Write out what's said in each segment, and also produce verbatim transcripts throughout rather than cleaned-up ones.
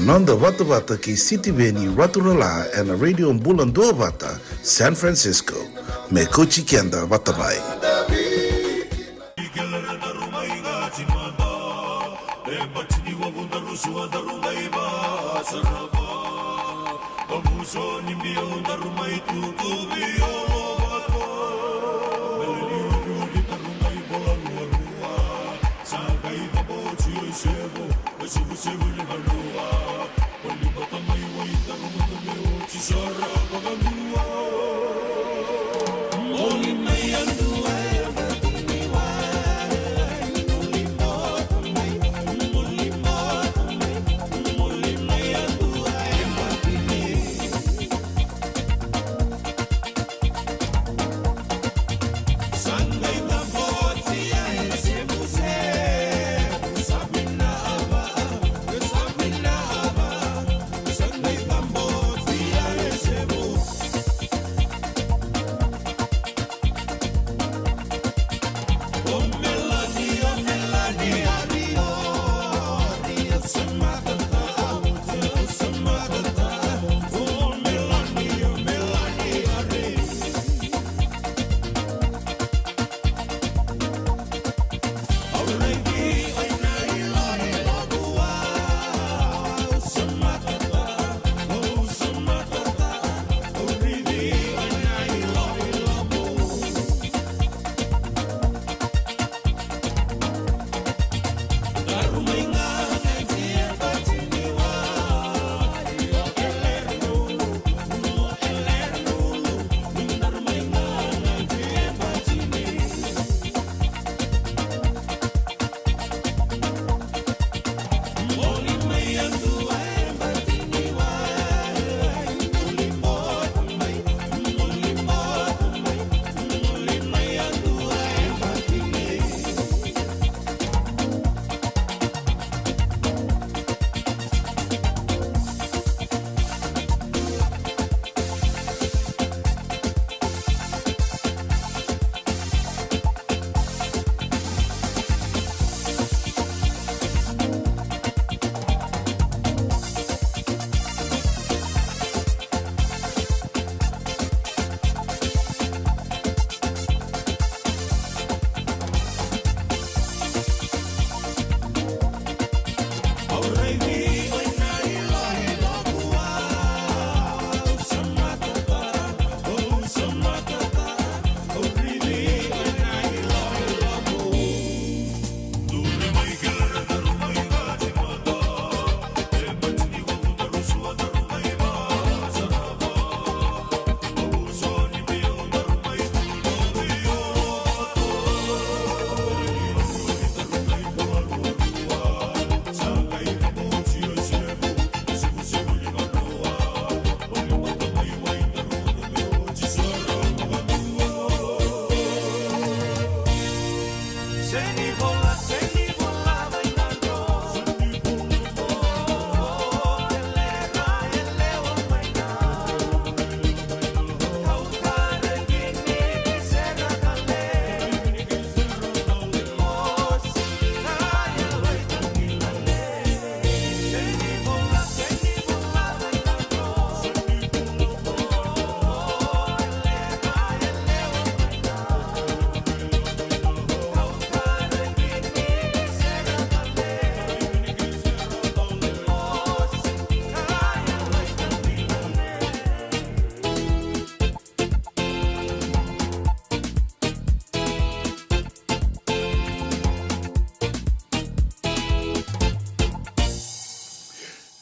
Noda vatavata kei Sitiveni Raturala ena Radio Bula Duavata, San Francisco. Me kauti keda vata mai.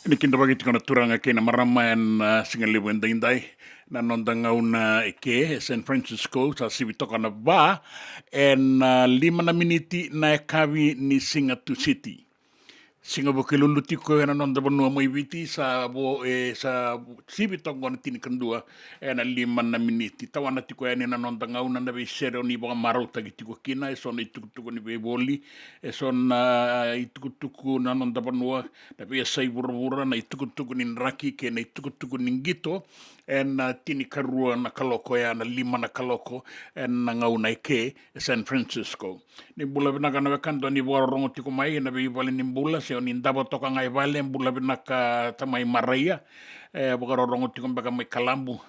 Ni kidavaki tiko na turaga kei na marama ena, ah, siga levu edaidai. Na noda gauna eke e San Francisco, sa sivi toka na va ena, ah, lima na miniti na yakavi ni siga Tusiti. Siga Vukelulu tiko ena noda vanua mai Viti, sa vo, e, sa sivi toka na tinikadua ena lima na miniti. Tawana tiko yani na noda gauna na veisere o ni vakamarautaki tiko kina, e so na itukutuku ni veivoli, e so na itukutuku na noda vanua, na veiyasai vuravura, na itukutuku ni draki kei na itukutuku ni qito, ena tinikarua na kaloko, ya na lima na kaloko ena gauna eke e San Francisco. Ni bula vinaka na wekada ni vakarorogo tiko mai ena veivale ni bula, Ni davo toka ga i vale, bula vinaka tamai Maraia. E vakarorogo tiko beka mai Kalabu.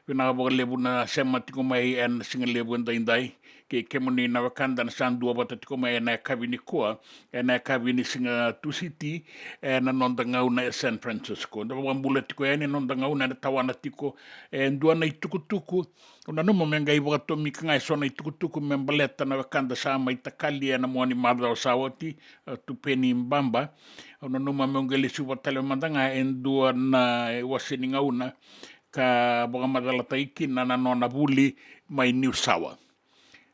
Vinaka vakalevu na sema tiko mai ena siga levu edaidai. Kei kemuni na wekada na sa dua vata tiko mai ena yakavi nikua, ena yakavi ni siga Tusiti, ena noda gauna e San Francisco. Da vakabula tiko yani noda gauna ena tawana tiko e dua na itukutuku. Au nanuma me qai vakatomika ga e so na itukutuku me baleta na wekada sa mai takali ena mua ni macawa sa oti, e, Tupeni Baba. Au nanuma meu qai lesuva tale mada ga e dua na, e, wase ni gauna ka vakamacalataki kina na nona vuli mai Niusawa.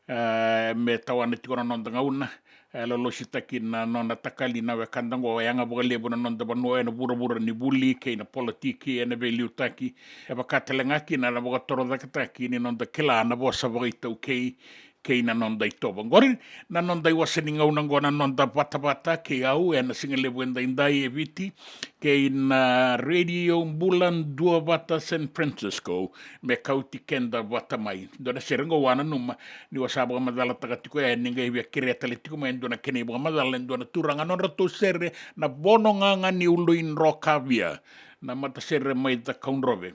E, me tawana tiko na noda gauna, e, lolositaki na nona takali na wekada oqo, e yaga vakalevu na noda vanua ena vuravura ni vuli kei na politiki, ena veiliutaki. E vaka tale ga kina na vakatorocaketaki ni noda kila na vosa vakaitaukei kei na noda itovo. Oqori na noda iwase ni gauna oqo, na noda vatavata kei au ena siga levu edaidai e Viti, kei na Radio Bula Duavata San Francisco, me kauti keda vata mai. Dua na sere oqo au a nanuma ni au sa vakamacalataka tiko yani, ni qai via kerea tale tiko mai e dua na kena ivakamacala e dua na turaga, nodratou sere na Vono Gaga ni Ulu i Drokavia, na matasere mai Cakaudrove.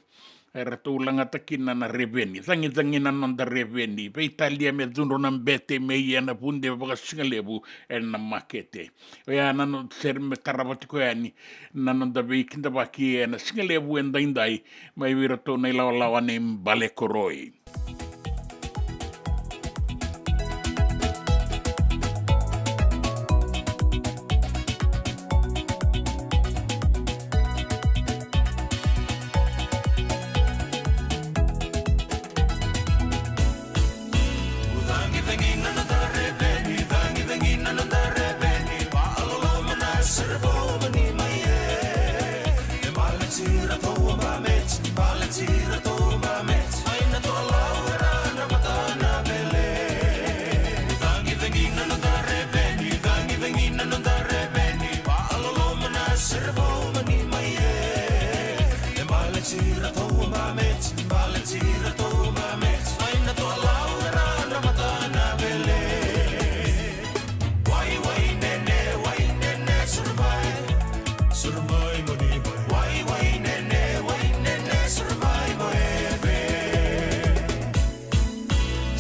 Eratou lagata kina na reveni, cagicagi na noda reveni, veitalia me cudru na bete me ia na vude vakasigalevu ena makete. Oya na noda sere me tarava tiko yani na noda veikidavaki ena siga levu edaidai mai vei iratou na ilawalawa nei Balekoroi.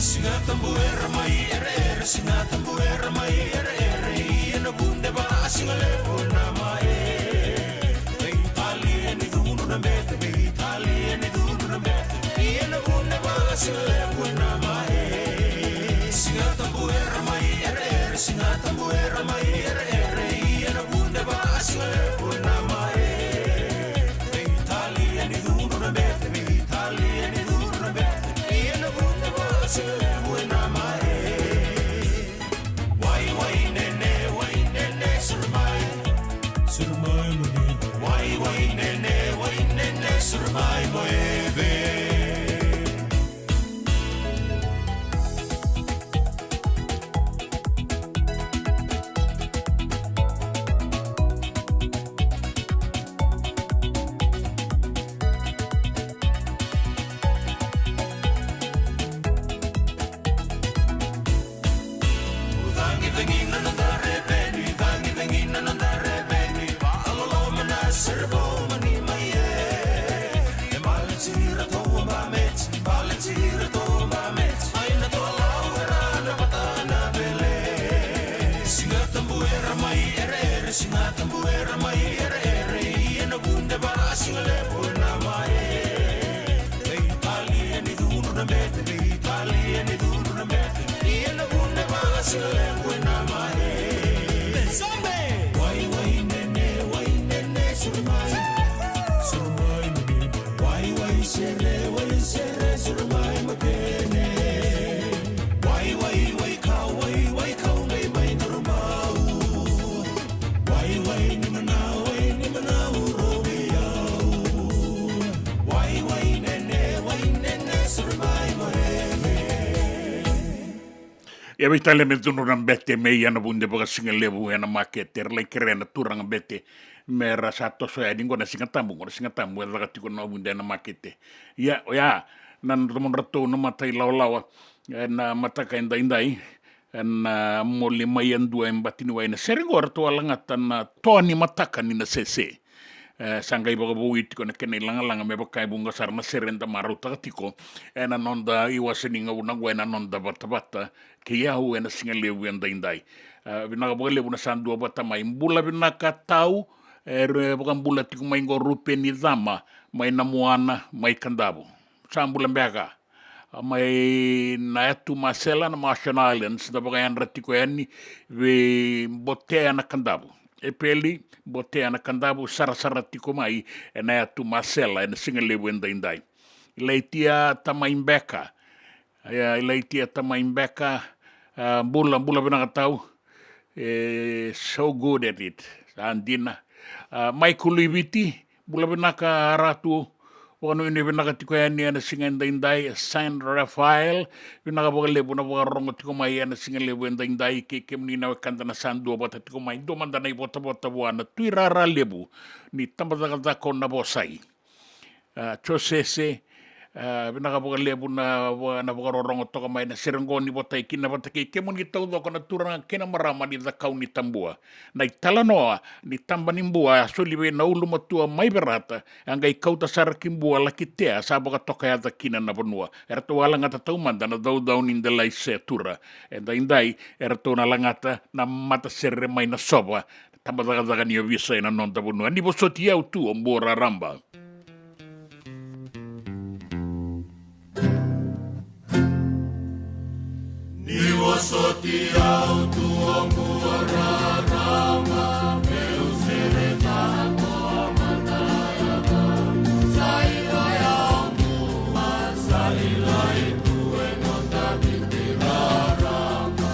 Siga Tabu era mai ereere, Siga Tabu era mai ereere, ia na vude va a siga levu na mae. Veitalia ni cudru na bete, veitalia ni cudru na bete, ia na vude va a siga levu na mae. Siga Tabu era mai ereere, Siga Tabu era mai ereere, ia na vude va a siga levu na mae. Veitalia ni cudru na bete, veitalia ni cudru na bete, ia na vude va a siga levu na mae. Wai, wai, nene, wai, nene, suru mai. Suru mai, mo ni. Wai, wai, nene, wai, nene, suru mai, mo eve. Cagicagi na noda reveni, cagicagi na noda reveni, vaaloloma na sere vou mani mai e. E baleti iratou a bameti, baleti iratou a bameti, mai na toalau era na vata na vele. Siga Tabu era mai ereere, Siga Tabu era mai ereere, ia na vude va a siga levu na mae. Veitalia ni cudru na bete, veitalia ni cudru na bete, ia na vude va a siga levu na mae. Wai, wai, nene, wai, nene, suru mai. Suru mai, nene, wai, wai, sere, wai, sere, suru mai, makene. Wai, wai, wai, kau, wai, wai, kau, mai, mai, durumau. Wai, wai, ni manau, wai, ni manau, rovi au. Wai, wai, nene, wai, nene, suru mai, mo eve. Ia veitalia me cudru na bete me ia na vude vakasigalevu ena makete, era lai kerea na turaga bete me ra sa toso yani qo na Siga Tabu, qo na Siga Tabu e caka tiko na vude ena makete. Ia oya na nodratou na mata ilawalawa ena mataka edaidai. ena moli mai yadua e bati ni wai. Na sere qo eratou a lagata na toa ni mataka ni Nasese. E, sa qai vakavoui tiko na kena ilagalaga me vaka e vuqa sara na sere eda marautaka tiko ena noda iwase ni gauna qo ena noda vatavata kei au ena siga levu edaidai. E, vinaka vakalevu na sa dua vata mai. Bula vinaka tau, e, e vakabula tiko mai qo Rupeni Cama mai Namuana mai Kadavu. Sa bula beka. A, mai na yatu Masela na Marshall Islands, da vakayadra tiko yani vei Botea na Kadavu. Epeli, Botea na Kadavu, sarasara tiko mai ena yatu Masela ena siga levu edaidai. Ilaitia Tamai Beka. Ia, Ilaitia Tamai Beka, a, bula, bula vinaka tau. E, so good at it. Sa dina. A, Michael Luiviti, bula vinaka Ratu. Vakanuinui vinaka tiko yani ena siga edaidai, San Rafael. Vinaka vakalevu na vakarorogo tiko mai ena siga levu edaidai, kei kemuni na wekada na sa dua vata tiko mai. Dua mada na ivotavota vua na tuirara levu ni tabacakacaka o Navosai. A, Josese, a, vinaka vakalevu na va-, na vakarorogo toka mai na sere qo ni votai kina vata kei kemuni taucoko na turaga kei na marama ni Cakaunitabua. Na italanoa ni taba ni bua a soli vei na ulumatua mai Verata, a qai kauta sara ki Bua, laki tea, sa vakatoka yaca kina na vanua. Eratou a lagata taumada na caucau ni delai setura. Edaidai, eratou na lagata na matasere mai Nasova, tabacakacaka ni ovisa ena noda vanua. Ni vosoti au tu o Bua raraba. Ni vosoti au tu o Bua raraba, meu sereka na tua mata yaga. Sa i lai au Bua, sa i lai tu e noda Viti raraba.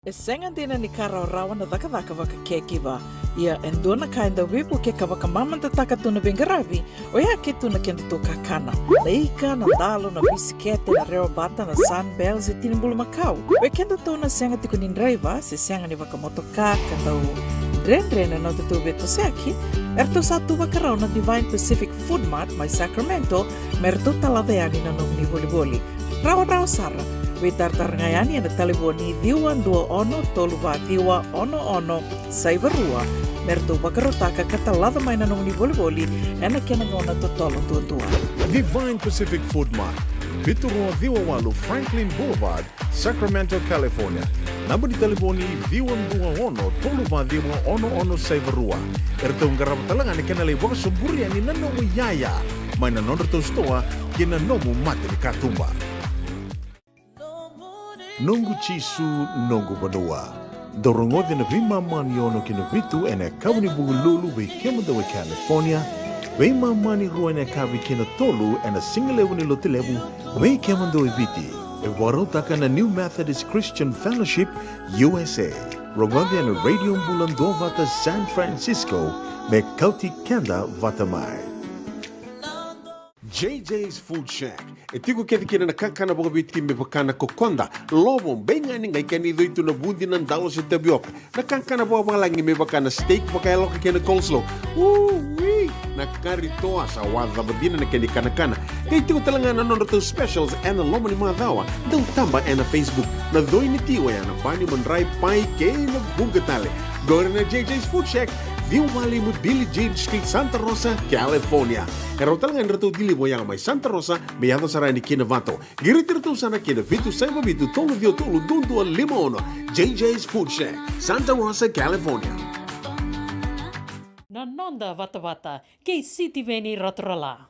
E sega dina ni ka rawarawa na cakacaka vaka caregiver. Ia e dua na ka e dau veivuke ka vakamamadataka tu na veiqaravi, oya ke tu na kedatou kakana. Na ika, na dalo, na bisikete, na rewa bata, na Sunbell se tini bulumakau. Vei kedatou na sega tiko ni draiva se sega ni vakamotoka, ka dau Dredre na nodatou veitosoyaki, eratou sa tu vakarau na Divine Pacific Food Mart mai Sacramento me ratou talaca yani na nomuni volivoli. Rawarawa sara, veitaratara ga yani ena talevoni ciwa dua ono tolu va ciwa ono ono saiva rua me ratou vakarautaka ka talaca mai na nomuni volivoli ena kena gauna totolo duadua. Divine Pacific Food Mart, vitu rua ciwa walu Franklin Boulevard, Sacramento, California. Naba ni talevoni ciwa dua ono tolu va ciwa ono ono saiva rua. Eratou qarava tale ga na kena lai vakasoburi yani na nomu iyaya mai na nodratou sitoa ki na nomu mata ni katuba. Noqu Jisu, noqu vanua. Dou rogoca na veimama ni ono ki na vitu ena yakavi ni Vukelulu vei kemudou e California, veimama ni rua ena yakavi ki na tolu ena sigalevu ni Lotulevu vei kemudou e Viti. E vakarautaka na New Methodist Christian Fellowship U S A. Rogoca ena Radio Bula Duavata San Francisco me kauti keda vata mai. J J's Food Shack. E tiko kece kina na kakana vakaviti me vaka na kokoda, lovo, beigani, qai kena icoi tu na vudi, na dalo se tavioka. Na kakana vakavalagi me vaka na steak vakayaloka kei na coleslaw. Ui! Na kari toa sa wacava dina na kena ikanakana. Qai tiko tale ga na nodratou specials ena loma ni macawa. Dau taba ena Facebook. Na coi ni ti oya na bani, madrai, pai kei na vuqa tale. Qori na J J's Food Shack, ciwa walu lima Billie Jean Street, Santa Rosa, California. E rawa tale ga ni ratou deliver oya mai Santa Rosa me yaco sara yani ki Novato. Qiriti iratou sara ki na vitu saiva vitu tolu ciwa tolu dua dua lima ono. J J's Food Shack, Santa Rosa, California. Na noda vatavata kei Sitiveni Raturala.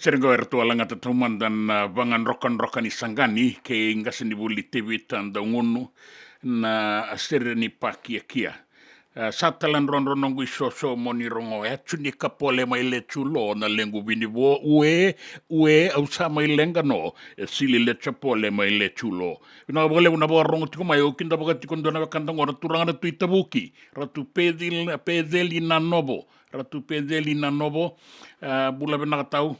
Tere qo eratou a lagata taumada na vagadrokadroka ni saqani kei qasenivuli Tevita Daugunu, na sere ni pakiakia. E, sa tala drodro noqu isoso mo ni rogo, e Juni Kapole mai Lechulo, na lequ vinivo, ue, ue, au sa mai leqa no, e Sili Lechapole mai Lechulo. Vinaka vakalevu na vakarorogo tiko mai. Au kidavaka tiko dua na wekada qo na turaga na Tui Tavuki, Ratu Peceli, Peceli Nanovo, Ratu Peceli Nanovo, e, bula vinaka tau.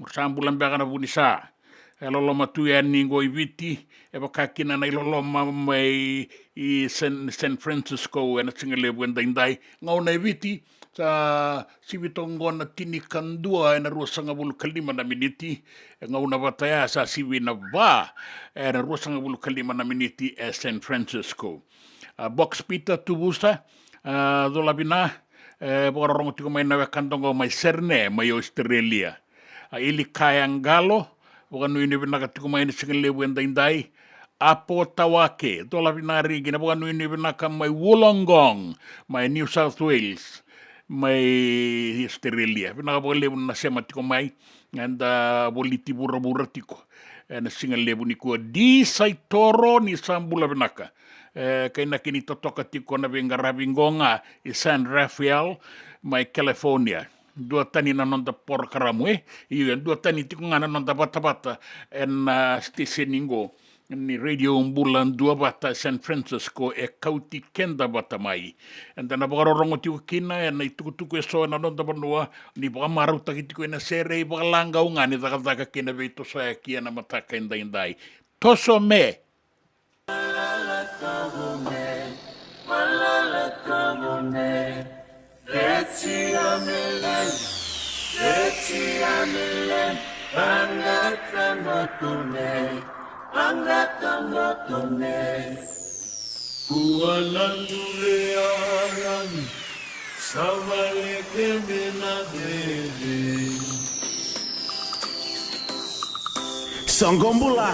Sa bula beka na vunisa. E loloma tu yani qo i Viti, e vaka kina na iloloma mai i San, San Francisco ena sigalevu edaidai. Gauna e Viti, sa sivi toka qo na tinikadua ena ruasagavulu ka lima na miniti. E gauna vata ya sa sivi na va ena ruasagavulu ka lima na miniti e San Francisco. A, Box Peter Tuvusa, a, cola vina, e vakarorogo tiko mai na wekada qo mai Serne, mai Australia. A, Ilikaya Qalo, vakanuinui vinaka tiko mai na sigalevu edaidai. Apo Tawake, cola vina riki, na vakanuinui vinaka mai Wollongong, mai New South Wales, mai Australia. Vinaka vakalevu na sema tiko mai, eda voliti vuravura tiko ena sigalevu nikua. Di Saitoro, ni sa bula vinaka. E, kainaki ni totoka tiko na veiqaravi qo ga i San Rafael, mai California. Duatani na noda porokaramu, e? Io, e duatani tiko ga na noda vatavata ena, a, siteseni qo ni Radio Bula Duavata San Francisco, e kauti keda vata mai. Eda na vakarorogo tiko kina ena itukutuku eso ena noda vanua, ni vakamarautaki tiko ena sere, ivakalagau ga ni cakacaka kei na veitosoyaki ena mataka edaidai. Toso me. Soqo bula.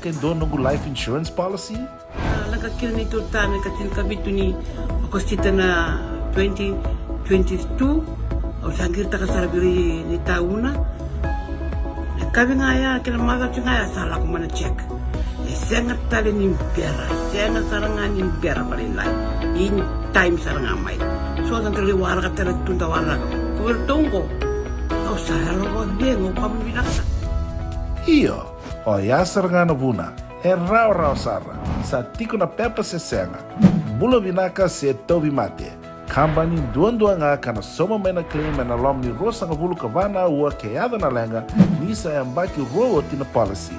E dua noqu life insurance policy? A, lako kina ni tu tana ka tini ka vitu ni Okosita na twenty twenty-two, au sa qiritaka sara vei ira ni tauna. Na kavi ga ya kei na macawa ga ya sa lako mai na check. E sega tale ni bera, sega sara ga ni bera valailai. In time sara ga mai. So da qai waraka tale tu da waraka. Ko vei ratou qo, au sa yalo vakacegu, au vakavinavinaka sara. Io, oya sara ga na vuna. E rawarawa sara, sa tiko na pepa se sega, bula vinaka se tauvimate. Kabani duadua ga ka na sauma mai na claim ena loma ni ruasagavulu ka va na aua ke yaco na leqa, ni sa yabaki rua oti na policy.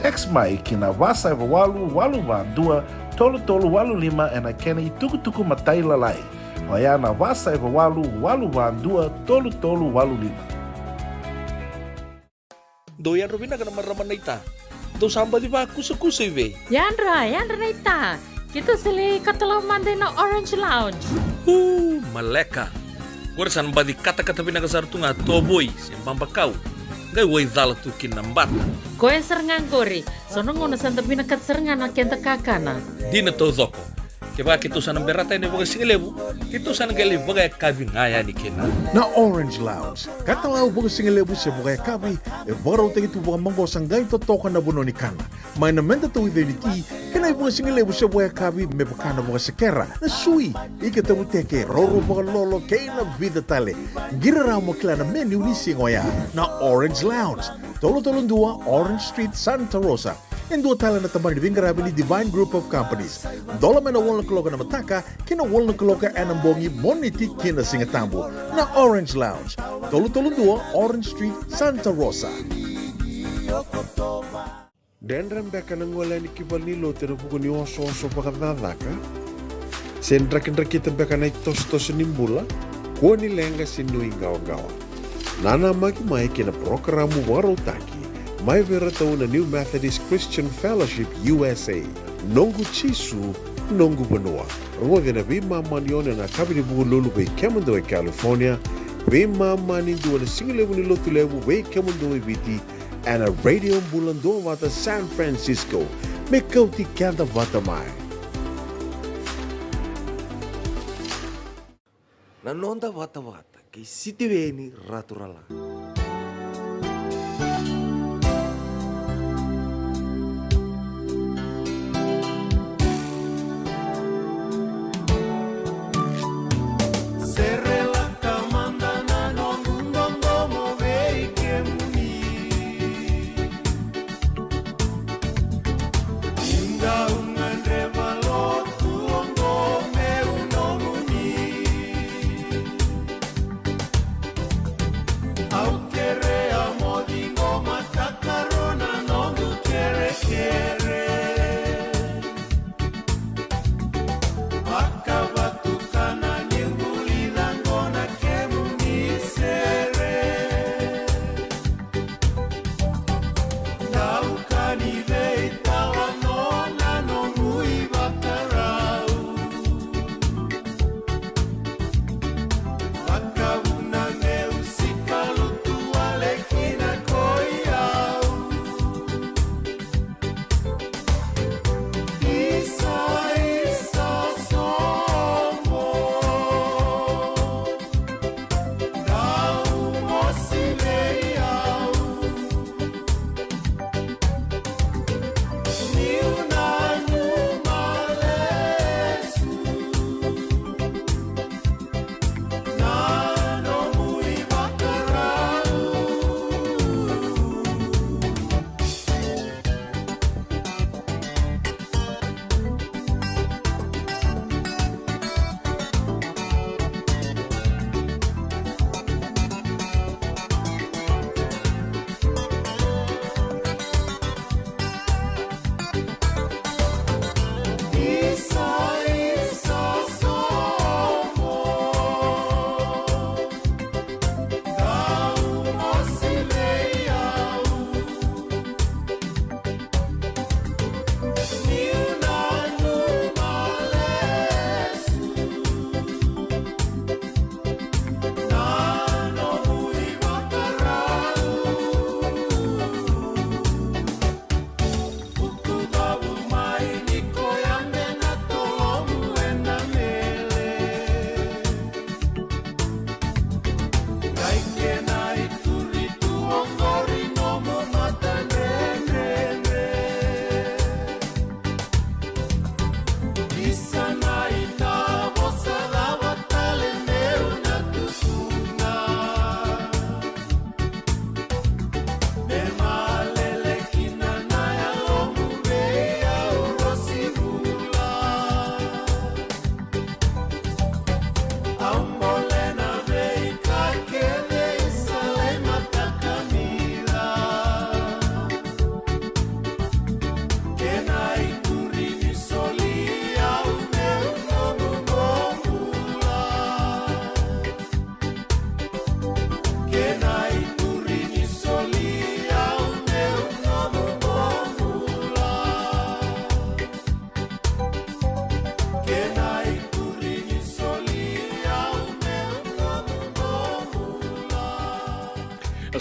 Text mai ki na va saiva walu walu va dua tolu tolu walu lima ena kena itukutuku matailalai. Oya na va saiva walu walu va dua tolu tolu walu lima. Dou yadra vinaka na marama naita. Dou sa baci vakusakusa i vei? Yadra, yadra naita. Keitou sa lai katalau mada ina Orange Lounge. Uu, maleka. Qori sa na baci katakata vinaka sara tu ga, tovoi se babakau. Qai wai cala tu kina na bata. Koya sara ga qori. So na gauna sa da vinakata sara ga na keda kakana. Dina taucoko. Kevaka keitou sa na berata yani vakasigalevu, keitou sa na qai lai vakayakavi ga yani kina. Na Orange Lounge, katalau vakasigalevu se vakayakavi, e vakarautaki tu vakamaqosa qai totoka na vanua ni kana. Mai na meda tauica ni ti, kei na ivakasigalevu se vakayakavi me vaka na vakasekera, na sui, ika tavuteke, roro vakalolo, kei na vica tale. Qiri rawa mo kila na menu ni siga oya. Na Orange Lounge, tolu tolu dua Orange Street, Santa Rosa. E dua tale na tabana ni veiqaravi ni Divine Group of Companies. Dola mai na walu na kaloko ena mataka ki na walu na kaloko ena bogi, Moniti ki na Sigatabu. Na Orange Lounge, tolu tolu dua Orange Street, Santa Rosa. Dredre beka na gole yani ki valenilotu ena vuku ni osooso vakacakacaka? Se drakidrakita beka na itosotoso ni bula? Kua ni leqa se nuiqawaqawa. Nanamaki mai ki na parokaramu vakarautaki mai vei iratou na New Methodist Christian Fellowship U S A, Noqu Jisu, Noqu Vanua. Rogoci ena veimama ni ono ena yakavi ni Vukelulu vei kemudou e California, veimama ni dua ena sigalevu ni Lotulevu vei kemudou e Viti, ena Radio Bula Duavata San Francisco, me kauti keda vata mai. Na noda vatavata kei Sitiveni Raturala. Serelaka mada na noqu dodomo vei kemuni. Ni dau gadreva lotu oqo meu nomuni. Au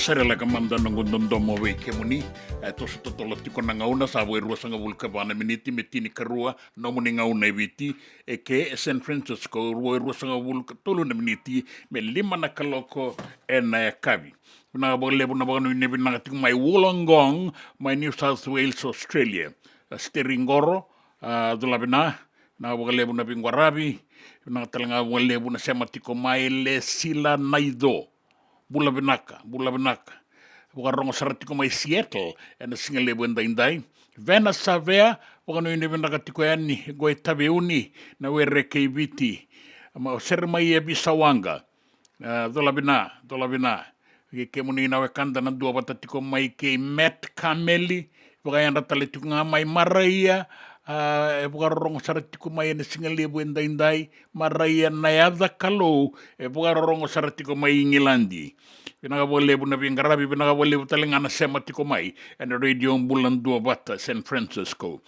Sa rereka mada noqu dodomo vei kemuni. E toso totolo tiko na gauna, sa vo e ruasagavulu ka va na miniti me tinikarua nomuni gauna e Viti. E ke e San Francisco, vo e ruasagavulu ka tolu na miniti me lima na kaloko ena yakavi. Vinaka vakalevu na vakanuinui vinaka tiko mai Wollongong, mai New South Wales, Australia. A Steri Qoro, a, dolavi na, vinaka vakalevu na veiqaravi. Vinaka tale ga vakalevu na sema tiko mai Lesila Naico. Bula vinaka, bula vinaka. Vakarorogo sara tiko mai Seattle ena siga levu edaidai. Vena Savea, vakanuinui vinaka tiko yani qo e Taveuni, na were kei Viti. Ma o Seremaia Visawaqa. A, dolavi na, dolavi na. Kei kemuni na wekada na dua vata tiko mai kei Met Kameli, vakayadra tale tiko ga mai Maraia, a, e vakarorogo sara tiko mai ena siga levu edaidai, Maraia na yaca Kalou, e vakarorogo sara tiko mai Igiladi. Vinaka vakalevu na veiqaravi, vinaka vakalevu tale ga na sema tiko mai ena Radio Bula Duavata San Francisco.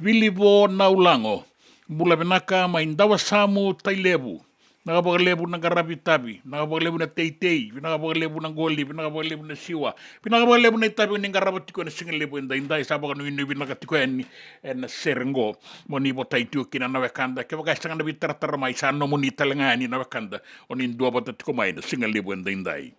Vilivo Naulago, bula vinaka mai Dawasamu, Tailevu. Vinaka vakalevu na qaravi tavi, vinaka vakalevu na teitei, vinaka vakalevu na qoli, vinaka vakalevu na siwa, vinaka vakalevu na itavi o ni qarava tiko ena siga levu edaidai. Sa vakanuinui vinaka tiko yani ena sere qo. Mo ni votai tiko kina na wekada, kevaka e sega na veitaratara mai, sa nomuni tale ga yani na wekada o ni duavata tiko mai ena siga levu edaidai.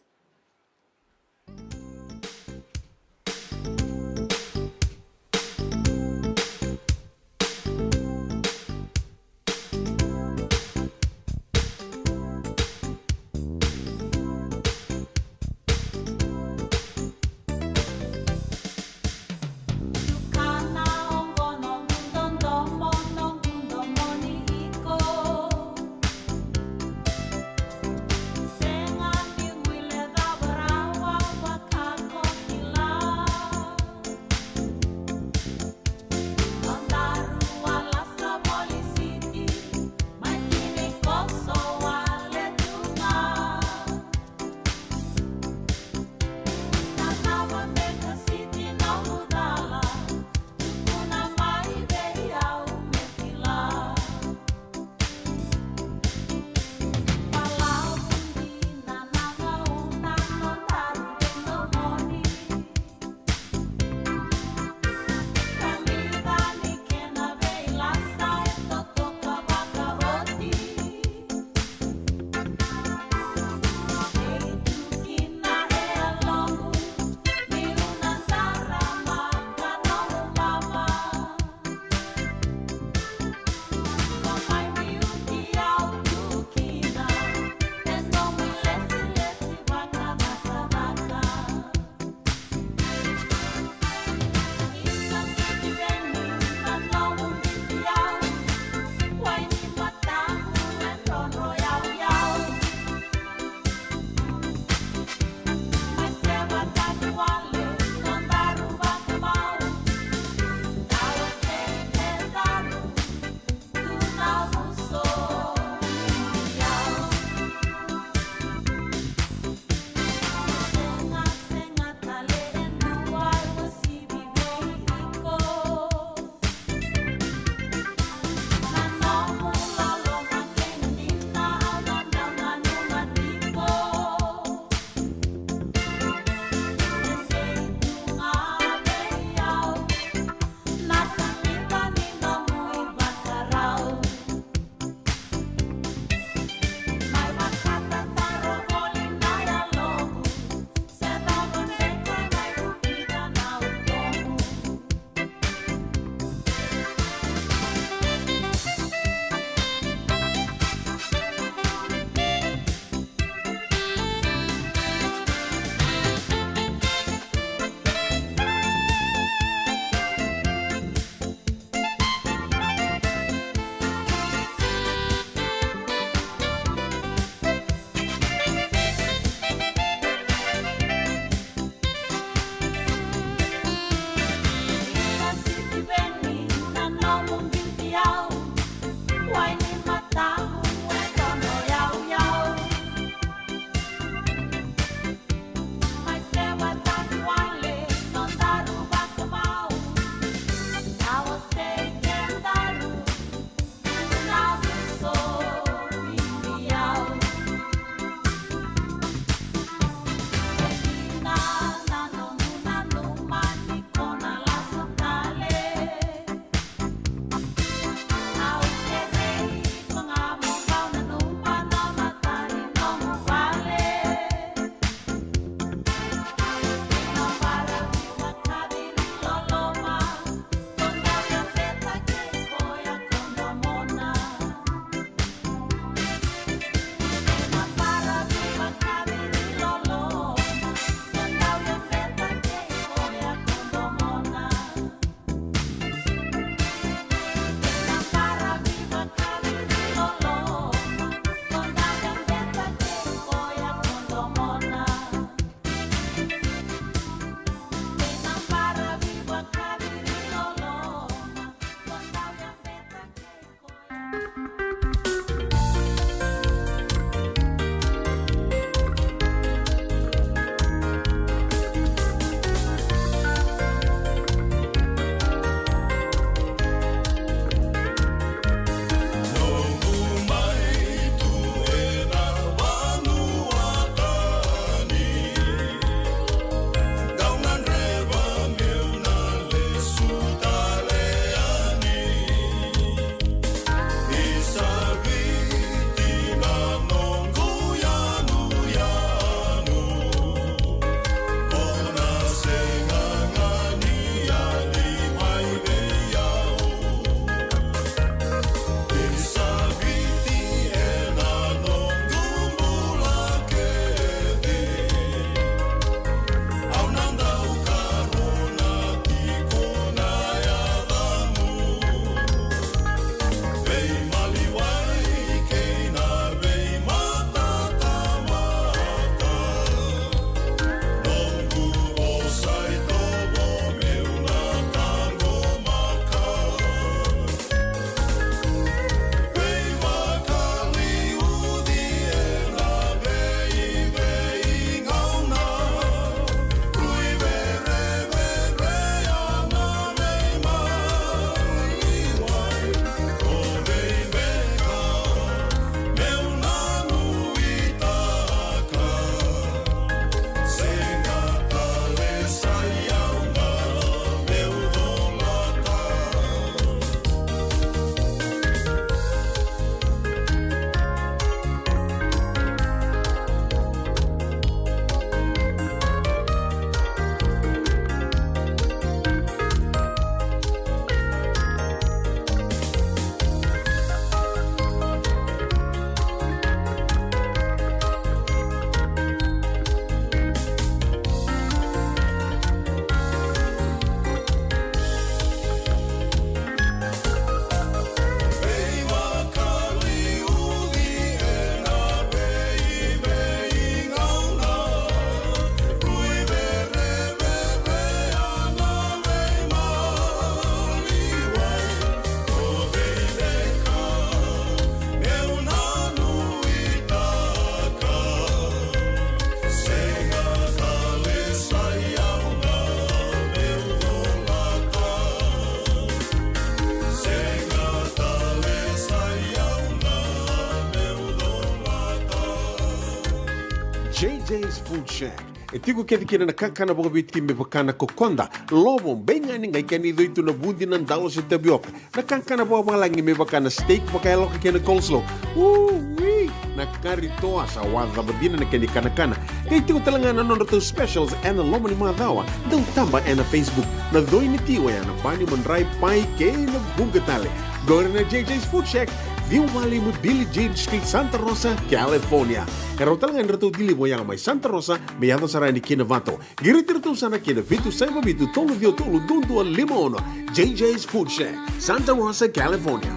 J J's Food Shack. E tiko kece kina na kakana vakaviti me vaka na kokoda, lovo, beigani, qai kena icoi tu na vudi, na dalo se tavioka. Na kakana vakavalagi me vaka na steak, vakayaloka kei na coleslaw. Ui! Na kari toa sa wacava dina na kena ikanakana. Qai tiko tale ga na nodratou specials ena loma ni macawa. Dau taba ena Facebook. Na coi ni ti oya na bani, madrai, pai kei na vuqa tale. Qori na J J's Food Shack, ciwa walu lima Billie Jean Street, Santa Rosa, California. E rawa tale ga ni ratou deliver oya mai Santa Rosa me yaco sara yani ki Novato. Qiriti iratou sara ki na vitu saiva vitu tolu ciwa tolu dua dua lima ono. J J's Food Shack, Santa Rosa, California.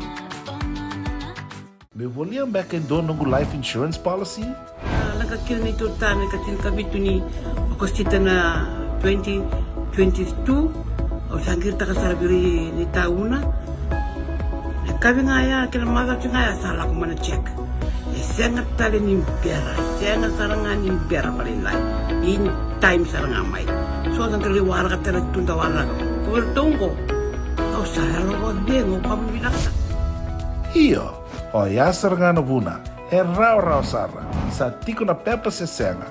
Meu volia beka e dua noqu life insurance policy? A, lako kina neitou ta na ika tinikavitu ni Okosita na twenty twenty-two. Au sa qiritaka sara vei ira ni tauna. Na yakavi ga ya kei na macawa ga ya sa lako mai na check. E sega tale ni bera, e sega sara ga ni bera vakalailai. In time sara ga mai. So sa qai waraka tale tu da waraka. Ko vei ratou qo. Au sa yalo vakacegu, au kama vinaka sara. Io, oya sara ga na vuna. E rawarawa sara. Sa tiko na pepa se sega.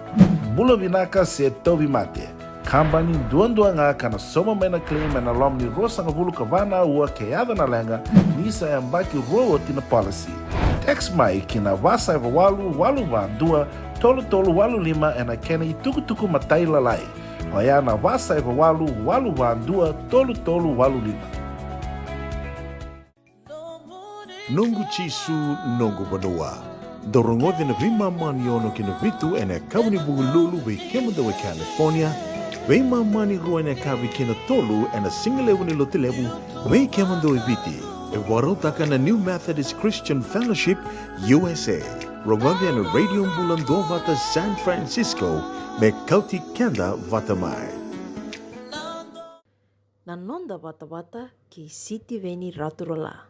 Bula vinaka se tauvimate. Kabani duadua ga ka na sauma mai na claim ena loma ni ruasagavulu ka va na aua ke yaco na leqa ni sa yabaki rua oti na policy. Text mai ki na va saiva walu walu va dua tolu tolu walu lima ena kena itukutuku matailalai. Oya na va saiva walu walu va dua tolu tolu walu lima. Noqu Jisu, noqu vanua. Dou rogoci na veimama ni ono ki na vitu ena yakavi ni Vukelulu vei kemudou e California, veimama ni rua ena yakavi ki na tolu ena sigalevu ni Lotulevu vei kemudou e Viti. E vakarautaka na New Methodist Christian Fellowship U S A. Rogoci ena Radio Bula Duavata San Francisco me kauti keda vata mai. Na noda vatavata kei Sitiveni Raturala.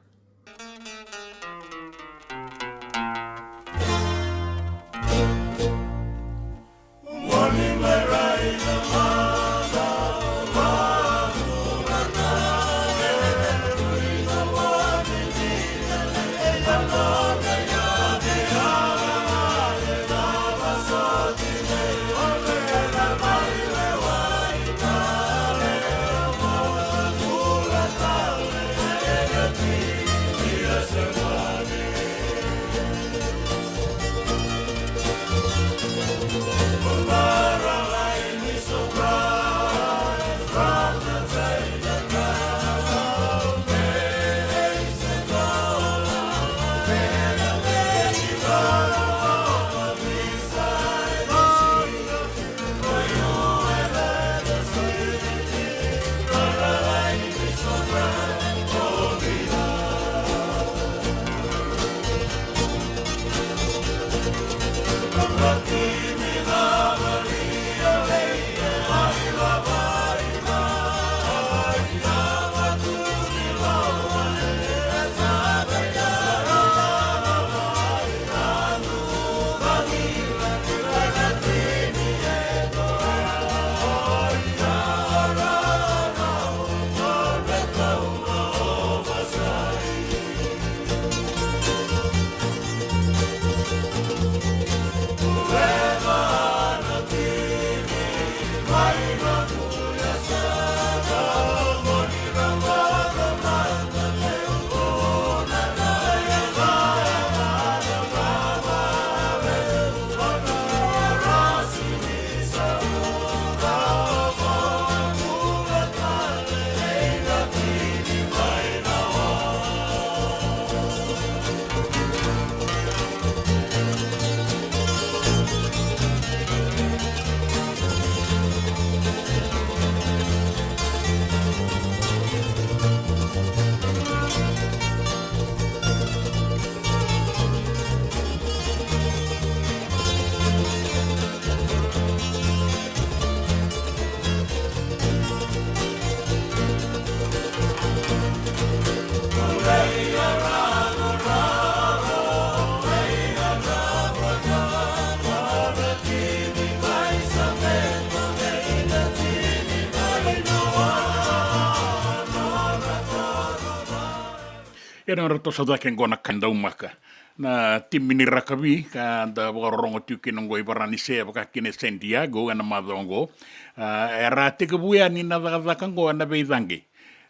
Ena nodra toso cake oqo na kai daumaka. Na timi ni rakavi ka da vakarorogo tiko kina oqo i Varanise, vaka kina e San Diego ena macawa oqo. A, era a tekivu yani na cakacaka oqo ena veicaqe.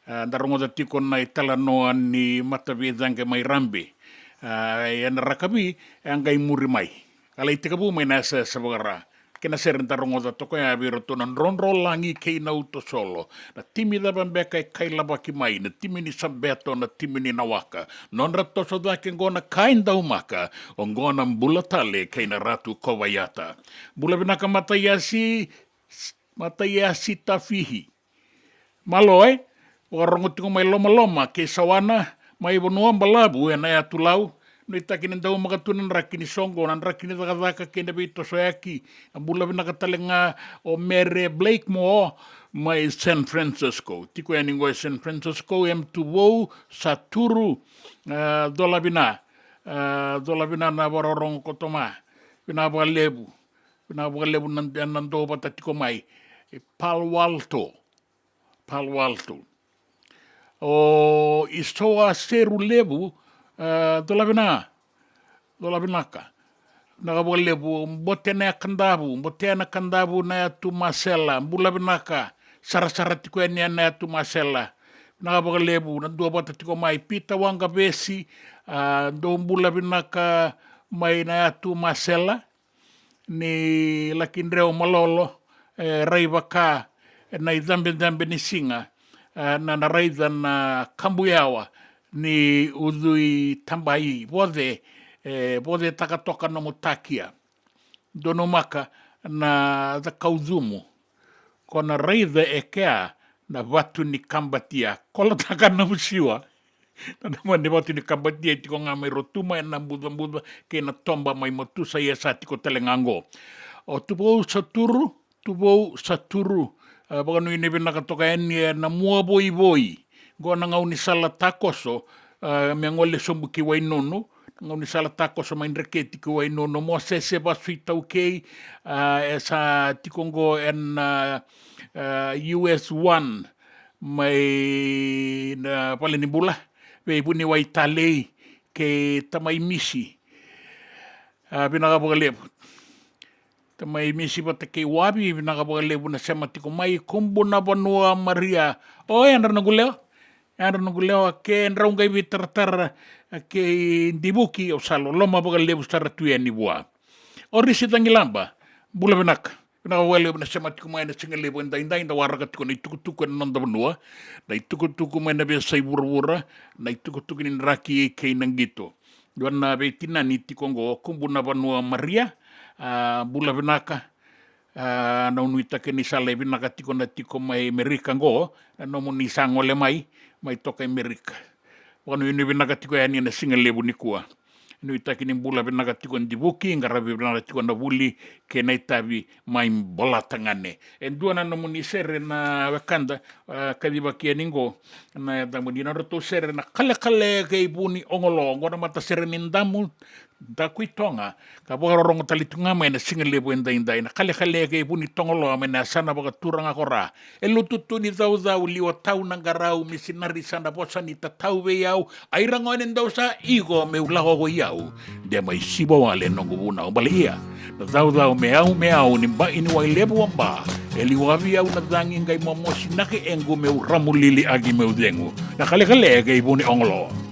A, da rogoca tiko na italanoa ni mataveicaqe mai Rabe. A, ena rakavi, e a qai muri mai. Ka lai tekivu mai na yasayasa vakaRa. Kei na sere da rogoca toka ya vei iratou na Drodrolagi kei na Uto Solo. Na timi cava beka e kailavaki mai, na timi ni Sabeto, na timi ni Nawaka. Nodra toso cake oqo na kai daumaka, oqo na Bula Tale kei na Ratu Kovaiata. Bula vinaka Mataiasi, Mataiasi Tafihi. Malo e, vakarorogo tiko mai Lomaloma kei Sawana, mai Vanua Balavu ena yatu Lau. Nuitaki ni daumaka tu na draki ni soqo, na draki ni cakacaka kei na veitosoyaki. A bula vinaka tale ga o Mere Blakemore mai San Francisco. Tiko yani oqo e San Francisco, M Tuvou Saturu, a, cola vina, a, cola vina na vakarorogo koto mai. Vinaka vakalevu. Vinaka vakalevu na, na dou vata tiko mai. E Palo Alto. Palo Alto. O Isoa Seru Levu, e, cola vina. Cola vinaka. Vinaka vakalevu. Botea na Kadavu. Botea na Kadavu na yatu Masela. Bula vinaka. Sarasara tiko yani na yatu Masela. Vinaka vakalevu. Na dua vata tiko mai. Pita Waqavesi. A, dou bula vinaka mai na yatu Masela. Ni laki dreu malolo, e, rai vaka, e, na icabecabe ni siga, e, na, na raica na kabuyawa ni ucui tabai, voce, e, vocetaka toka nomu takia. Donumaka na cakaucumu. Ko na raica e kea na vatu ni kabatia. Kolotaka nomu siwa. Na dama ni vatu ni kabatia e tiko ga mai Rotuma ena bucabuca kei na toba mai Matusa, ia sa tiko tale ga oqo. O Tuvou Saturu, Tuvou Saturu, a, vakanuinui vinaka toka yani ena Muavoivoi. Oqo na gaunisala takoso, a, me gole sobu ki Wainunu, na gaunisala takoso mai Dreketi ki Wainunu, Mosese Vasu iTaukei, a, e sa tiko oqo ena, a, U S one, mai na valenibula, vei Vuniwai Talei, kei tamai Misi. A, vinaka vakalevu. Tamai Misi vata kei Wavi, vinaka vakalevu na sema tiko mai, Kubu na Vanua Maria. O, yadra na gulewa. Yadra na gulewa, ke drau qai veitaratara, a, kei Divuki, au sa loloma vakalevu sara tu yani vua. O Risi Cagilaba, bula vinaka. Vinaka vakalevu na sema tiko mai ena siga levu edaidai, da waraka tiko na itukutuku ena noda vanua, na itukutuku mai na veiyasai vuravura, na itukutuku ni draki kei na qito. Dua na veitinani tiko oqo, Kubu na Vanua Maria, a, bula vinaka, a, na nuitaki ni sa lai vinaka tiko na tiko mai Merika oqo, na nomuni sa gole mai, mai toka i Merika. Vakanuinui vinaka tiko yani ena siga levu nikua. Nuitaki ni bula vinaka tiko Divuki, qaravi vinaka tiko na vuli kei na itavi mai Bolatagane. E dua na nomuni sere na wekada, a, kacivaki yani qo, na yacamuni na nodratou sere na Kalekale kei Vunioqolo, oqo na matasere ni damu, daku i Toga, ka vakarorogo tale tu ga mai na siga levu edaidai, na Kalekale kei Vunitogoloa mai na yasana vakaturaga ko Ra. E lutu tu ni caucau, liwa tau na qarauni, sinari sa na vosa ni tatau vei au, ai ra gone dou sa iko meu lako ko i au, de mai siva wale noqu vunau. Bale ia, na caucau me au, me au, ni bai ni wai levu a ba, e liwavi au na cagi qai momosi na ke equ meu ramu lili agi meu cegu. Na Kalekale kei Vunioqolo.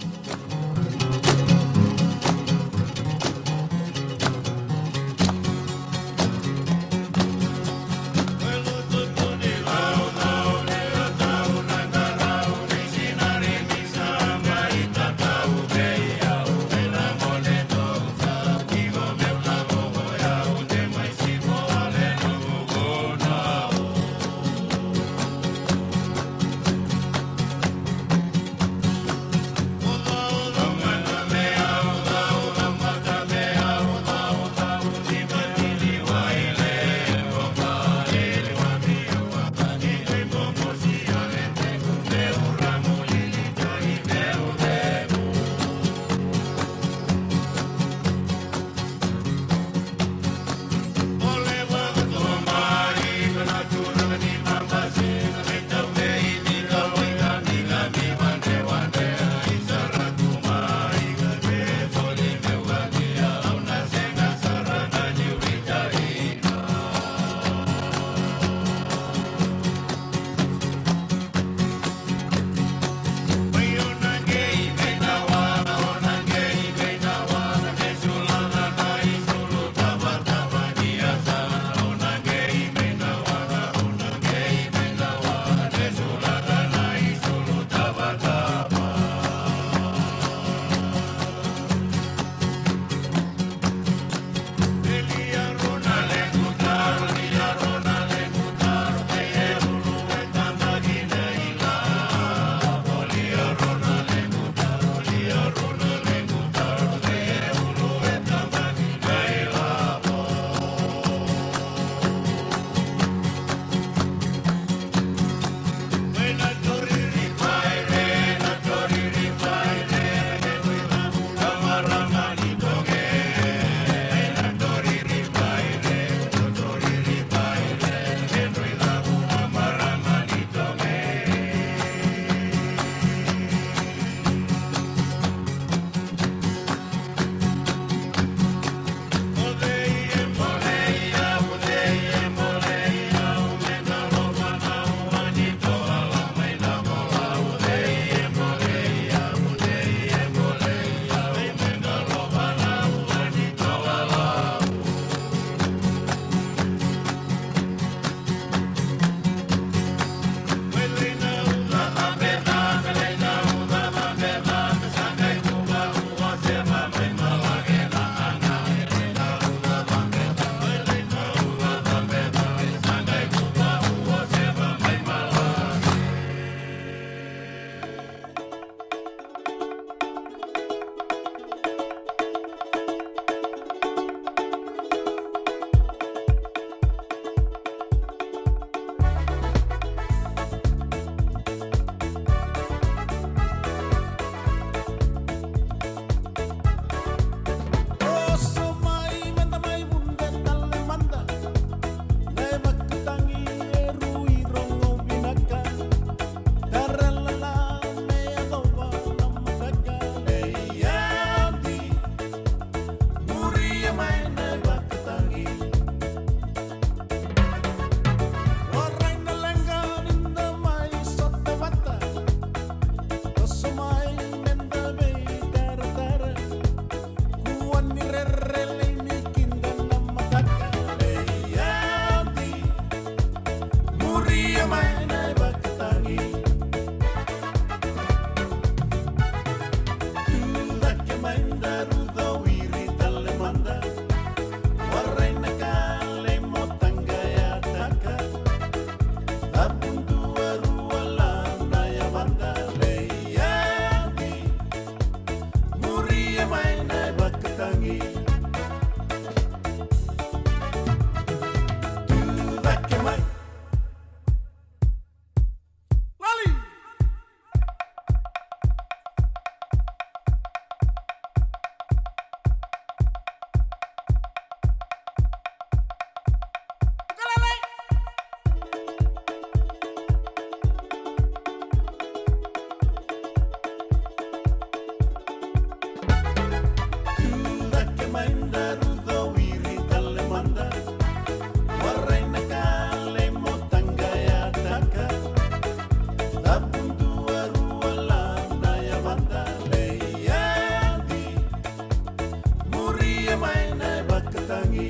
Mai na vakatagi.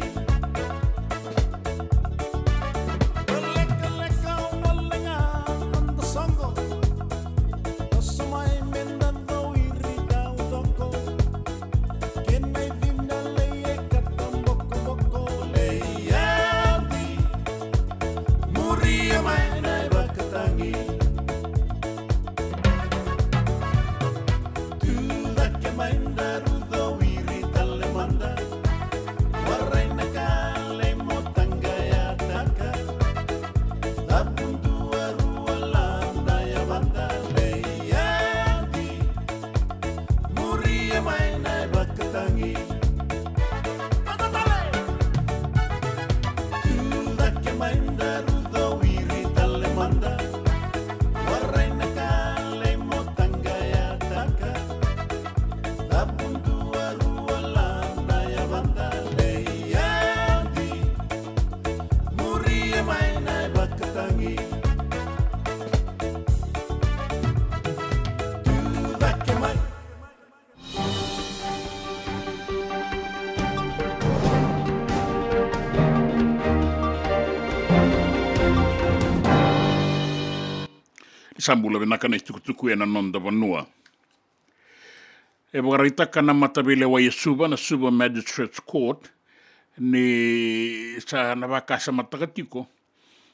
Lekaleka wale ga na noda soqo. Toso mai me da cowiri taucoko. Kena icina lei e kata bokoboko lei yadi. Muria mai na vakatagi. Tucake mai daru cowiri tale mada. Warai na ka lei mo taqayataka. Cavu dua rua lada yavada lei yadi. Muria mai na vakatagi. Tucake mai daru cowiri tale mada. Warai na ka lei mo taqayataka. Cavu dua rua lada yavada lei yadi. Muria mai na vakatagi. Tucake mai. Ni sa bula vinaka na itukutuku ena noda vanua. E vakaraitaka na mataveilewai e Suva, na Suva Magistrates Court, ni sa na vakasamataka tiko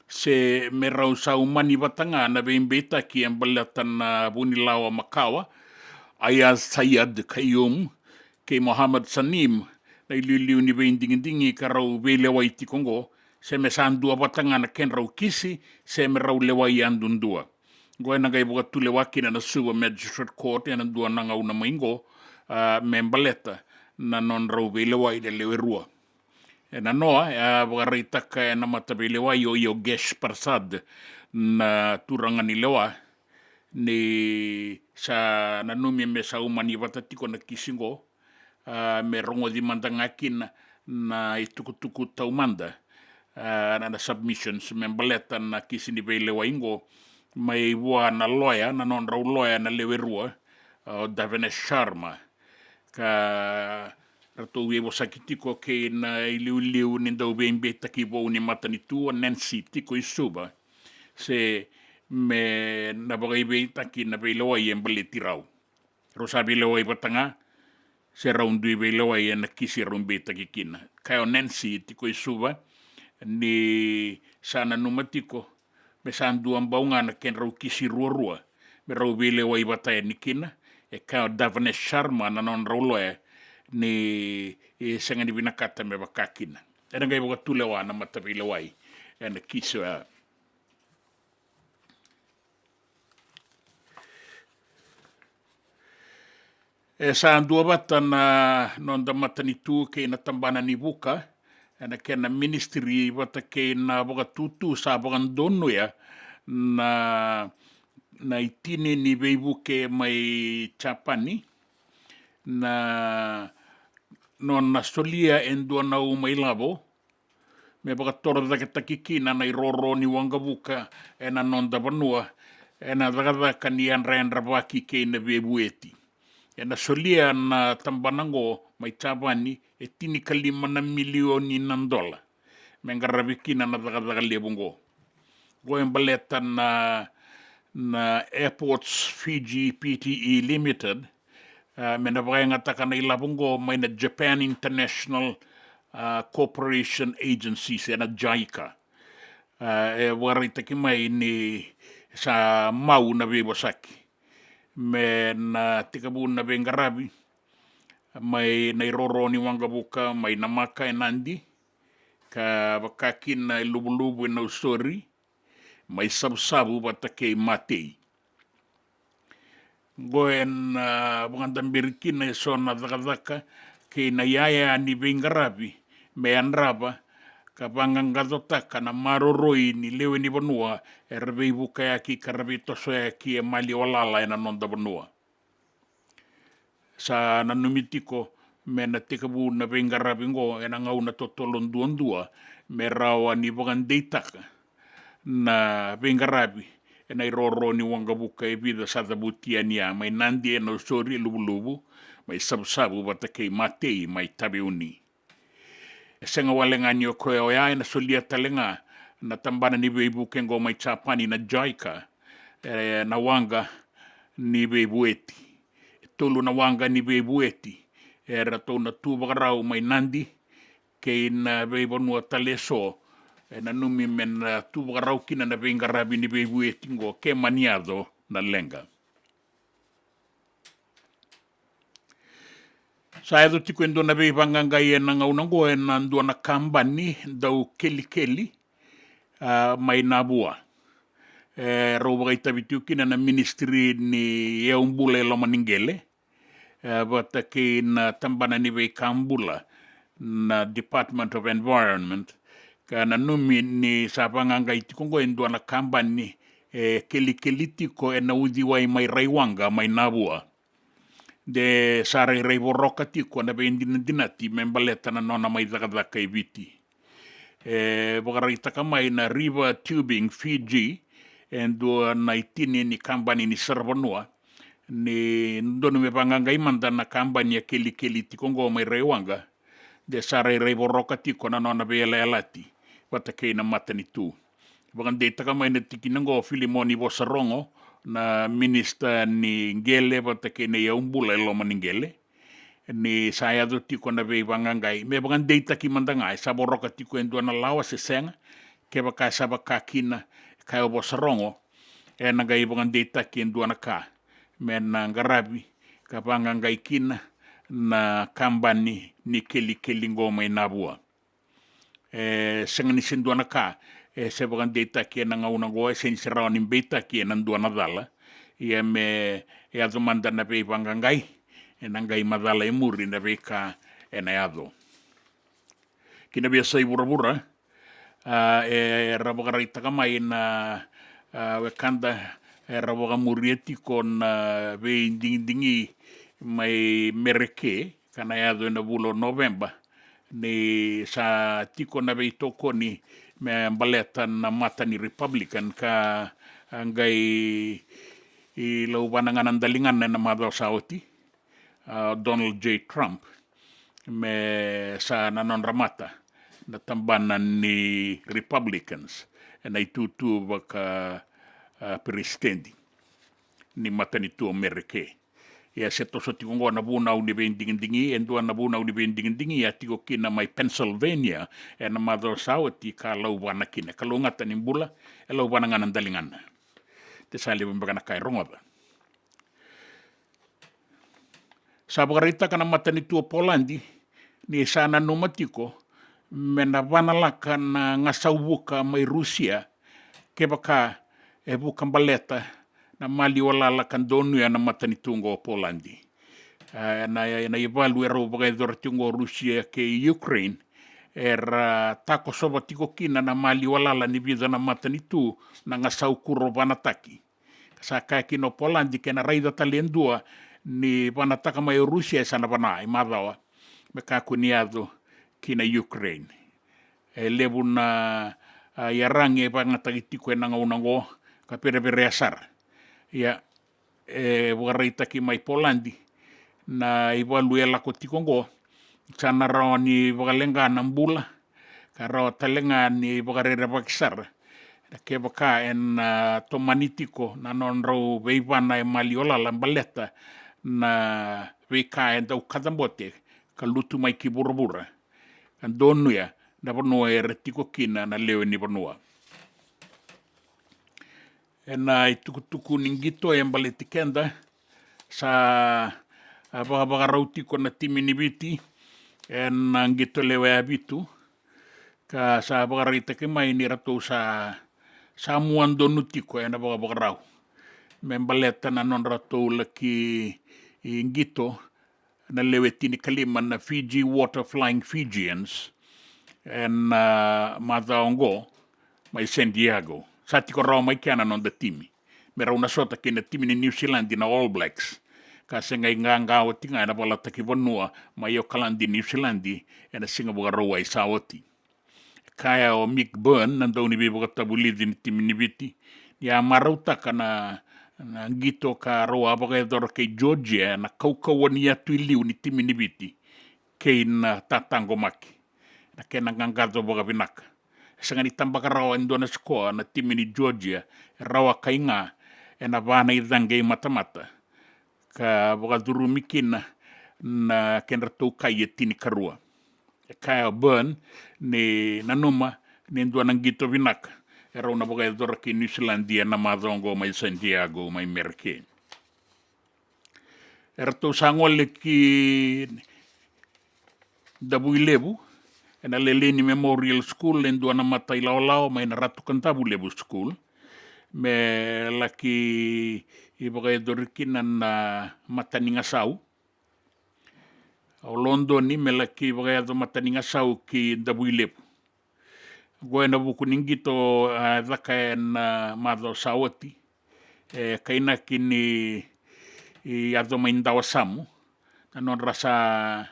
se me rau sa umani vata ga na veibeitaki e baleta na vunilawa makawa, Aiyaz Sayed-Khaiyum kei Mohammad Saneem, na iliuliu ni veidigidigi ka rau veilewai tiko oqo, se me sa dua vata ga na kedrau kisi se me rau lewai yadudua. Oqo ena qai vakatulewa kina na Suva Magistrate Court ena dua na gauna mai oqo, a, me baleta na nodrau veilewai na lewe rua. Ena noa, e a vakaraitaka ena mataveilewai o Yogesh Prasad, na turaga ni lewa, ni sa nanumi me sa umani vata tiko na kisi oqo, a, me rogoci mada ga kina na itukutuku taumada, a, na, na submissions me baleta na kisi ni veilewai oqo mai vua na loya, na nodrau loya na lewe rua, a, o Davinesh Sharma. Ka ratou veivosaki tiko kei na iliuliu ni dau veibeitaki vou ni matanitu o Nancy tiko i Suva, se me na vakaibeitaki na veilewai e baleti rau. Rau sa veilewai vata ga, se rau dui veilewai ena kisi rau beitaki kina. Kaya o Nancy tiko i Suva ni sa nanuma tiko me sa dua bau ga na kedrau kisi ruarua me rau veilewai vata yani kina. E kaya o Davinesh Sharma na nodrau loya ni e sega ni vinakata me vaka kina. Ena qai vakatulewa na mataveilewai ena kisi oya. E sa dua vata na noda matanitu kei na tabana ni vuka ena kena ministry vata kei na vakatutu sa vakadonuya na, na itini ni veivuke mai Japani, na nona solia e dua na uma ilavo me vakatorocaketaki kina na iroro ni waqavuka ena noda vanua ena cakacaka ni yadrayadravaki kei na veivueti. Ena solia na tabana oqo mai Japani e tinikalima na milioni na dola me qaravi kina na cakacaka levu oqo. Oqo e baleta na, na Airports Fiji Pte Limited, a, me na vakayagataka na ilavo oqo mai na Japan International, a, Cooperation Agency, se na JICA. A, e vakaraitaki mai ni sa mau na veivosaki me na tekivu na veiqaravi mai na iroro ni waqavuka mai Namaka e Nadi, ka vaka kina e Luvuluvu e Nausori, mai Savusavu vata kei Matei. Oqo ena vakadaberi kina eso na cakacaka kei na iyaya ni veiqaravi me yadrava ka vaqaqacotaka na maroroi ni lewe ni vanua era veivukayaki ka ra veitosoyaki e maliwa lala ena noda vanua. Sa nanumi tiko me na tekivu na veiqaravi oqo ena gauna totolo duadua me rawa ni vakadeitaka na veiqaravi ena iroro ni waqavuka e vica sa cavuti yani ya, mai Nadi e Nausori e Luvuluvu, mai Savusavu vata kei Matei mai Taveuni. E sega wale ga ni o koya oya, ena solia tale ga na tabana ni veivuke oqo mai Japani na JICA, e, na waqa ni veivueti. E tolu na waqa ni veivueti e ratou na tu vakarau mai Nadi kei na veivanua tale eso, e nanumi me na tu vakarau kina na veiqaravi ni veivueti oqo ke mani yaco na leqa. Sa yaco tiko e dua na veivaqaqai ena gauna oqo ena dua na kabani dau kelikeli, a, mai Navua. E rau vakaitavi tiko kina na ministry ni yaubula e loma ni qele, e, vata kei na tabana ni veika bula na Department of Environment. Ka nanumi ni sa vaqaqai tiko oqo e dua na kabani e kelikeli tiko ena uciwai mai Raiwaqa mai Navua. De sa rairai voroka tiko na veidinadinati me baleta na nona mai cakacaka e Viti. E vakaraitaka mai na River Tubing Fiji, e dua na itini ni kabani ni saravanua, ni dodonu me vaqaqai mada na kabani a kelikeli tiko oqo mai Raiwaqa, de sa rairai voroka tiko na nona veiyalayalati vata kei na matanitu. Vakadeitaka mai na tikina oqo o Filimoni Vosarogo, na minisita ni qele vata kei na yaubula e loma ni qele, ni sa yaco tiko na veivaqaqai. Me vakadeitaki mada ga, e sa voroka tiko e dua na lawa se sega? Kevaka e sa vaka kina, e kaya o Vosarogo, ena qai vakadeitaki e dua na ka me na qaravi ka vaqaqai kina na kabani ni kelikeli oqo mai Navua. E sega ni se dua na ka e se vakadeitaki ena gauna oqo, e sega ni se rawa ni beitaki ena dua na cala. Ia me yaco mada na veivaqaqai, ena qai macala e muri na veika ena yaco. Ki na veiyasai vuravura, a, e, era vakaraitaka mai na, a, wekada era vakamuria tiko na veidigidigi mai Mereke, ka na yaco ena vula o Noveba, ni sa tiko na veitokoni me baleta na mata ni Republican ka a qai lauvana ga na daligana ena macawa sa oti, a, Donald J Trump, me sa na nodra mata na tabana ni Republicans ena itutu vaka, a, peresitedi ni matanitu o Mereke. Ia se toso tiko oqo na vunau ni veidigidigi, e dua na vunau ni veidigidigi a tiko kina mai Pennsylvania ena macawa sa oti ka lauvana kina. Kalougata ni bula, e lauvana ga na daligana. De sa levu beka na ka e rogoca. Sa vakaraitaka na matanitu o Poladi ni sa nanuma tiko me na vanalaka na gasau vuka mai Rusia kevaka e vuka baleta na maliwa lala ka donuya na matanitu oqo o Poladi. A, na, na ivalu e rau vakayacora tiko oqo o Rusia kei Ukraine, era, a, takosova tiko kina na maliwa lala ni vica na matanitu na gasau kuro vanataki. Sa kaya kina o Poladi ke na raica tale e dua ni vanataka mai o Rusia, e sa na vana i macawa me kakua ni yaco ki na Ukraine. E levu na, a, iyaragi e vakayagataki tiko ena gauna oqo ka vereverea sara. Ia, e vakaraitaki mai Poladi na ivalu e lako tiko oqo, sa na rawa ni vakaleqa na bula, ka rawa tale ga ni vakarerevaki sara kevaka ena, a, tomani tiko na nodrau veivana e maliwa lala baleta na veika e dau kacabote ka lutu mai ki vuravura ka donuya na vanua era tiko kina na lewe ni vanua. Ena itukutuku ni qito e baleti keda, sa, a, vakavakarau tiko na timi ni Viti ena qito lewe vitu, ka sa vakaraitaki mai ni ratou sa, sa mua donu tiko ena vakavakarau me baleta na nodratou laki qito na lewe tinikalima na Fiji Water Flying Fijians ena, a, macawa oqo mai San Diego. Sa tiko rawa mai kea na noda timi me rau na sota kei na timi ni Niusiladi na All Blacks, ka se qai qaqa oti ga ena valataki vanua mai Okaladi, Niusiladi, ena siga Vakarauwai sa oti. Kaya o Mick Byrne, na dauniveivakatavulici ni timi ni Viti, ni a marautaka na, Na qito ka rau a vakayacora kei Georgia na kaukauwa ni yatu i liu ni timi ni Viti kei na tataqomaki, na kena qaqaco vakavinaka. E sega ni tabaka rawa e dua na sikoa na timi ni Georgia, e rawa kai ga ena va na icaqe imatamata ka vakacurumi kina na kedratou kai e tinikarua. E kaya o Byrne ni nanuma ni dua na qito vinaka e rau na vakayacora ki Niusiladi ena macawa oqo mai Santiago mai Merika. Eratou sa gole ki Davuilevu ena Leleini Memorial School e dua na mata ilawalawa mai na Ratu Kadavulevu School me laki vakayacori kina na matanigasau. O Lodoni me laki vakayaco matanigasau ki Davuilevu. Oqo ena vuku ni qito a caka ena macawa sa oti. E kainaki ni yaco mai Dawasamu na nodra sa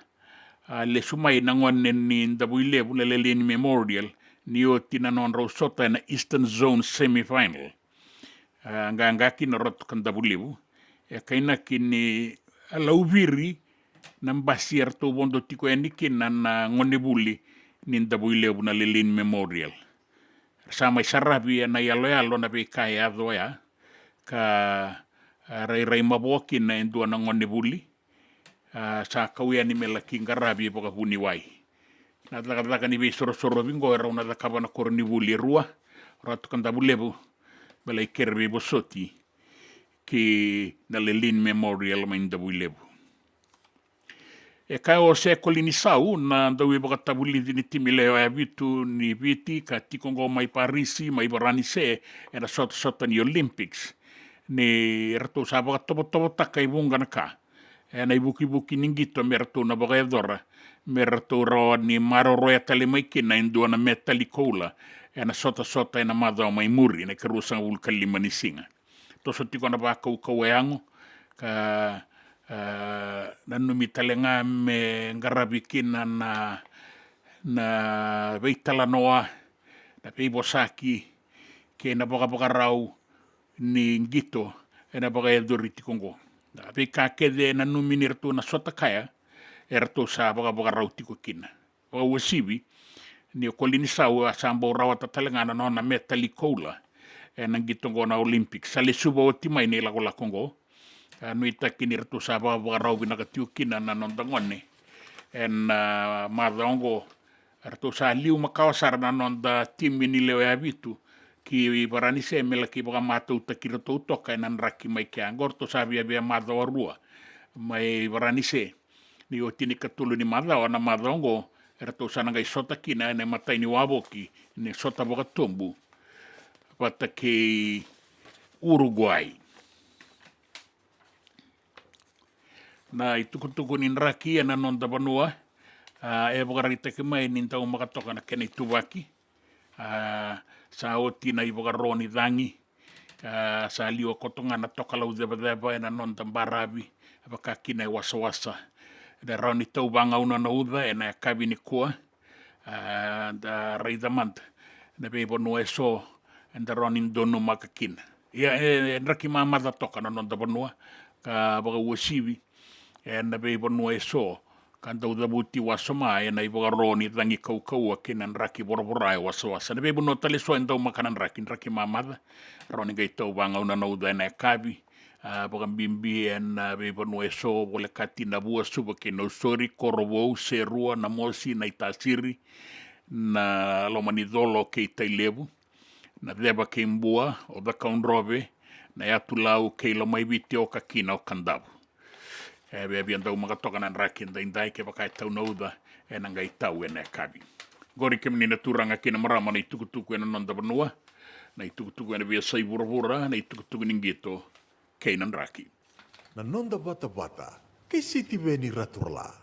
a lesu mai na gone ni Davuilevu na Leleini Memorial ni oti na nodrau sota ena Eastern Zone semifinal. A qaqa kina Ratu Kadavulevu. E kainaki ni a lauviri na basi eratou vodo tiko yani kina na gonevuli ni Davuilevu na Leleini Memorial. Era sa mai saravi ena iyaloyalo na veika e yaco oya ka a rairai mavoa kina e dua na gonevuli. A sa kau yani me laki qaravi vakavuniwai. Na cakacaka ni veisorosorovi oqo e rau na cakava na koronivuli e rua, Ratu Kadavulevu me lai kere veivosoti ki na Leleini Memorial mai Davuilevu. E kaya o Jose Kolinisau na dauveivakatavulici ni timi lewe vitu ni Viti ka tiko oqo mai Parisi mai Varanise ena sotasota ni Olympics ni ratou sa vakatovotovotaka e vuqa na ka ena ivukivuki ni qito me ratou na vakayacora me ratou rawa ni maroroya tale mai kina e dua na metali koula ena sotasota ena macawa mai muri ena ikaruasagavulu ka lima ni siga. Toso tiko na vakaukauwa yago ka a nanumi tale ga me qaravi kina na na veitalanoa, na veivosaki kei na vakavakarau ni qito ena vakayacori tiko oqo. Na veika kece e nanumi ni ratou na sota kaya e ratou sa vakavakarau tiko kina. Vakauasivi ni o Kolinisau a sa bau rawata tale ga na nona metali koula ena qito oqo na Olympics. Sa lesuva oti mai na ilakolako oqo. A nuitaki ni ratou sa vakavakarau vinaka tiko kina na noda gone ena macawa oqo. Ratou sa liu makawa sara na noda timi ni lewe vitu ki Varanise me laki vakamatautaki iratou toka ena draki mai kea. Oqo ratou sa viavia macawa rua mai Varanise. Ni oti ni katolu ni macawa na macawa oqo eratou sa na qai sota kina ena imatai ni wavoki ni sota vakatobu vata kei Uruguai. Na itukutuku ni draki ena noda vanua a e vakaraitaki mai ni daumaka toka na kena ituvaki. A sa oti na ivakaro ni cagi. A sa liwa koto ga na tokalau cevaceva ena noda baravi, vaka kina e wasawasa. Eda rawa ni tau vagauna na uca ena yakavi nikua. A da raica mada na veivanua eso eda rawa ni donumaka kina. Ia e draki mamaca toka na noda vanua ka vakauasivi ena veivanua eso ka dau cavuti wasoma ena ivakaro ni cagi kaukauwa kei na draki voravora e wasawasa. Na veivanua tale eso e daumaka na draki, draki mamaca, rawa ni qai tau vagauna na uca ena yakavi. A vakabibi ena veivanua eso volekati na Vuasuva kei Nausori, Korovou, Serua, Namosi, Naitasiri, na Lomanicolo kei Tailevu, na Ceva kei Bua, o Cakaudrove, na Yatulau kei Lomaiviti, oka kina o Kadavu. E viavia daumaka toka na draki edaidai, kevaka e tau na uca ena qai tau ena yakavi. Qori kemuni na turaga kei na marama na itukutuku ena noda vanua, na itukutuku ena veiyasai vuravura, na itukutuku ni qito kei na draki. Na noda vatavata kei Sitiveni Raturala.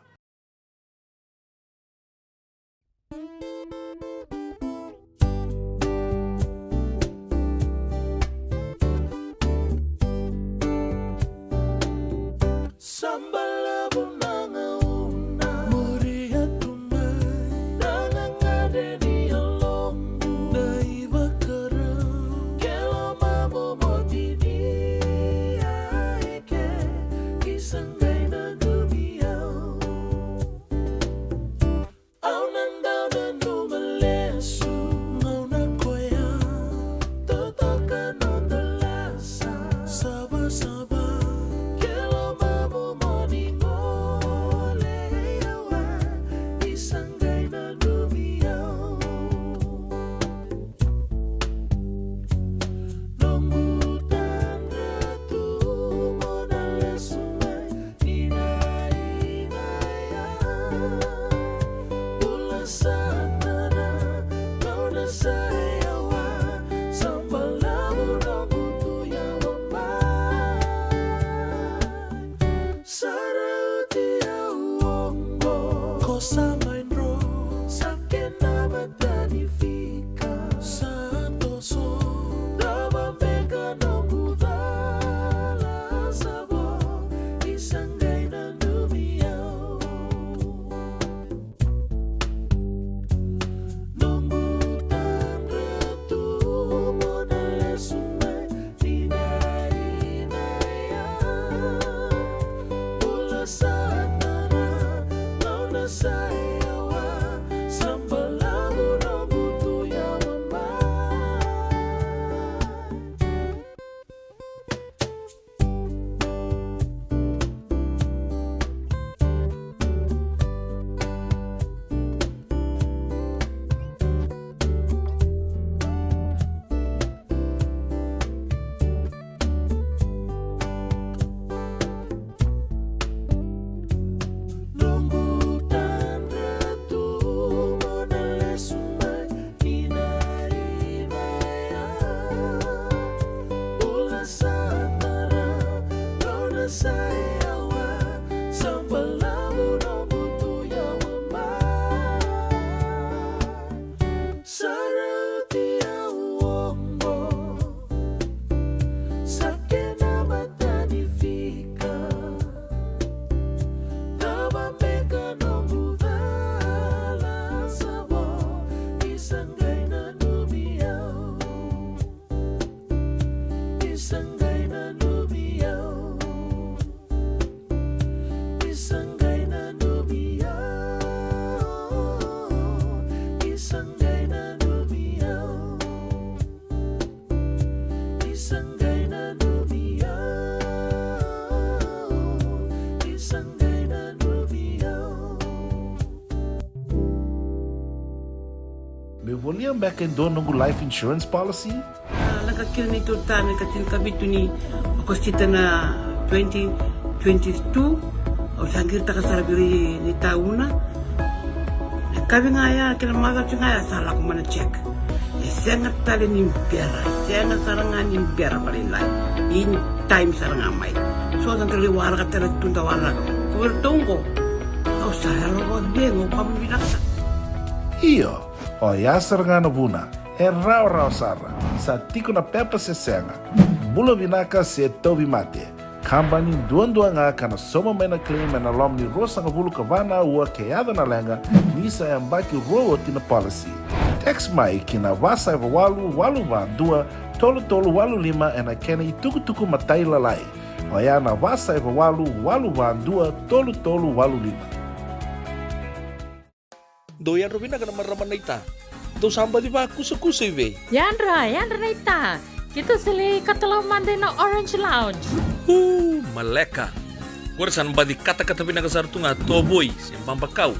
Meu volia beka e dua noqu life insurance policy? A, lako kina neitou tama ena ika tinikavitu ni Okosita na twenty twenty-two. Au sa qiritaka sara vei ira ni tauna. Na yakavi ga ya kei na macawa ga ya sa lako mai na check. E sega tale ni bera, e sega sara ga ni bera vakalailai. In time sara ga mai. So da qai waraka tale tu da waraka. Ko vei iratou qo, au sa yalo vakacegu, au vakavinavinaka sara. Io, oya sara ga na vuna. E rawarawa sara, sa tiko na pepa se sega, bula vinaka se tauvimate. Kabani duadua ga ka na sauma mai na claim ena loma ni ruasagavulu ka va na aua ke yaco na leqa, ni sa yabaki rua oti na policy. Text mai ki na va saiva walu walu va dua tolu tolu walu lima ena kena itukutuku matailalai. Oya na va saiva walu walu va dua tolu tolu walu lima. Dou yadra vinaka na marama naita. Dou sa baci vakusakusa i vei? Yadra, yadra naita. Keitou sa lai katalau mada ina Orange Lounge. Uu, maleka. Qori sa na baci katakata vinaka sara tu ga tovoi se babakau.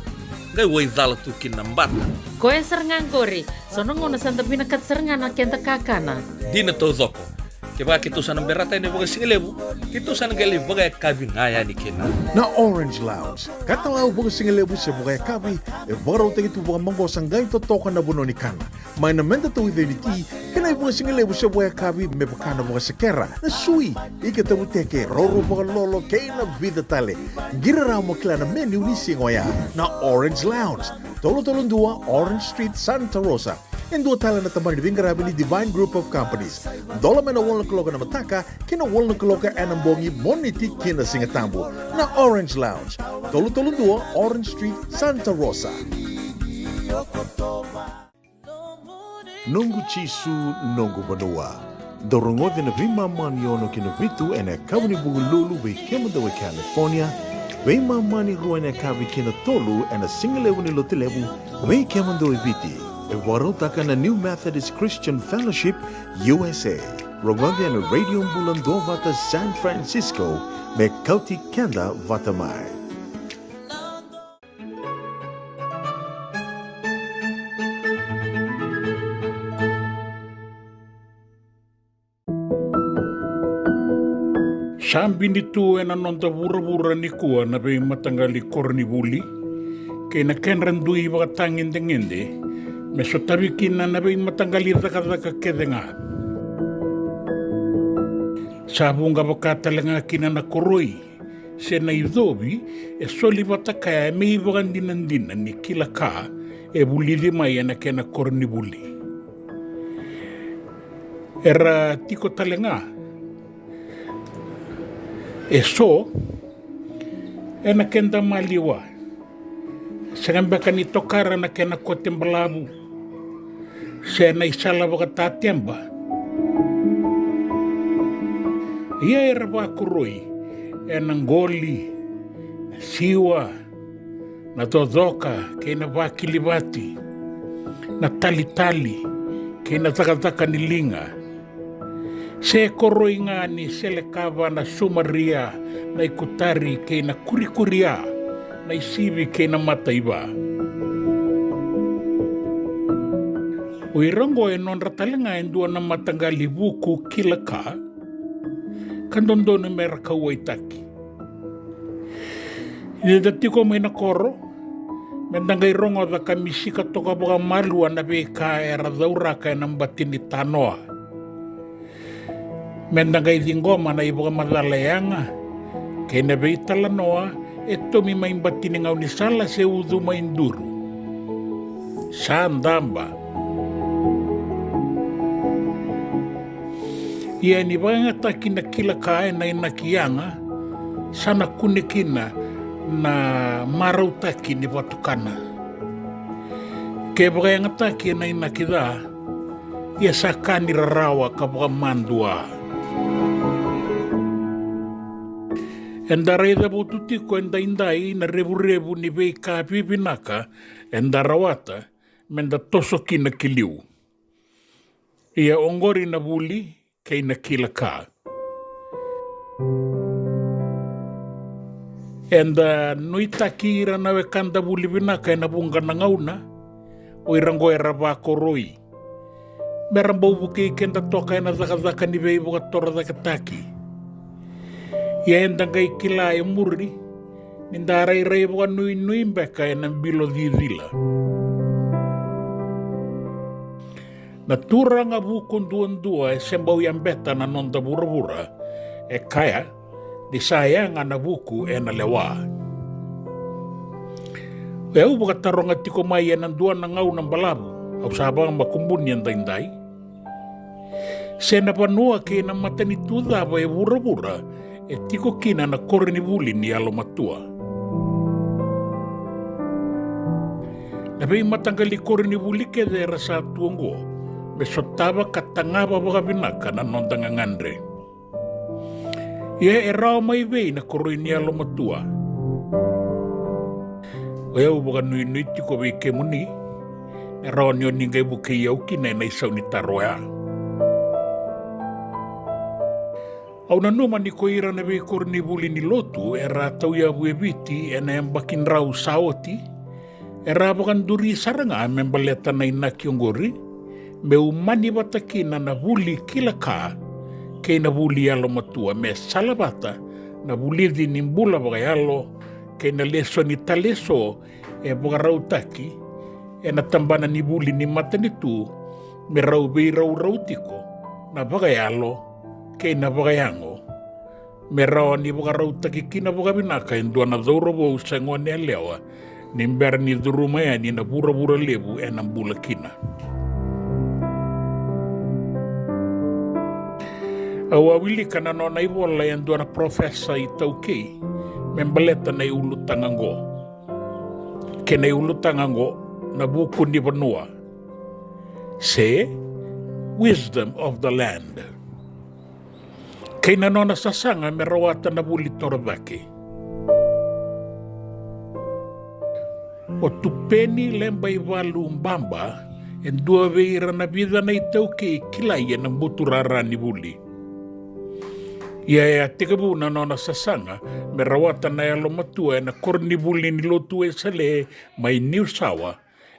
Qai waicala tu kina na bata. Koya sara ga qori. So na gauna sa da vinakata sara ga na keda kakana. Dina taucoko. Kevaka keitou sa na berata yani vakasigalevu, keitou sa na qai lai vakayakavi ga yani kina. Na Orange Lounge, katalau vakasigalevu se vakayakavi, e vakarautaki tu vakamaqosa qai totoka na vanua ni kana. Mai na meda tauica ni ti, kei na ivakasigalevu se vakayakavi me vaka na vakasekera, na sui, ika tavuteke, roro vakalolo, kei na vica tale. Qiri rawa mo kila na menu ni siga oya. Na Orange Lounge, tolu tolu dua Orange Street, Santa Rosa. E dua tale na tabana ni veiqaravi ni Divine Group of Companies. Dola mai na walu na kaloko ena mataka ki na walu na kaloko ena bogi, Moniti ki na Sigatabu. Na Orange Lounge, tolu tolu dua Orange Street, Santa Rosa. Noqu Jisu, noqu vanua. Dou rogoca na veimama ni ono ki na vitu ena yakavi ni Vukelulu vei kemudou e California, veimama ni rua ena yakavi ki na tolu ena sigalevu ni Lotulevu vei kemudou e Viti. E vakarautaka na New Methodist Christian Fellowship, U S A. Rogoca ena Radio Bula Duavata San Francisco, me kauti keda vata mai. Sa bidi tu ena noda vuravura nikua na veimataqali koronivuli kei na kedra dui vakatagedegede me sotavi kina na veimataqali cakacaka kece ga. Sa vuqa vaka tale ga kina na koroi se na icovi e soli vata kaya me ivakadinadina ni kila ka e vulici mai ena kena koronivuli. Era tiko tale ga eso ena keda maliwa. Sega beka ni tokara na kena kote balavu se na isala vakatateba. Ia era vakoroi ena qoli, na siwa, Na cocoka kei na vakilivati, na talitali kei na cakacaka ni liga, se koroi ga ni selekava na sumaria, na ikutari kei na kurikuria, na isivi kei na mataiva. O ira oqo e nodra tale ga e dua na mataqali vuku kila ka, ka dodonu me ra kauwaitaki. Ni da tiko mai na koro, me da qai rogoca ka misika toka vakamalua na veika era cauraka ena bati ni tanoa. Me da qai ciqoma na ivakamacala e yaga kei na veitalanoa e tomi mai bati ni gaunisala se ucu mai duru. Sa daba. Ia ni vakayagataki na kila ka ena inaki yaga, sa na kune kina na marautaki ni vatukana. Ke vakayagataki ena inaki ca, ia sa ka ni rarawa ka vakamadua. Eda raica votu tiko edaidai na revurevu ni veika vivinaka eda rawata me da toso kina ki liu. Ia oqori na vuli kei na kila ka. Eda nuitaki ira na wekada vuli vinaka ena vuqa na gauna, o ira oqo era vakoroi. Me ra bau vukei keda toka ena cakacaka ni veivakatorocaketaki. Ia eda qai kila e muri, ni da rairai vakanuinui beka ena bilo cicila. Na turaga vuku duadua e se bau yabeta na noda vuravura, e kaya, ni sa yaga na vuku ena lewa. O yau vakataroga tiko mai ena dua na gauna balavu, au sa vakamakubuni edaidai. Se na vanua kei na matanitu cava e vuravura e tiko kina na koronivuli ni yalomatua. Na veimataqali koronivuli kece era sa tu oqo, me sotava ka tagava vakavinaka na noda gagadre. Ia e rawa mai vei na koroi ni yalomatua? O yau vakanuinui tiko vei kemuni, e rawa ni o ni qai vukei au kina ena isau ni taro oya. Au nanuma ni ko ira na veikoronivuli ni lotu era tauyavu e Viti ena yabaki drau sa oti, era vakaduri sara ga me baleta na inaki oqori, me umani vata kina na vuli kila ka kei na vuli yalomatua, me salavata na vulici ni bula vakayalo kei na lesoni tale eso e vakarautaki ena tabana ni vuli ni matanitu, me rau veiraurau tiko na vakayalo kei na vakayago, me rawa ni vakarautaki kina vakavinaka e dua na cauravou se gone yalewa ni bera ni curuma yani na vuravura levu ena bula kina. Au a wilika na nona ivola e dua na parofesa iTaukei me baleta na iulutaga oqo, kei na iulutaga oqo na vuku ni vanua, se Wisdom of the Land, kei na nona sasaga me rawata na vuli torocake. O Tupeni Lebaivalu Baba e dua vei ira na vica na iTaukei kilai ena buturara ni vuli. Ia e a tekivu na nona sasaga me rawata na yalomatua ena koronivuli ni lotu Wesele mai Niusawa,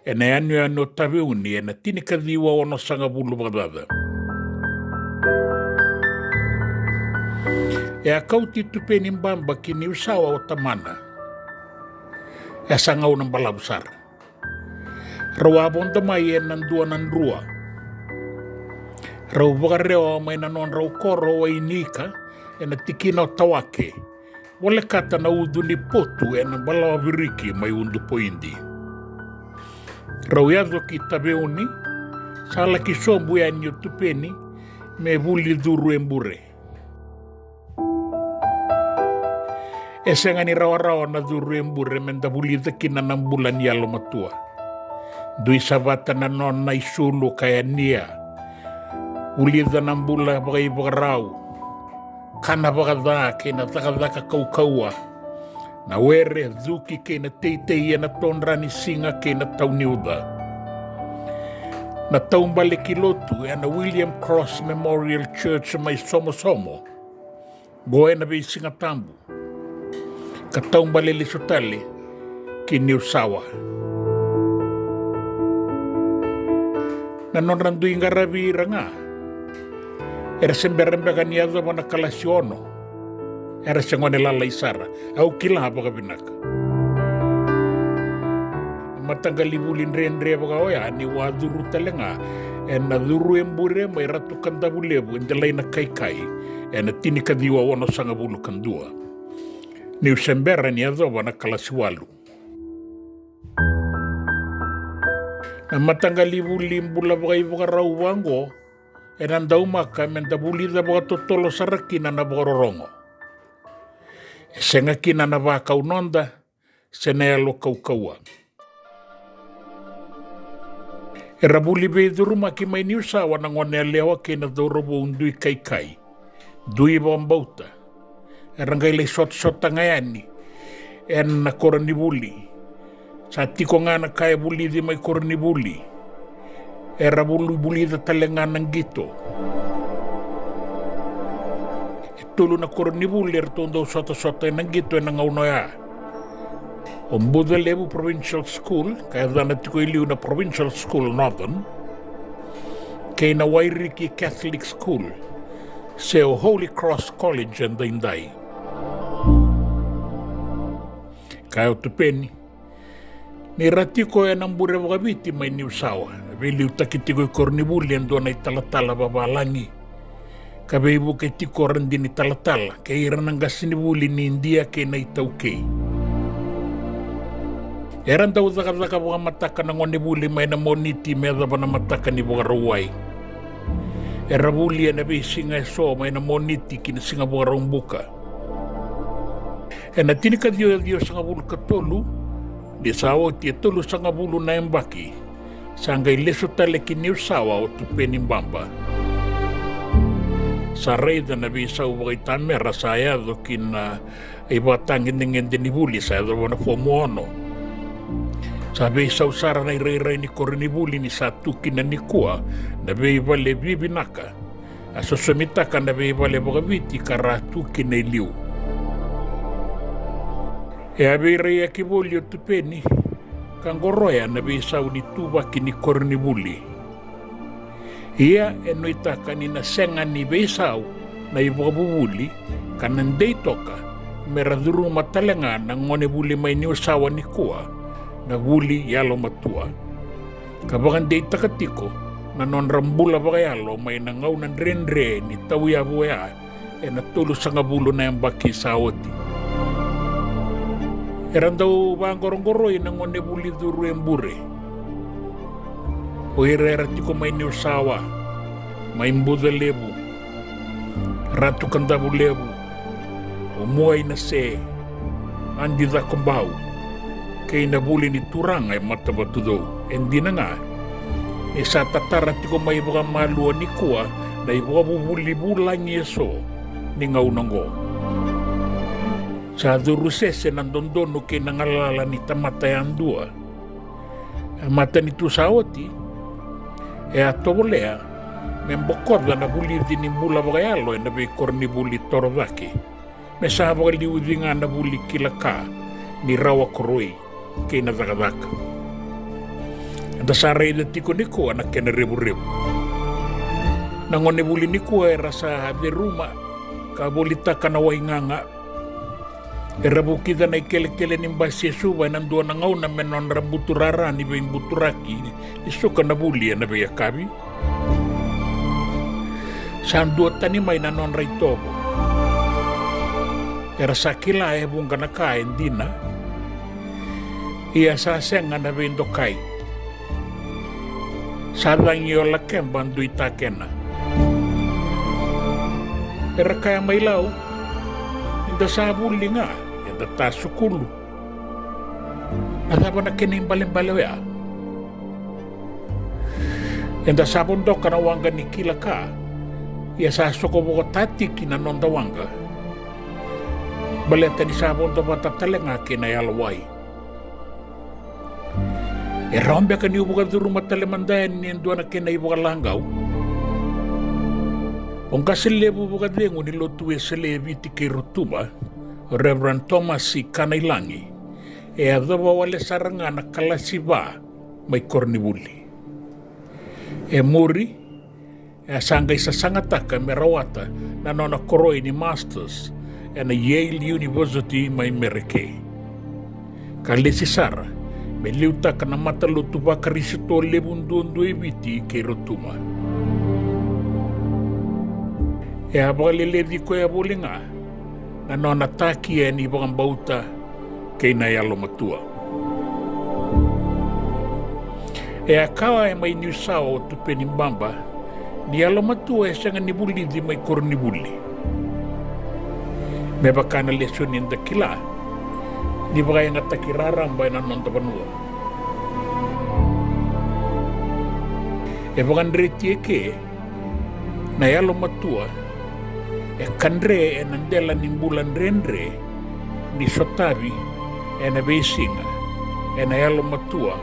ena yanuyanu o Taveuni ena tinikaciwa onosagavulu vakacaca. E a kauti Tupeni Baba ki Niusawa o tamana. E sa gauna balavu sara. Rau a vodo mai ena dua na drua. Rau vakarewa mai na nodrau koro o Wainika ena tikina o Tawake, volekata na ucu ni potu ena balawa viriki mai Udupoidi. Rau yaco ki Taveuni, sa laki sobu yani o Tupeni me vuli curu e bure. E sega ni rawarawa na curu e bure me da vulica kina na bula ni yalomatua. Dui savata na nona isulu ka yania. Vulica na bula vakaivakarau, kana vakaca kei na cakacaka kaukauwa, Na were, cuki kei na teitei ena todra ni siga kei na tauniuca. Na taubale ki lotu ena William Cross Memorial Church mai Somosomo qo ena veisiga tabu, ka taubale lesu tale ki Niusawa. Na nodra dui qaravi ira ga era se bera beka ni yacova na kalasi ono. Era se gone lalai sara, au kila vakavinaka. Na mataqali vuli dredre vaka oya niu a curu tale ga ena curu e bure mai Ratu Kadavulevu e Delainakaikai ena tinikaciwa onosagavulu ka dua, niu se bera ni yacova na kalasi walu. Na mataqali vuli bula vakaivakarau vaqo ena daumaka meda vulica vakatotolo sara kina na vakarorogo. E sega kina na vakau noda se na yalo kaukauwa. Era vuli veicurumaki mai Niusawa na gone yalewa kei na cauravou dui kaikai, dui vakabauta. Era qai lai sotasota ga yani ena koronivuli. Sa tiko ga na ka e vulici mai koronivuli. Era vuli, vulica tale ga na qito. E tolu na koronivuli eratou dau sotasota ena qito ena gauna oya. O Bucalevu Provincial School, ka yacana tiko e liu na Provincial School Northern, kei na Wairiki Catholic School, se o Holy Cross College edaidai. Kaya o Tupeni ni ra tiko ena bure vakaviti mai Niusawa, veiliutaki tiko e koronivuli e dua na italatala vavalagi, ka veivuke tiko radini talatala kei ira na qasenivuli ni Idia kei na iTaukei. Era dau cakacaka vakamataka na gonevuli mai na Moniti me yacova na mataka ni Vakarauwai. Era vuli ena veisiga eso mai na Moniti ki na siga Vakaraubuka. Ena tinikaciwa ciwasagavulu ka tolu, ni sa oti e tolusagavulu na yabaki, sa qai lesu tale ki Niusawa o Tupeni Baba. Sa raica na veisau vakaitamera sa yaco ki na ivakatagedegede ni vuli sa yacova na fomu ono. Sa veisau sara na irairai ni koronivuli ni sa tu kina nikua na veivale vivinaka, a sosomitaka na veivale vakaviti ka ra tu kina e liu. E a veiraiyaki voli o Tupeni ka qoroya na veisau ni tuvaki ni koronivuli. Ia e nuitaka ni na sega ni veisau na ivakavuvuli ka na dei toka me ra curuma tale ga na gonevuli mai Niusawa nikua na vuli yalomatua, ka vakadeitaka tiko na nodra bula vakayalo mai na gauna dredre ni tauyavu oya ena tolusagavulu na yabaki sa oti. Era dau vaqoroqoroi na gonevuli curu e bure. O ira era tiko mai Niusawa, mai Bucalevu, Ratu Kadavulevu, o Muainase, Adi Cakobau, kei na vuli ni turaga e Matavatucou. E dina ga ni sa tatara tiko mai vakamalua nikua na ivakavuvuli vulagi eso ni gauna oqo. Sa curu sese na dodonu kei na galala ni tamata yadua. E matanitu sa oti, e a tovolea me bokoca na vulici ni bula vakayalo ena veikoronivuli torocake, me sa vakaliuci ga na vuli kila ka ni rawa koroi kei na cakacaka. Eda sa raica tiko nikua na kena revurevu. Na gonevuli nikua era sa ceruma ka volitaka na waigaga. Era vukica na ikelekele ni basi e Suva ena dua na gauna me nodra buturara ni veibuturaki ni suka na vuli ena veiyakavi. Sa dua tani mai na nodra itovo. Era sa kila e vuqa na ka e dina, ia sa sega na veidokai. Sa cagi o Lakeba dui takena. Era kaya mai Lau, eda sa vuli ga, eda ta sukulu. Na cava na kena ibalebale oya? Eda sa vodoka na waqa ni kila ka, ia sa soko vakatatiki na noda waqa. Baleta ni sa vodo vata tale ga kei na yalowai. E rawa beka niu vakacuruma tale mada yani e dua na kena ivakalagau? O qase levu vakacegu ni lotu Wesele e Viti kei Rotuma, o Reverend Thomas Sikanailagi, e yacova wale sara ga na kalasi va mai koronivuli. E muri, e a sa qai sasagataka me rawata na nona koroi ni Masters ena Yale University mai Mereke. Ka lesi sara me liutaka na matalotu vaKarisito levu duadua e Viti kei Rotuma. E a vakaleleci koya voli ga na nona takia ni vakabauta kei na yalomatua. E a kaya mai Niusawa o Tupeni Baba ni yalomatua e sega ni vulici mai koronivuli. Me vaka na lesoni eda kila ni vakayagataki raraba ena noda vanua. E vakadreti eke na yalomatua e kadre ena dela ni bula dredre ni sotavi ena veisiga ena yalomatua,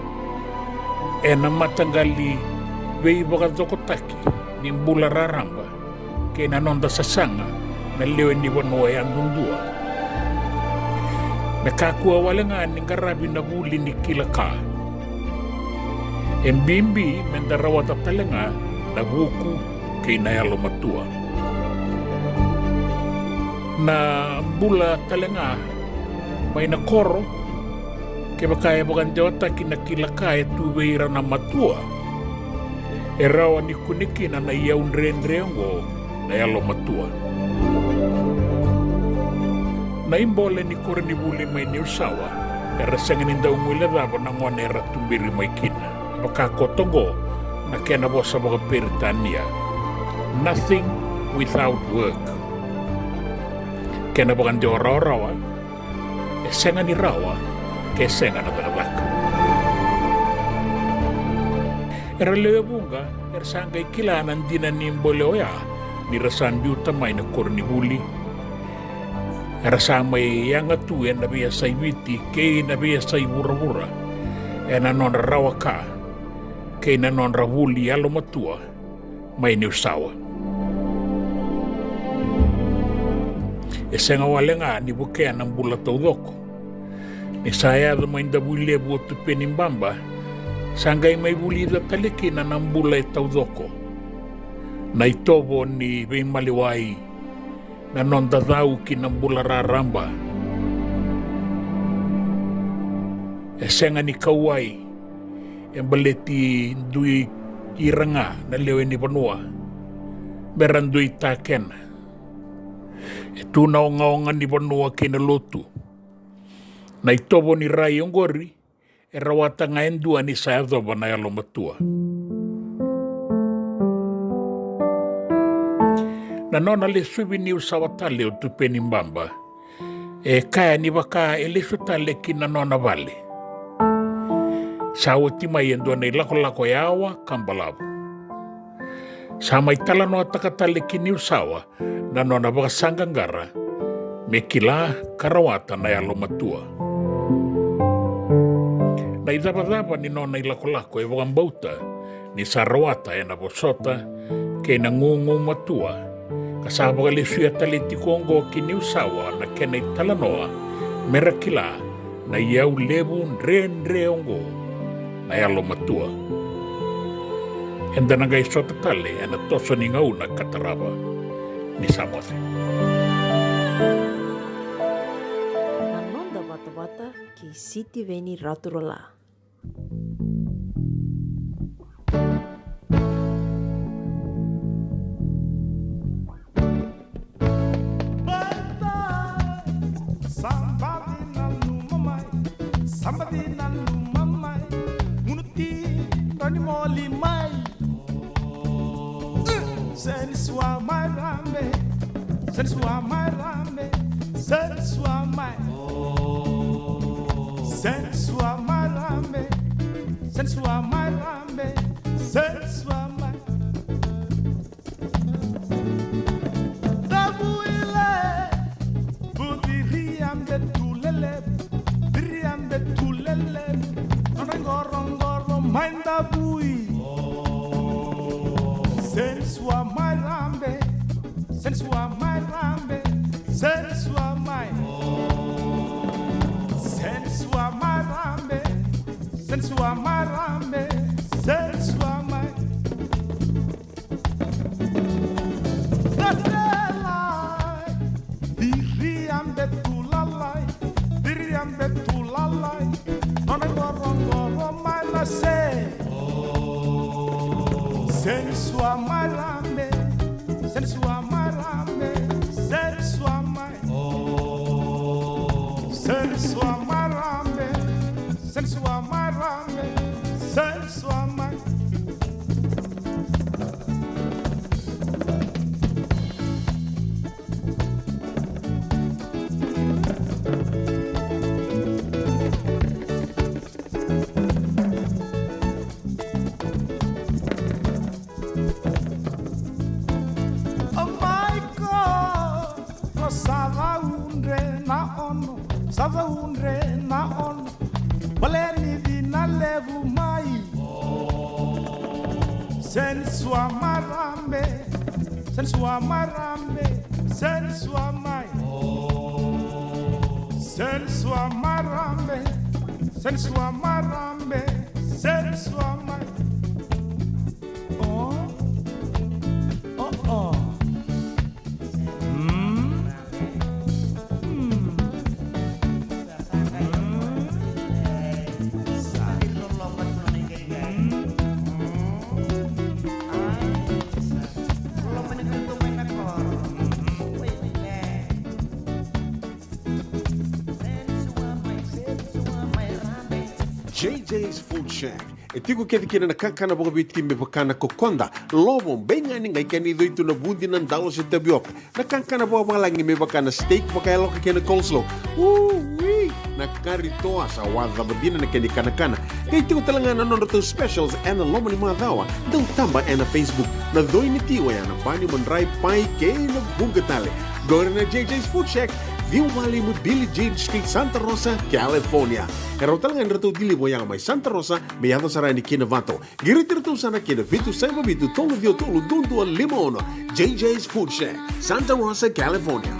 ena mataqali veivakacokotaki ni bula raraba kei na noda sasaga na lewe ni vanua yadudua. Me kakua wale ga ni qaravi na vuli ni kila ka. E bibi me da rawata tale ga na vuku kei na yalomatua. Na bula tale ga mai na koro, kevaka e vakadewataki na kila ka e tu vei ira na matua, e rawa ni kune kina na iyau dredre oqo na yalomatua. Na ibole ni koronivuli mai Niusawa era sega ni dau guilecava na gone era tuberi mai kina. Vaka koto oqo na kena vosa vakaperitania, "Nothing without work." Kena vakadewa rawarawa, e sega ni rawa ke sega na cakacaka. Era lewe vuqa era sa qai kila na dina ni bole oya ni ra sa biuta mai na koronivuli. Era sa mai yaga tu ena veiyasai Viti kei na veiyasai vuravura ena nodra rawa ka kei na nodra vuli yalomatua mai Niusawa. E sega wale ga ni vukea na bula taucoko. Ni sa yaco mai Davuilevu o Tupeni Baba, sa qai mai vulica tale kina na bula e taucoko. Na itovo ni veimaliwai, na noda cau ki na bula raraba. E sega ni kauwai e baleti dui ira ga na lewe ni vanua me ra dui takena. E tu na ogaoga ni vanua kei na lotu. Na itovo ni rai oqori e rawata ga e dua ni sa yacova na yalomatua. Na nona lesuvi Niusawa tale o Tupeni Baba, e kaya ni vaka e lesu tale ki na nona vale, sa oti mai e dua na ilakolako yawa ka balavu. Sa mai talanoataka tale ki Niusawa na nona vakasaqaqara me kila ka rawata na yalomatua. Na icavacava ni nona ilakolako e vakabauta ni sa rawata ena vosota kei na gugumatua, ka sa vakalesuya tale tiko oqo ki Niusawa na kena italanoa me ra kila na iyau levu dredre oqo na yalomatua. Eda na qai sota tale ena toso ni gauna ka tarava. Ni sa moce. Na noda vatavata kei Sitiveni Raturala. Somebody nanuma mai, somebody nanuma mai, munuti rani moli mai. Seni sua mai rambe, seni sua mai rambe, seni sua mai. Seni sua mai rambe, seni sua mai rambe, seni sua mai. Tabuile, budiria. Mai Davui. Seni sua mai Rabe. Seni sua mai Rabe. Seni sua mai. Seni sua mai Rabe. Seni sua mai Rabe. Seni sua mai. Raselai, viriabe tu lalai, viriabe tu lalai. Nona iqoroqoro mai na se. Seni sua mai Rabe, seni sua mai Rabe, seni sua mai. Seni sua mai Rabe, seni sua mai Rabe, seni sua mai. O mai ko, ko sa caudre na ono, sa caudre na ono. Balea ni cina levu mai. Seni sua mai Rabe, seni sua mai Rabe, seni sua mai. Seni sua mai Rabe, seni sua mai Rabe, seni sua mai. Oh, oh, oh. Mm. Mm. J J's Food Shack. E tiko kece kina na kakana vakaviti me vaka na kokoda, lovo, beigani, qai kena icoi tu na vudi, na dalo se tavioka. Na kakana vakavalagi me vaka na steak vakayaloka kei na coleslaw. Ui! Na kari toa sa wacava dina na kena ikanakana. Qai tiko tale ga na nodratou specials ena loma ni macawa. Dau taba ena Facebook. Na coi ni ti oya na bani, madrai, pai kei na vuqa tale. Qori na J J's Food Shack, ciwa walu lima Billie Jean Street, Santa Rosa, California. E rawa tale ga ni ratou deliver oya mai Santa Rosa me yaco sara yani ki Novato. Qiriti iratou sara ki na vitu saiva vitu tolu ciwa tolu dua dua lima ono. J J's Food Shack, Santa Rosa, California.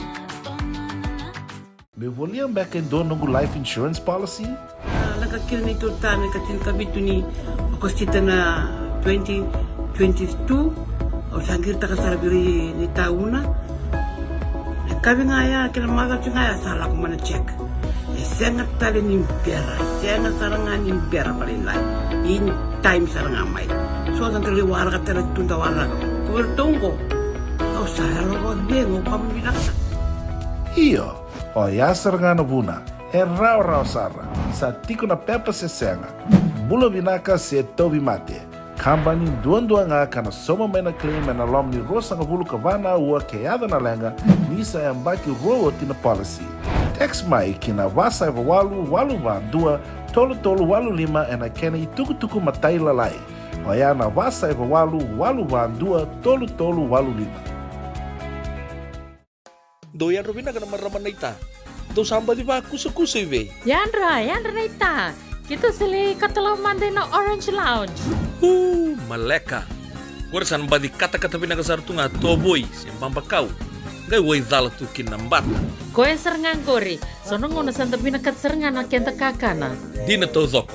Meu volia beka e dua noqu life insurance policy? A, lako kina neitou tane ka tinikavitu ni Okosita na twenty twenty-two. Au sa qiritaka sara vei ira ni tauna. Na yakavi ga ya kei na macawa ga ya sa lako mai na check. E sega tale ni bera, e sega sara ga ni bera vakalailai. In time sara ga mai. So da qai waraka tale tu da waraka. Ko iratou oqo, au sa yalo vakacegu, au vakavinavinaka. Io, oya sara ga na vuna. E rawarawa sara. Sa tiko na pepa se sega. Bula vinaka se tauvimate. Kabani duadua ga ka na sauma mai na claim ena loma ni ruasagavulu ka va na aua ke yaco na leqa, ni sa yabaki rua oti na policy. Text mai ki na va saiva walu walu va dua tolu tolu walu lima ena kena itukutuku matailalai. Oya na va saiva walu walu va dua tolu tolu walu lima. Dou yadra vinaka na marama naita. Dou sa baci vakusakusa i vei? Yadra, yadra naita. Keitou sa lai katalau mada ina Orange Lounge. Uu, maleka. Qori sa na baci katakata vinaka sara tu ga, tovoi se babakau. Qai waicala tu kina na bata. Koya sara ga qori. So na gauna sa da vinakata sara ga na keda kakana. Dina taucoko.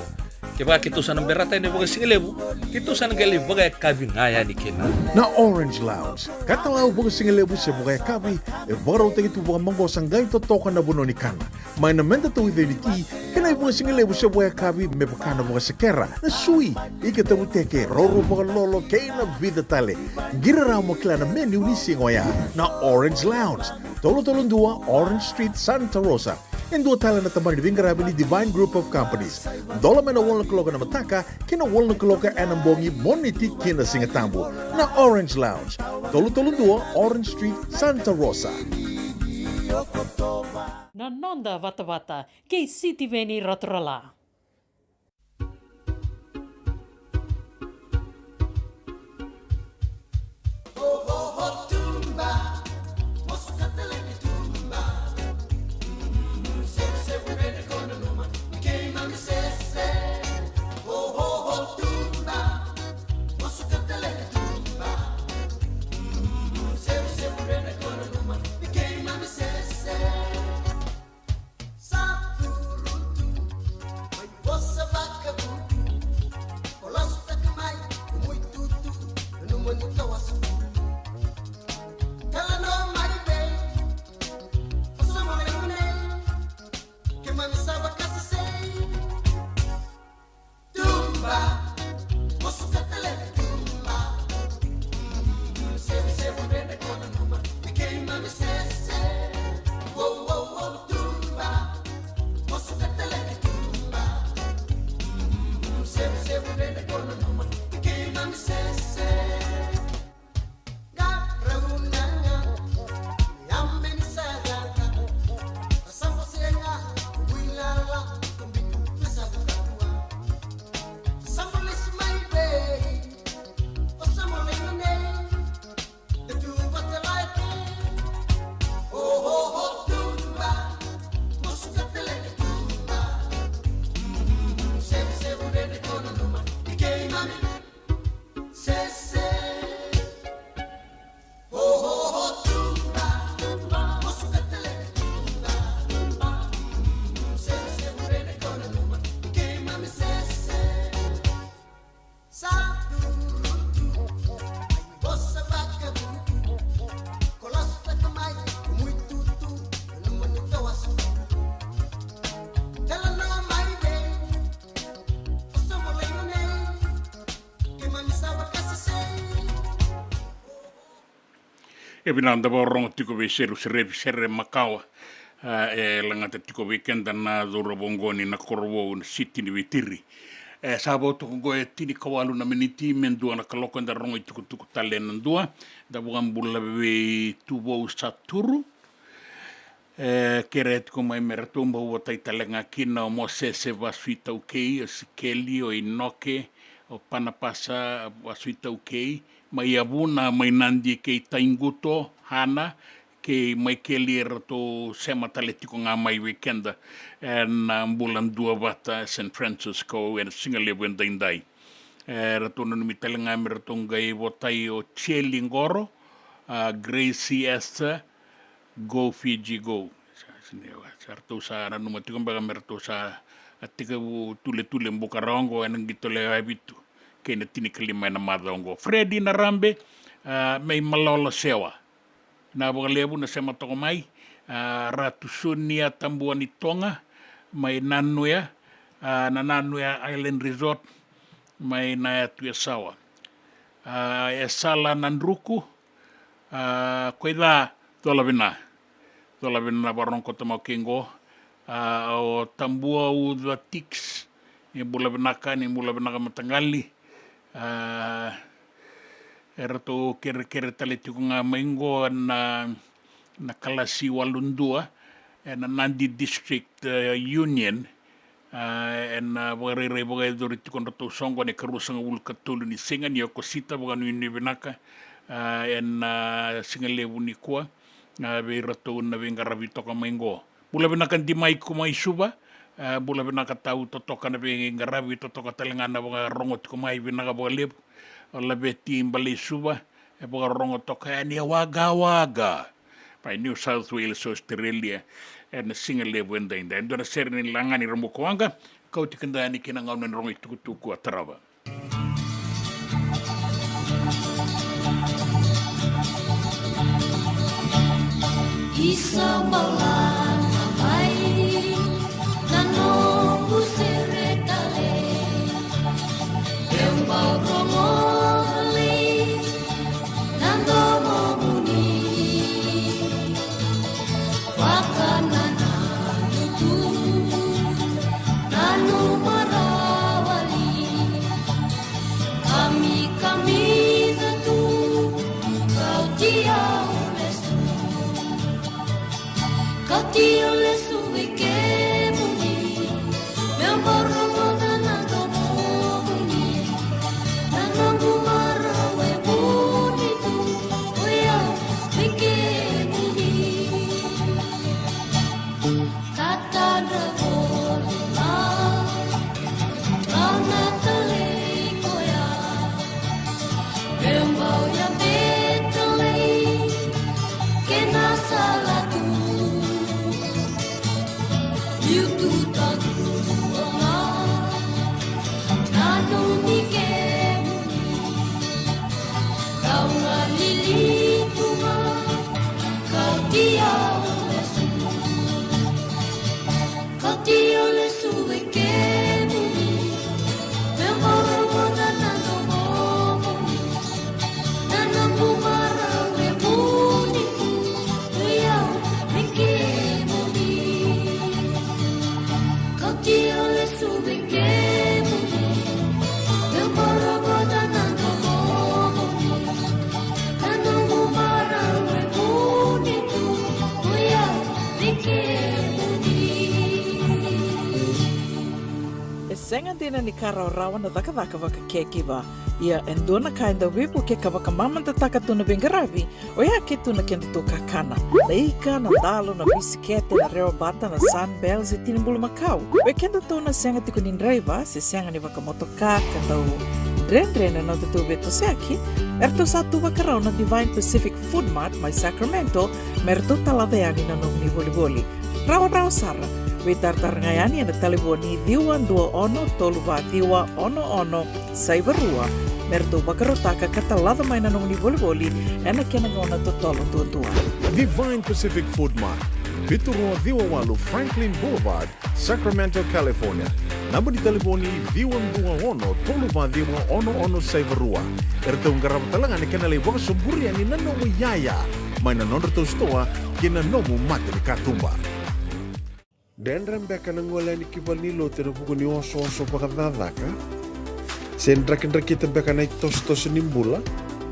Kevaka keitou sa na berata yani vakasigalevu, keitou sa na qai lai vakayakavi ga yani kina. Na Orange Lounge, katalau vakasigalevu se vakayakavi, e vakarautaki tu vakamaqosa, qai totoka na vanua ni kana. Mai na meda tauica ni ti, kei na ivakasigalevu se vakayakavi me vaka na vakasekera, na sui, ika tavuteke, roro vakalolo, kei na vica tale. Qiri rawa mo kila na menu ni siga oya. Na Orange Lounge, tolu tolu dua Orange Street, Santa Rosa. E dua tale na tabana ni veiqaravi ni Divine Group of Companies. Dola mai na walu na kaloko ena mataka ki na walu na kaloko ena bogi, Moniti ki na Sigatabu. Na Orange Lounge, tolu tolu dua Orange Street, Santa Rosa. Na noda vatavata kei Sitiveni Raturala. E vinaka, da vakarorogo tiko vei Seru Serevi Sere Makawa. A, e lagata tiko vei keda na cauravou oqo ni Nakorovou, na siti ni Vitiri. E sa vo toka oqo e tinikawalu na miniti me dua na kaloko, eda rogo i tukutuku tale na dua. Da vakabula vei Tuvou Saturu. E kere tiko mai me ratou bau votai tale ga kina o Mosese Vasuitaukei, o Sikeli, o Inoke, o Panapasa Vasuitaukei, mai Yavuna, mai Nadi kei Taiguto, Hana, kei Maikeli, e ratou sema tale tiko ga mai vei keda ena bula duavata San Francisco ena sigalevu edaidai. E ratou nanumi tale ga me ratou qai votai o Cheli Qoro, a, Gracie Esther, Go Fiji Go. Sa, sa, sa ratou sa nanuma tiko beka me ratou sa, a, tekivu tuletule buka rawa oqo ena qito lewe vitu kei na tinikalima ena macawa oqo. Fredi Narabe, a, mai Malolo Sewa. Na vakalevu na sema toka mai, a, Ratu Sonia Tabuanitoga mai Nanuya, a, na Nanuya Island Resort mai Nayatu Yasawa. A, Esala Nadruku, a, Koica, cola vina. Cola vina na vakarorogo koto mai kei qo. A, o Tabua Uca Tix, ni bula vinaka, ni bula vinaka mataqali. A, e ratou kerekere tale tiko ga mai qo na, na kalasi walu dua ena Nadi District, e, Union. A, ena, a, vakarairai vakayacori tiko o dratou soqo ena ikaruasagavulu ka tolu ni siga ni Okosita, vakanuinui vinaka, a, ena, a, sigalevu nikua, a, vei iratou na veiqaravi toka mai qo. Bula vinaka Dimai ko mai Suva, a, bula vinaka tau totoka na veiqaravi totoka tale ga na vakarorogo tiko mai, vinaka vakalevu. O Laveti Balei Suva, e vakarorogo toka yani e Wagga Wagga mai New South Wales, Australia, ena sigalevu edaidai. E dua na sere ni Lagani Rabukawaqa, kauti keda yani ki na gauna ni rogo i tukutuku a tarava. Isa bala na mai na noqu sere tale. Eu bau rogo tale na domomuni. Vakanananu tu, nanuma rawa li. Kamikamica tu, kauti au lesu. Kauti au lesu vei kemuni. Meu bau rogoca na domomuni. Ga dina ni ka rawarawa na cakacaka vaka caregiver. Ia e dua na ka e dau veivuke ka vakamamadataka tu na veiqaravi, oya ke tu na kedatou kakana. Na ika, na dalo, na bisikete, na rewa bata, na Sunbell se tini bulumakau. Oi kedatou na sega tiko ni draiva se sega ni vakamotoka ka dau dredre na nodatou veitosoyaki, eratou sa tu vakarau na Divine Pacific Food Mart mai Sacramento me ratou talaca yani na nomuni volivoli. Rawarawa sara. Veitaratara ga yani ena talevoni ciwa dua ono tolu va ciwa ono ono saiva rua me ratou vakarautaka ka talaca mai na nomuni volivoli ena kena gauna totolo duadua. Divine Pacific Food Mart, vitu rua ciwa walu Franklin Boulevard, Sacramento, California. Naba ni talevoni ciwa dua ono tolu va ciwa ono ono saiva rua. Eratou qarava tale ga na kena lai vakasoburi yani na nomu iyaya mai na nodratou sitoa kei na nomu mata ni katuba. Dredre beka na gole yani ki valenilotu ena vuku ni osooso vakacakacaka? Se drakidrakita beka na itosotoso ni bula?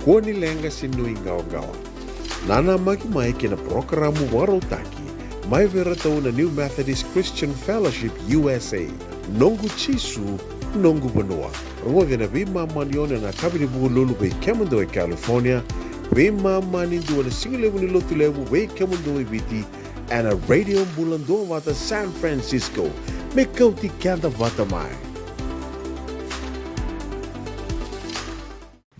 Kua ni leqa se nuiqawaqawa. Nanamaki mai kei na parokaramu vakarautaki mai vei iratou na New Methodist Christian Fellowship U S A. Noqu Jisu, noqu vanua. Rogoci ena veimama ni ono ena yakavi ni Vukelulu vei kemudou e California, veimama ni dua na sigalevu ni Lotulevu vei kemudou e Viti, ena Radio Bula Duavata San Francisco. Me kauti keda vata mai.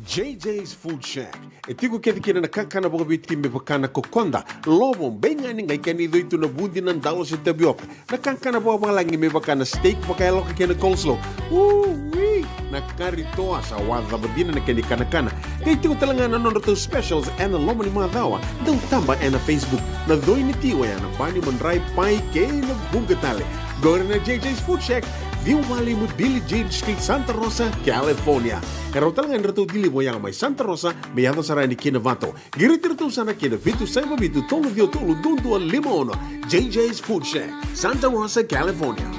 J J's Food Shack. E tiko kece kina na kakana vakaviti me vaka na kokoda, lovo, beigani, qai kena icoi tu na vudi, na dalo se tavioka. Na kakana vakavalagi me vaka na steak vakayaloka kei na coleslaw. Ui! Na kari toa, sa wacava dina na kena ikanakana. Qai tiko tale ga na nodratou specials ena loma ni macawa. Dau taba ena Facebook. Na coi ni ti oya na bani, madrai, pai kei na vuqa tale. Qori na J J's Food Shack, ciwa va lima Billie Jean Street, Santa Rosa, California. E rawa tale ga ni ratou deliver oya mai Santa Rosa me yaco sara yani ki Novato. Qiriti iratou sara ki na vitu saiva vitu tolu ciwa tolu dua dua lima ono. J J's Food Shack, Santa Rosa, California.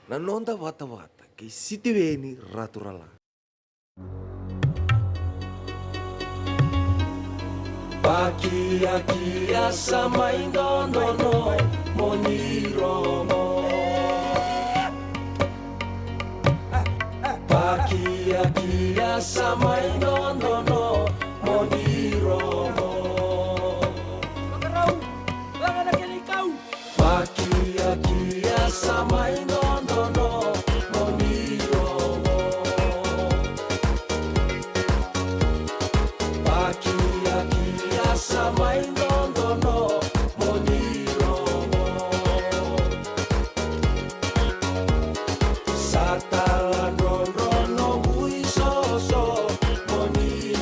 Na noda vatavata kei Sitiveni Raturala. Pakiakia sa mai dodonu mo ni rogo. Pakiakia sa mai dodonu mo ni rogo. Pakiakia sa mai dodonu mo ni rogo. Pakiakia sa mai dodonu mo ni rogo. Sa taladrodro noqu isoso mo ni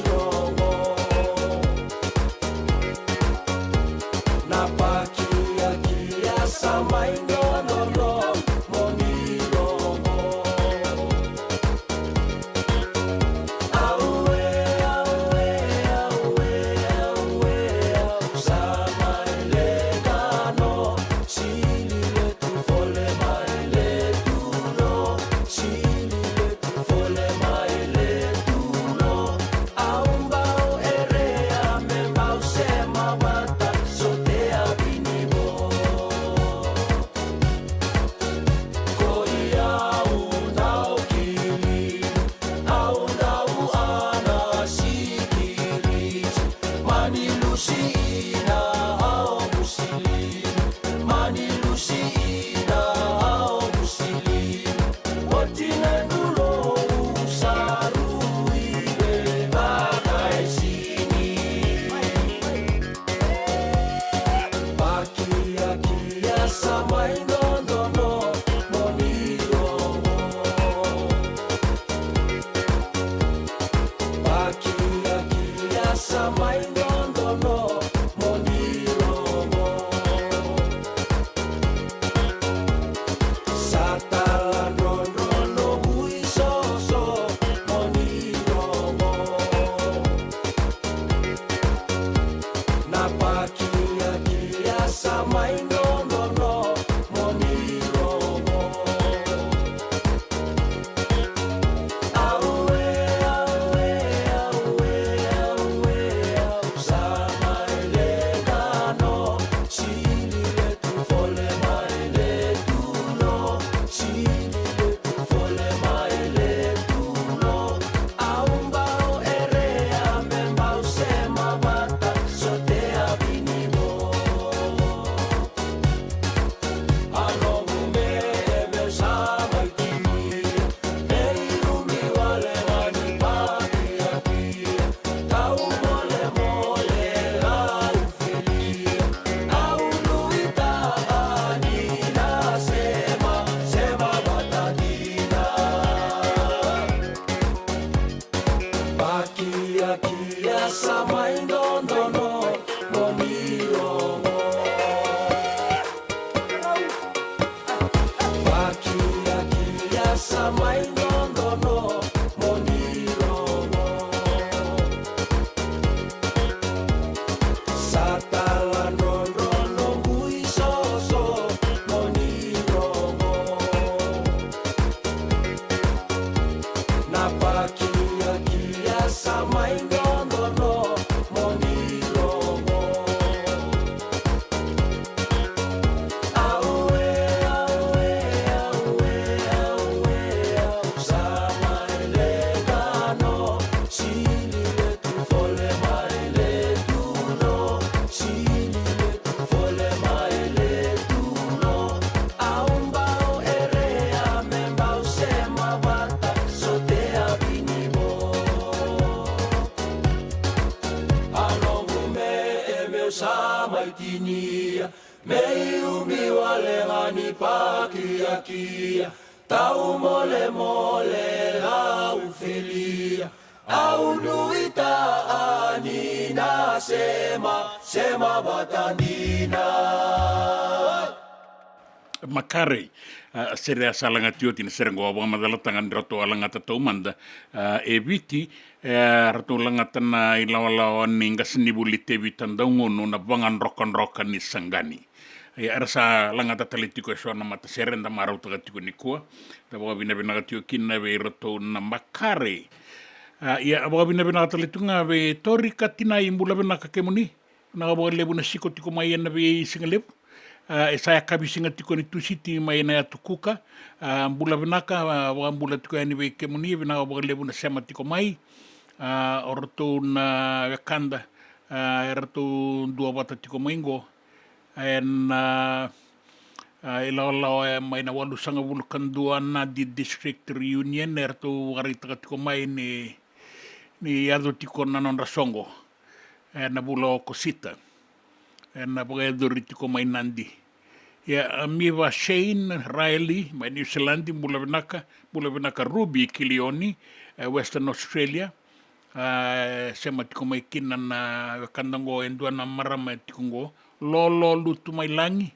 Ia, me iumi wale ga ni pakiakia, tau molemole lau felia. Au nuitaka ni na sema, sema vata dina. Makare, a, sere a sa lagati oti na sere qo, a vakamacalataka ni ratou a lagata taumada, a, e Viti, e, ratou lagata na ilawalawa ni qasenivuli Tevita Daugunu na vagadrokadroka ni saqani. Ia, era sa lagata tale tiko e so na matasere eda marautaka tiko nikua. Da vakavinavinaka tiko kina vei iratou na makare. A, ia, vakavinavinaka tale tiko ga vei Tori Katinai, bula vinaka kemuni. Vinaka vakalevu na siko tiko mai ena veisigalevu. A, e sa yakavi siga tiko ni Tusiti mai na yatu Kuka. A, bula vinaka, a, vakabula tiko yani vei kemuni, vinaka vakalevu na sema tiko mai. A, o ratou na wekada, a, e ratou duavata tiko mai qo. Ena, a, ilawalawa e mai na walusagavulu ka dua Nadi District Reunion, e ratou vakaraitaka tiko mai ni, ni yaco tiko na nodra soqo ena vula o Okosita, ena vakayacori tiko mai Nadi. Ia, a, Miva Shane Riley mai Niusiladi, bula vinaka, bula vinaka Ruby Kilioni, e Western Australia. A, e sema tiko mai kina na wekada qo, e dua na marama e tiko qo, Lolo Lutumailagi.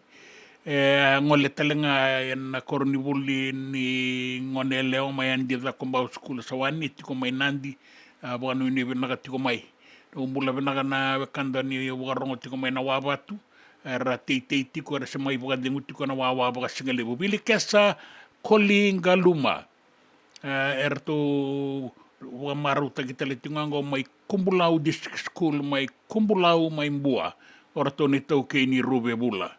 E a gole tale ga ena koronivuli ni gone yalewa mai Adi Cakobau School Sawani, e tiko mai Nadi, a, vakanuinui vinaka tiko mai. Dou bula vinaka na wekada ni vakarorogo tiko mai na Wavatu. Era teitei tiko, era se mai vakacegu tiko ena wawa vakasigalevu. Vilikesa Koligaluma. E, eratou vakamarautaki tale tiko ga qo mai Kubulau District School, mai Kubulau, mai Bua. O ratou na itaukei ni Ruvevula.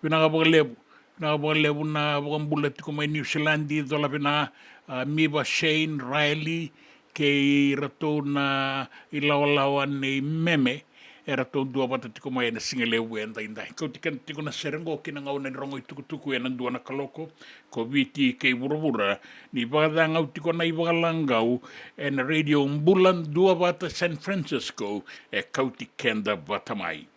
Vinaka vakalevu, vinaka vakalevu na vakabula tiko mai Niusiladi, cola vinaka, a, Miva Shane Riley, kei iratou na ilawalawa nei Meme, eratou duavata tiko mai ena sigalevu edaidai. Kauti keda tiko na sere qo ki na gauna ni rogo itukutuku ena dua na kaloko, ko Viti kei vuravura, ni vakacagau tiko na ivakalagau ena Radio Bula Duavata San Francisco, e kauti keda vata mai.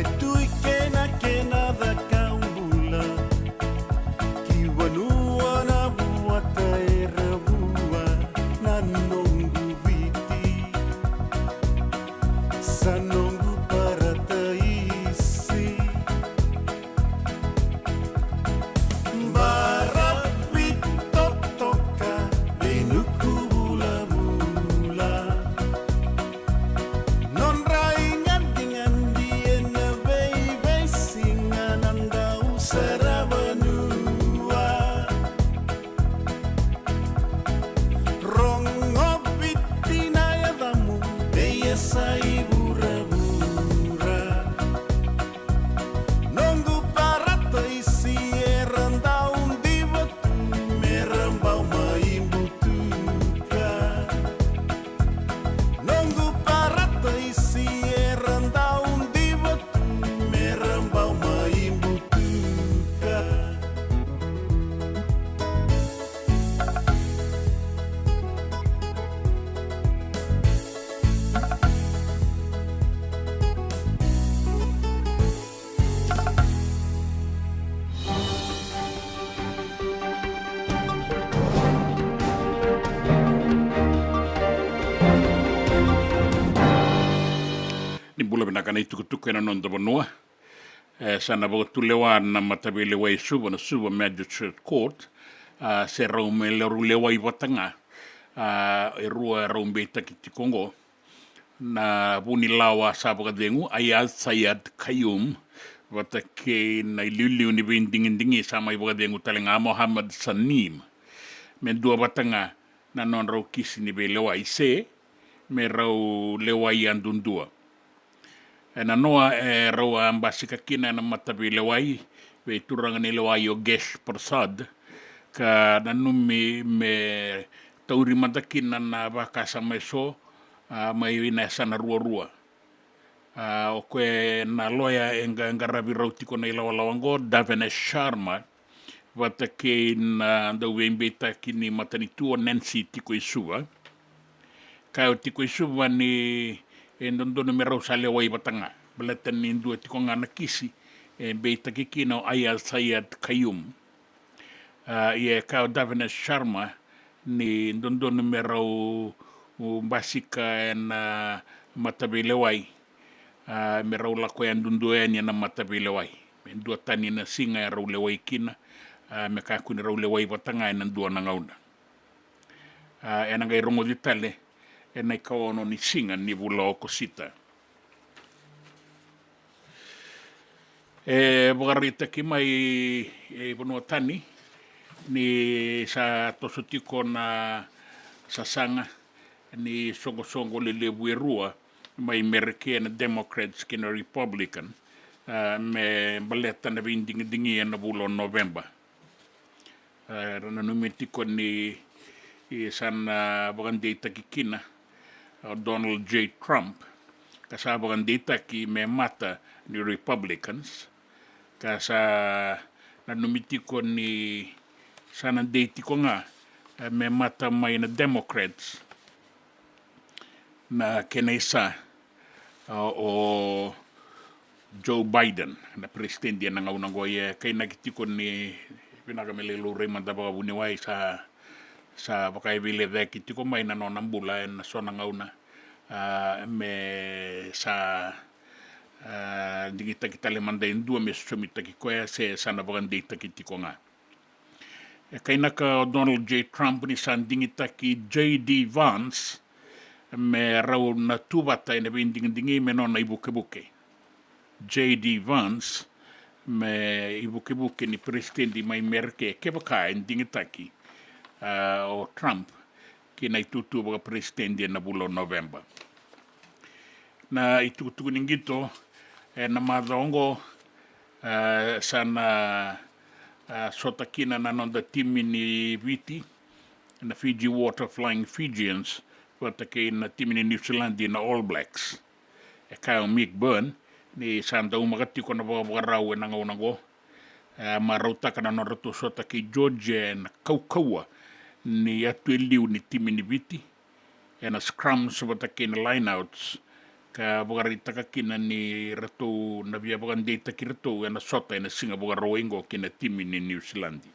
E tu i kena kena cakau bula. Ki vanua na vuata era vua na noqu Viti. Sa noqu parataisi. Bara vitotoka vei nuku vulavula. Nodra i gadigadi ena veiveisiga na dau saravanua. Rogo Viti na yacamu, vei e sa i vuravura. Noqu parataisi era dau diva tu me ra bau mai butuka. Noqu parataisi era dau diva tu me ra bau mai butuka. Ni bula vinaka na itukutuku ena noda vanua. E, sa na vakatulewa na mataveilewai Suva, na Suva Magistrate Court, a, se rau me rau lewai vata ga, a, e rua rau beitaki tiko oqo. Na vunilawa sa vakacegu, Aiyaz Sayed-Khaiyum, vata kei na iliuliu ni veidigidigi sa mai vakacegu tale ga, Mohammed Saneem. Me dua vata ga na nodrau kisi ni veilewai se me rau lewai yadudua. E nanoa e rau a basika kina ena mataveilewai vei turaga ni lewa Yogesh Prasad, ka nanumi me tauri mada kina na vakasama eso, a, mai na yasana ruarua. A, o koya na loya e qa-, qaravi rau tiko na ilawalawa oqo, Davinesh Sharma, vata kei na dauveibeitaki ni matanitu o Nancy Tikoisuva. Kaya o Tikoisuva ni e dodonu me rau sa lewai vata ga, baleta ni dua tiko ga na kisi e beitaki kina o Aiyaz Sayed-Khaiyum. A, ia e kaya o Davinesh Sharma ni dodonu me rau basika ena mataveilewai, a, me rau lako yadudua yani ena mataveilewai. Me duatani na siga e rau lewai kina, a, me kakua ni rau lewai vata ga ena dua na gauna. A, ena qai rogoci tale ena ikaono ni siga ni vula o Okosita. E vakaraitaki mai e vanua tani ni sa toso tiko na sasaga ni soqosoqo lelevu e rua mai Merika, na Democrats kei na Republican, a, me baleta na veidigidigi ena vula o Noveba. A, era nanumi tiko ni, e, sa na vakadeitaki kina o Donald J Trump, ka sa vakadeitaki me mata ni Republicans, ka sa nanumi tiko ni sa na dei tiko ga, e, me mata mai na Democrats na kena isa, a, o Joe Biden, na peresitedi ena gauna oqo. Ia e kainaki tiko ni vinaka me lai laurai mada vakavuniwai, sa, sa vakaeveilecayaki tiko mai na nona bula ena so na gauna, a, me sa, a, digitaki tale mada e dua me sosomitaki koya se sa na vakadeitaki tiko ga. E kainaka o Donald J Trump ni sa digitaki J D Vance me rau na tu vata ena veidigidigi me nona ivukevuke. J D Vance me ivukevuke ni peresitedi mai Merika kevaka e digitaki, a, o Trump ki na itutu vakaperesitedi ena vula o Noveba. Na itukutuku ni qito ena macawa oqo, a, sa na, a, sota kina na noda timi ni Viti, na Fiji Water Flying Fijians, vata kei na timi ni Niusiladi na All Blacks. E kaya o Mick Byrne ni sa daumaka tiko na vakavakarau ena gauna oqo. E marautaka na nodratou sota kei Georgia ena kaukauwa ni yatu e liu ni timi ni Viti ena scrums vata kei na lineouts, ka vakaraitaka kina ni ratou na via vakadeitaki iratou ena sota ena siga Vakarauwai oqo kei na timi ni Niusiladi.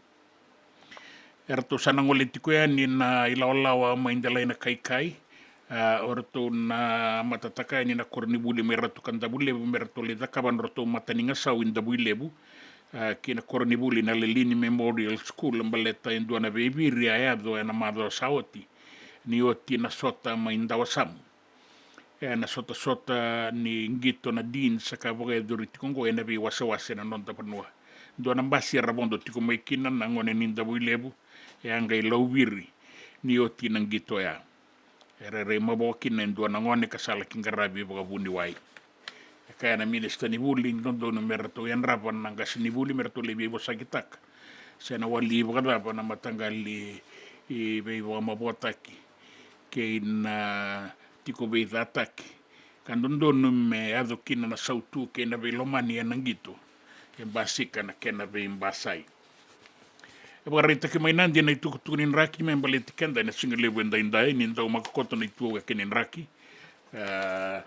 Eratou sa na gole tiko yani na ilawalawa mai Delainakaikai. A, o ratou na matataka yani na koronivuli mai Ratu Kadavulevu me ratou lai cakava na ratou matanigasau i Davuilevu, a, kei na koronivuli na Lelean Memorial School, baleta e dua na veiviri a yaco ena macawa sa oti, ni oti na sota mai Dawasamu. Ena sotasota ni qito na Deans ka vakayacori tiko oqo ena veiwasewase na noda vanua. Dua na basi era vodo tiko mai kina na gone ni Davuilevu, e a qai lauviri ni oti na qito oya. E rairai mavoa kina e dua na gone ka sa laki qaravi vakavuniwai. E kaya na minisita ni vuli ni dodonu me ratou yadrava na qasenivuli me ratou lai veivosakitaka se na wali vakacava na mataqali i veivakamavoataki kei na tiko veicataki, ka dodonu me yaco kina na sautu kei na veilomani ena qito, e basika na kena veibasai. E vakaraitaki mai Nadi na itukutuku ni draki me baleti keda ena siga levu edaidai ni dau makakoto na itukutuku ni draki. A,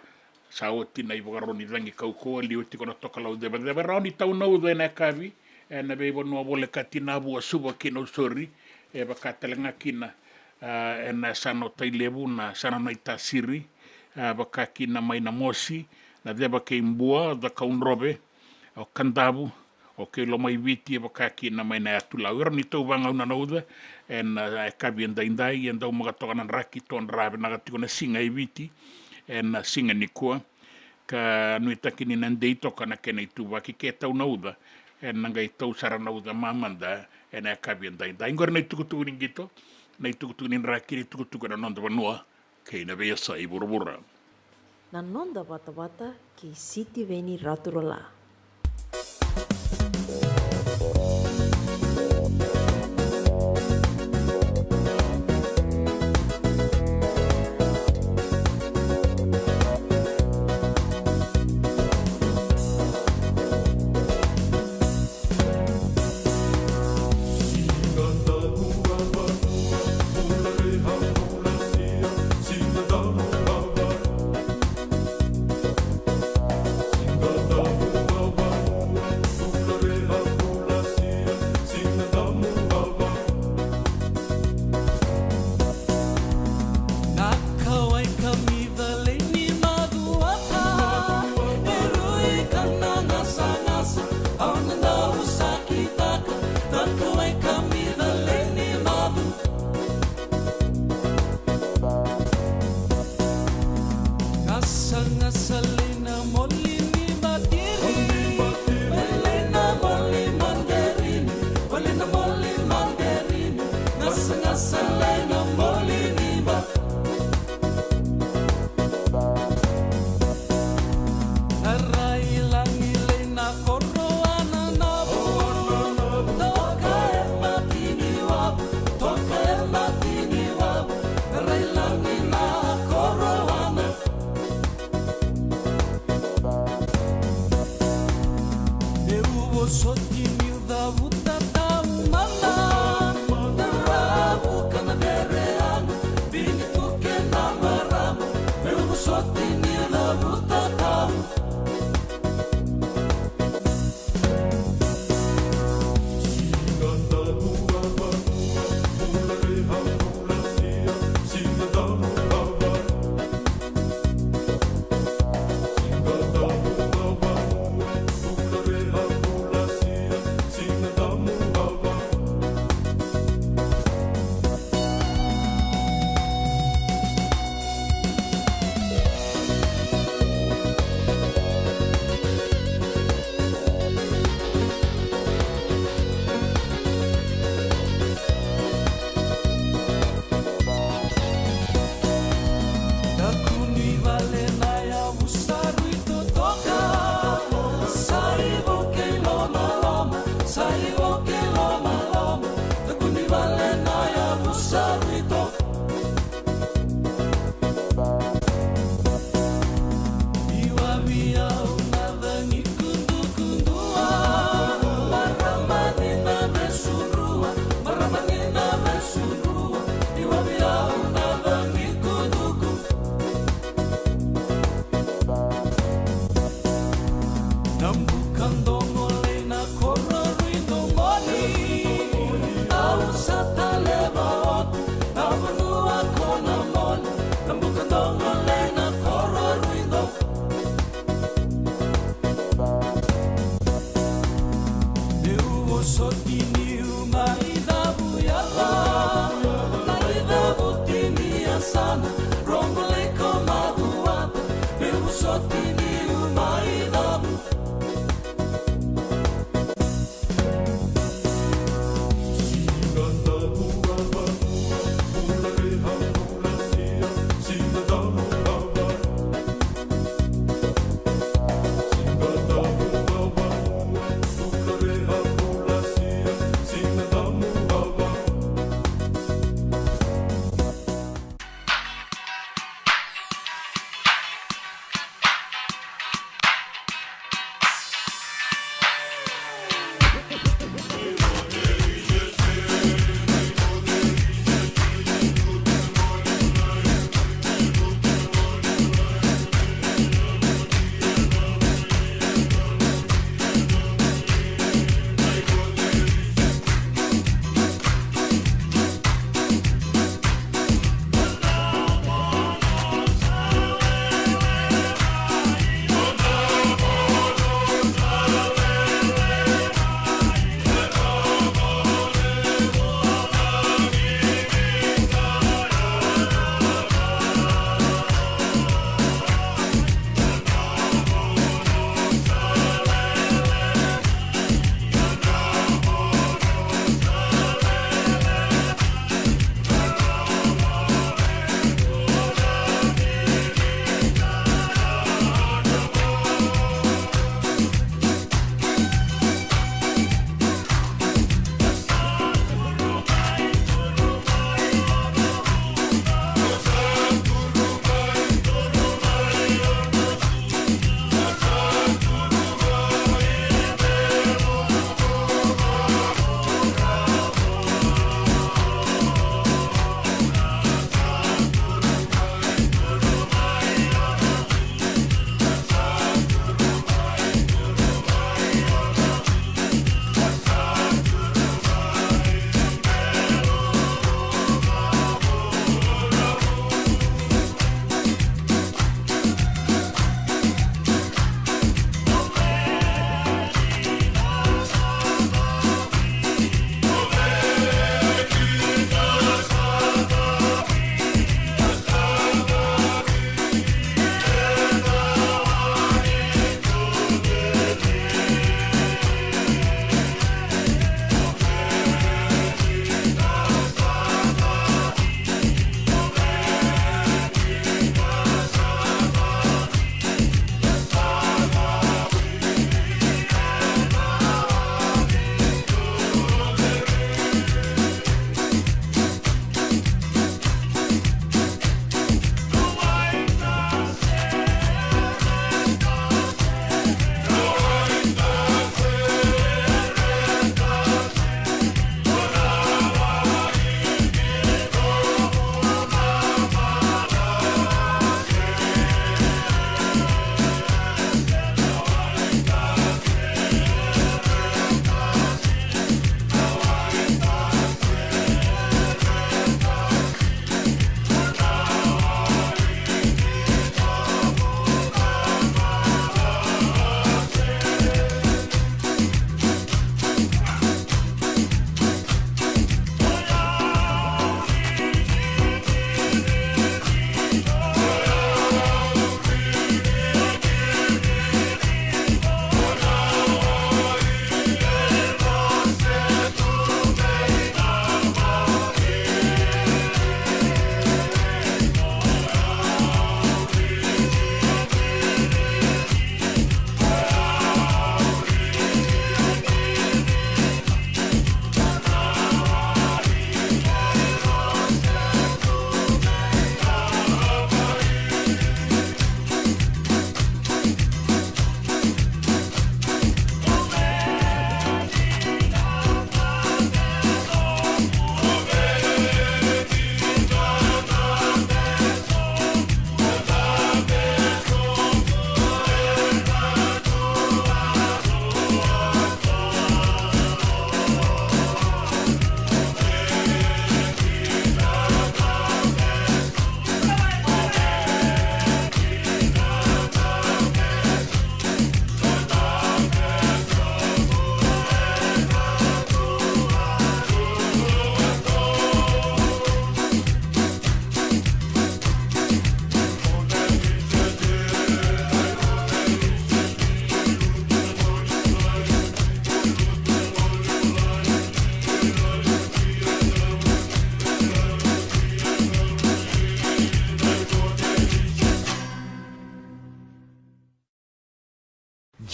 sa oti na ivakaro ni cagi kaukauwa, liwa tiko na tokalau cevaceva, rawa ni tau na uca ena yakavi ena veivanua volekati Navua, Suva kei Nausori. E vaka tale ga kina, a, ena yasana o Tailevu, na yasana o Naitasiri, a, vaka kina mai Namosi, Naceva kei Bua, Cakaudrove, o Kadavu, o kei Lomaiviti, e vaka kina mai Nayatulau. E rawa ni tau vagauna na uca ena, a, yakavi edaidai, e dau maka toka na draki, todra vinaka tiko na siga e Viti ena siga nikua. Ka nuitaki ni na dei toka na kena ituvaki ke tau na uca, ena qai tau sara na uca mamada ena yakavi edaidai. Oqori na itukutuku ni qito, na itukutuku ni draki, na itukutuku ena noda vanua kei na veiyasai vuravura. Na noda vatavata kei Sitiveni Raturola.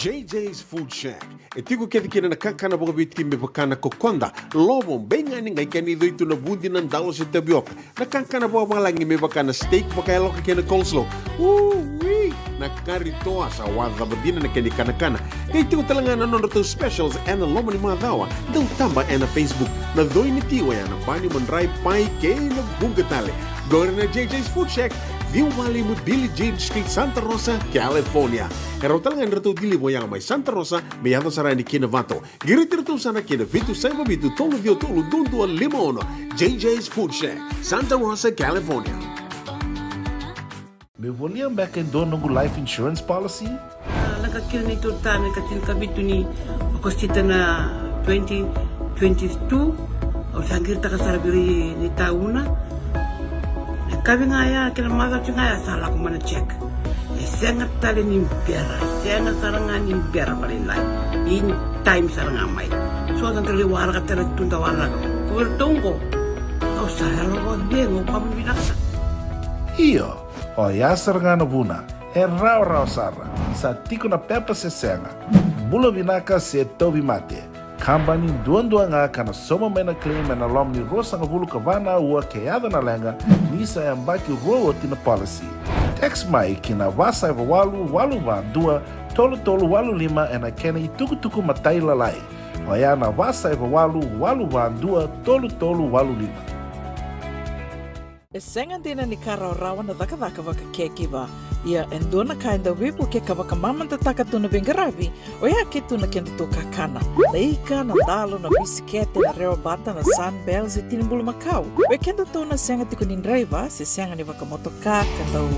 J J's Food Shack. E tiko kece kina na kakana vakaviti me vaka na kokoda, lovo, beigani, qai kena icoi tu na vudi, na dalo se tavioka. Na kakana vakavalagi me vaka na steak vakayaloka kei na coleslaw. Ui! Na kari toa sa wacava dina na kena ikanakana. Qai tiko tale ga na nodratou specials ena loma ni macawa. Dau taba ena Facebook. Na coi ni ti oya na bani, madrai, pai kei na vuqa tale. Qori na J J's Food Shack, ciwa walu lima Billie Jean Street, Santa Rosa, California. E rawa tale ga ni ratou deliver oya mai Santa Rosa me yaco sara yani ki Novato. Qiriti iratou sara ki na vitu saiva vitu tolu ciwa tolu dua dua lima ono. J J's Food Shack, Santa Rosa, California. Meu volia beka e dua noqu life insurance policy? A, lako kina neitou ta me ka tinikavitu ni Okosita na twenty twenty-two. Au sa qiritaka sara vei ira ni tauna. Na kavi ga ya kei na macawa ga ya sa lako mai na check. E sega tale ni bera, sega sara ga ni bera vakalailai. In time sara ga mai. So da dau waraka tale tu da waraka. Ko vei iratou qo, au sa yalo vakacegu, au vakavinavinaka sara. Io, oya sara ga na vuna. E rawarawa sara. Sa tiko na pepa se sega. Bula vinaka se tauvimate. Kabani duadua ga ka na sauma mai na claim ena loma ni ruasagavulu ka va na aua ke yaco na leqa ni sa yabaki rua oti na policy. Text mai ki na va saiva walu walu va dua tolu tolu walu lima ena kena itukutuku matailalai. Oya na va saiva walu walu va dua tolu tolu walu lima. E sega dina ni ka rawarawa na cakacaka vaka caregiver. Ia e dua na ka e dau veivuke ka vakamamadataka tu na veiqaravi, oya ke tu na kedatou kakana. Na ika, na dalo, na bisikete, na rewa bata, na Sunbell, se tini bulumakau. Vei kedatou na sega tiko ni draiva, se sega ni vakamotoka, ka dau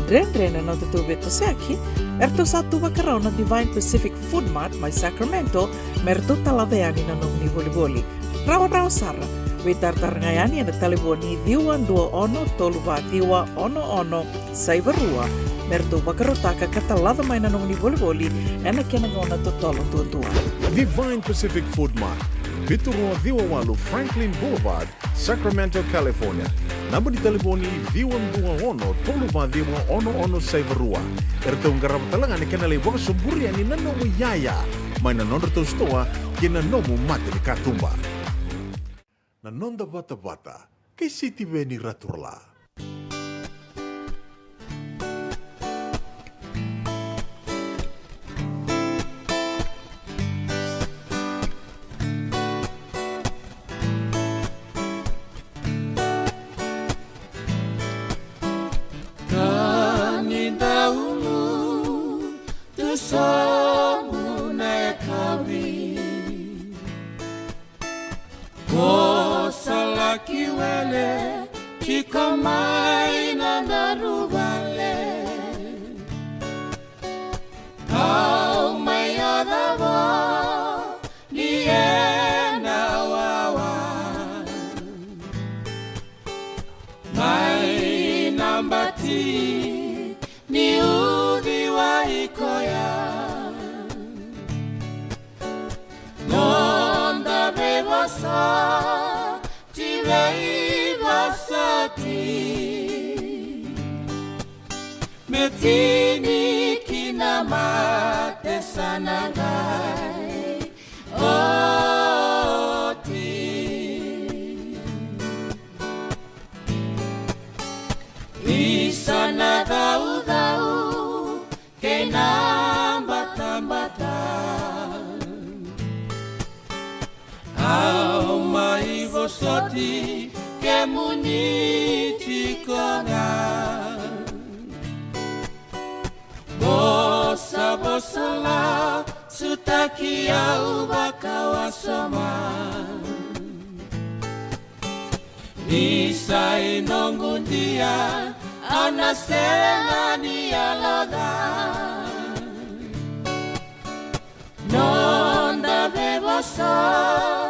dredre na nodatou veitosoyaki, eratou sa tu vakarau na Divine Pacific Food Mart mai Sacramento, me ratou talaca yani na nomuni volivoli. Rawarawa sara. Veitaratara ga yani ena talevoni ciwa dua ono tolu va ciwa ono ono saiva rua. Me ratou vakarautaka ka talaca mai na nomuni volivoli ena kena gauna totolo duadua. Divine Pacific Food Mart, vitu rua ciwa walu Franklin Boulevard, Sacramento, California. Naba ni talevoni ciwa dua ono tolu va ciwa ono ono saiva rua. Eratou qarava tale ga na kena lai vakasoburi yani na nomu iyaya mai na nodratou sitoa kei na nomu mata ni katuba. Na noda vatavata kei Sitiveni Raturala. Ka ni dau tu sobu na yakavi. Ko sa laki wele tiko mai na daru vale. Au mai yacova ni e na wawa. Mai na bati ni uciwai koya. Noda veivosoti, veivosoti. Me tini kina mate sa na qai oti. Isa na caucau kei na batabata. Au mai vosoti kemuni tiko ga. Vosa, vosa la, sutaki au vakawasoma. Isa i noqu dia, au na sega ni yaloca. Noda veivosoti,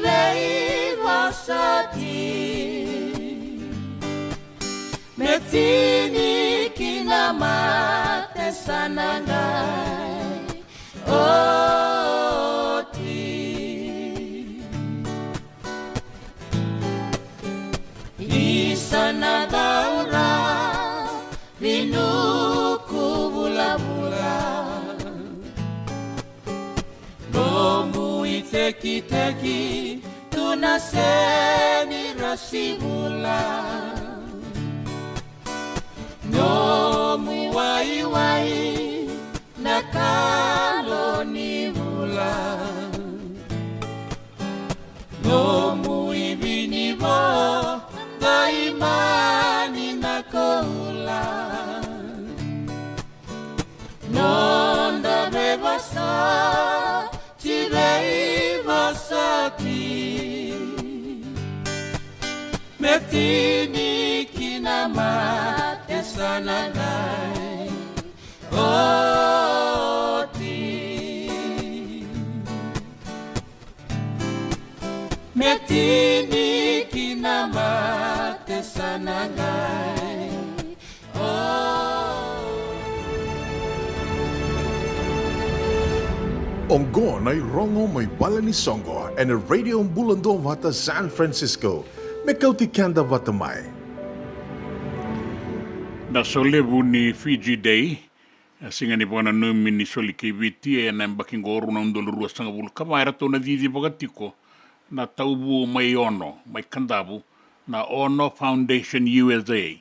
veivosoti. Me tini kina mate sa na qai oti. Isa na daura vinuku vulavula. Tekiteki tu na seni rasivula. Nomu waiwai na kalo ni vula. Nomu ivinivo daimani na koula. Noda vevasa ti veivasati. Me tini kina mate sa na qai oti. Me tini kina mate sa na qai oti. Oqo na irogo mai vale ni soqo ena Radio Bula Duavata San Francisco. Me kauti keda vata mai. Na solevu ni Fiji Day, a siga ni vakananumi ni soli kei Viti ena yabaki qo rua na udolu ruasagavulu ka va, eratou na cicivaka tiko na tauvu mai Ono, mai Kadavu, na Ono Foundation U S A.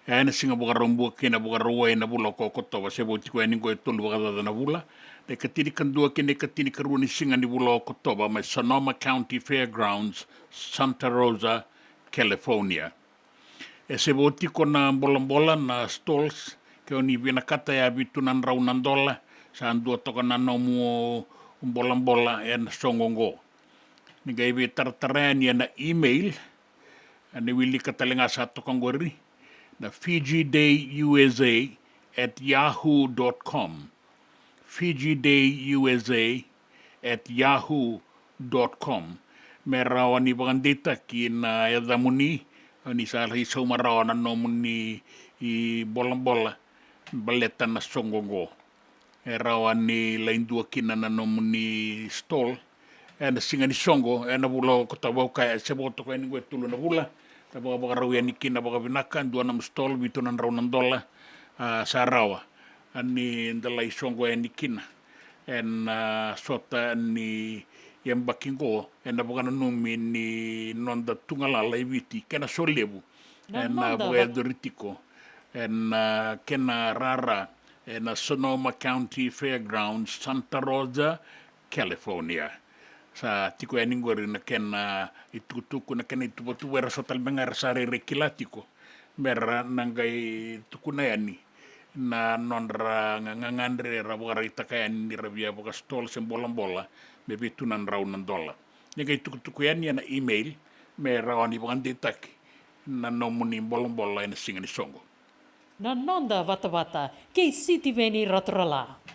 Ena siga Vakaraubuka kei na Vakarauwai ena vula ko Okotova, se vo tiko yani qo e tolu vakacaca na vula, na ikatinikadua kei na ikatinikarua ni siga ni vula Okotova, mai Sonoma County Fairgrounds, Santa Rosa, California. E se vo tiko na bolabola, na stalls, ke o ni vinakata, e vitu na drau na dola, sa dua toka na nomu bolabola ena soqo qo. Ni qai veitaratara yani ena email, ni wilika tale ga sa toka qori, na Fiji Day U S A at yahoo dot com. Fiji Day U S A at yahoo dot com. Me rawa ni vakadeitaki na yacamuni, ni sa lai sauma rawa na nomuni bolabola baleta na soqo qo. E rawa ni lai dua kina na nomuni stall ena siga ni soqo ena vula Okotova, au kaya, e se vo toka yani qo e tolu na vula. Sa vakavakarau yani kina vakavinaka, dua na nomu stall, vitu na drau na dola, a, sa rawa ni da lai soqo yani kina ena, a, sota ni yabaki qo ena vakananumi ni noda tugalala e Viti, kena solevu ena vakayacori tiko ena, a, kena rara ena Sonoma County Fairgrounds, Santa Rosa, California. Sa tiko yani qori na kena itukutuku, na kena ituvatuva, era so tale beka ga era sa rairai kila tiko, mera na qai tukuna yani na nodra ga-, gagadre era vakaraitaka yani ni ra via vakastall se bolabola me vitu na drau na dola. Ni qai tukutuku yani ena email me rawa ni vakadeitaki na nomuni bolabola ena siga ni soqo. Na noda vatavata kei Sitiveni Raturala.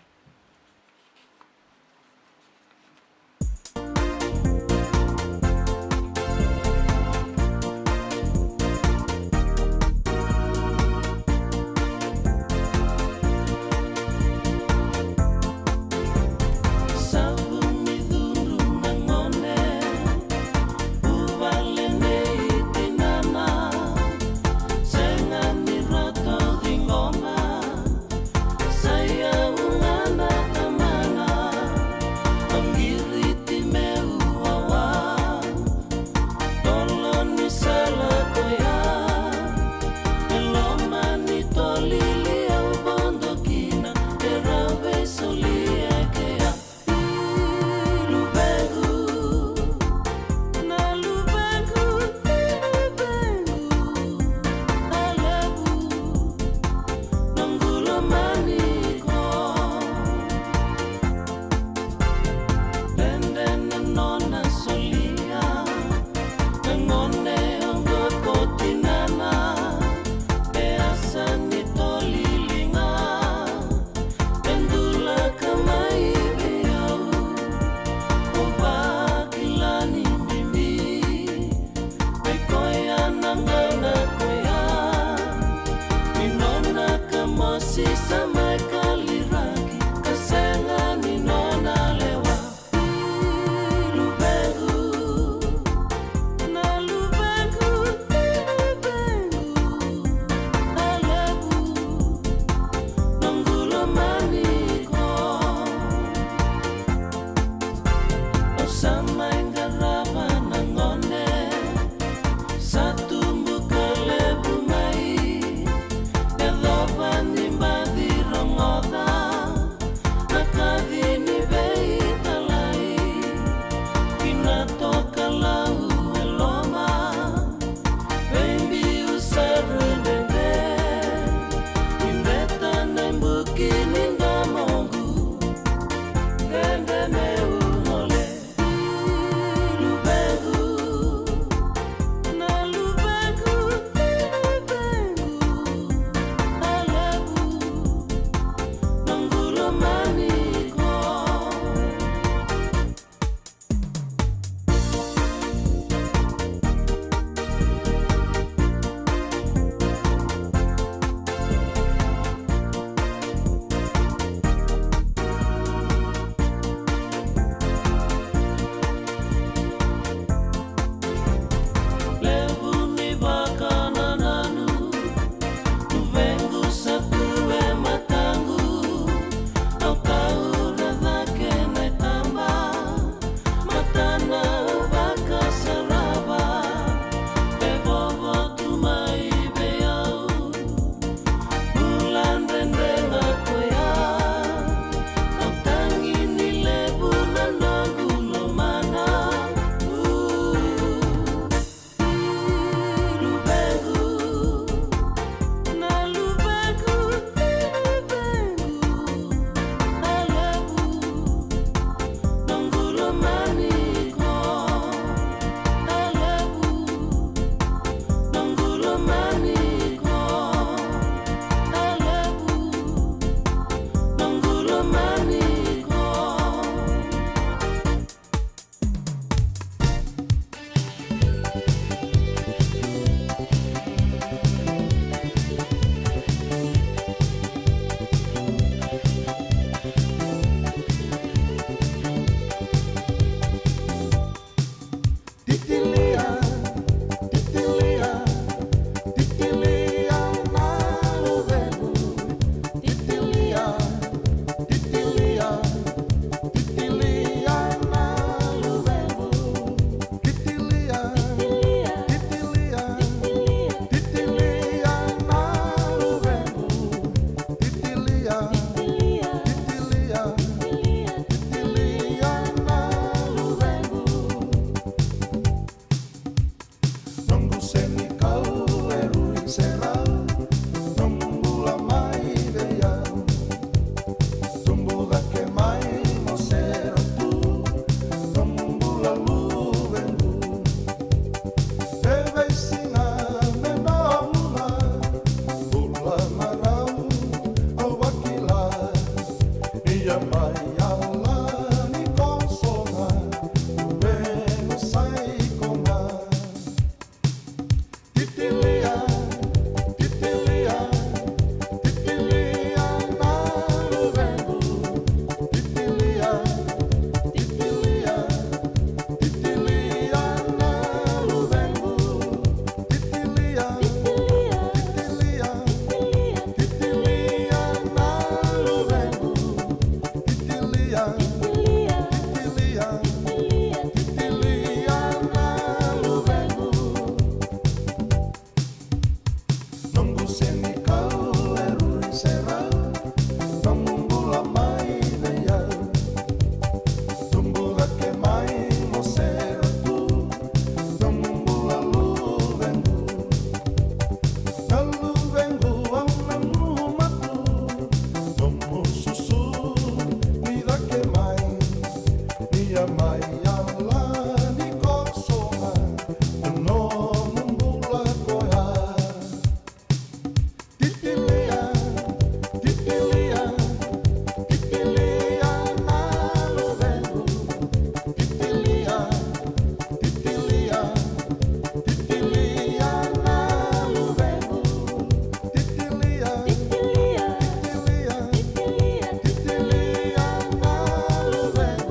Mai yala ni koso ga, luvequ sai koya. Titilia, titilia, titilia na luvequ. Titilia, titilia, titilia na luvequ. Titilia, titilia, titilia na luvequ. Titilia, titilia, titilia na luvequ. Noqu senikau e rui serau, nomu bula mai vei au. Tubu cake mai mo sere tu, nomu bula luvequ. Na luvequ au nanuma tu, nomu susu ni cake mai. Ia mai yala ni koso ga, nomu bula koya. Titilia, titilia, titilia na luvequ. Titilia, titilia, titilia na luvequ. Titilia, titilia, titilia, titilia na luvequ.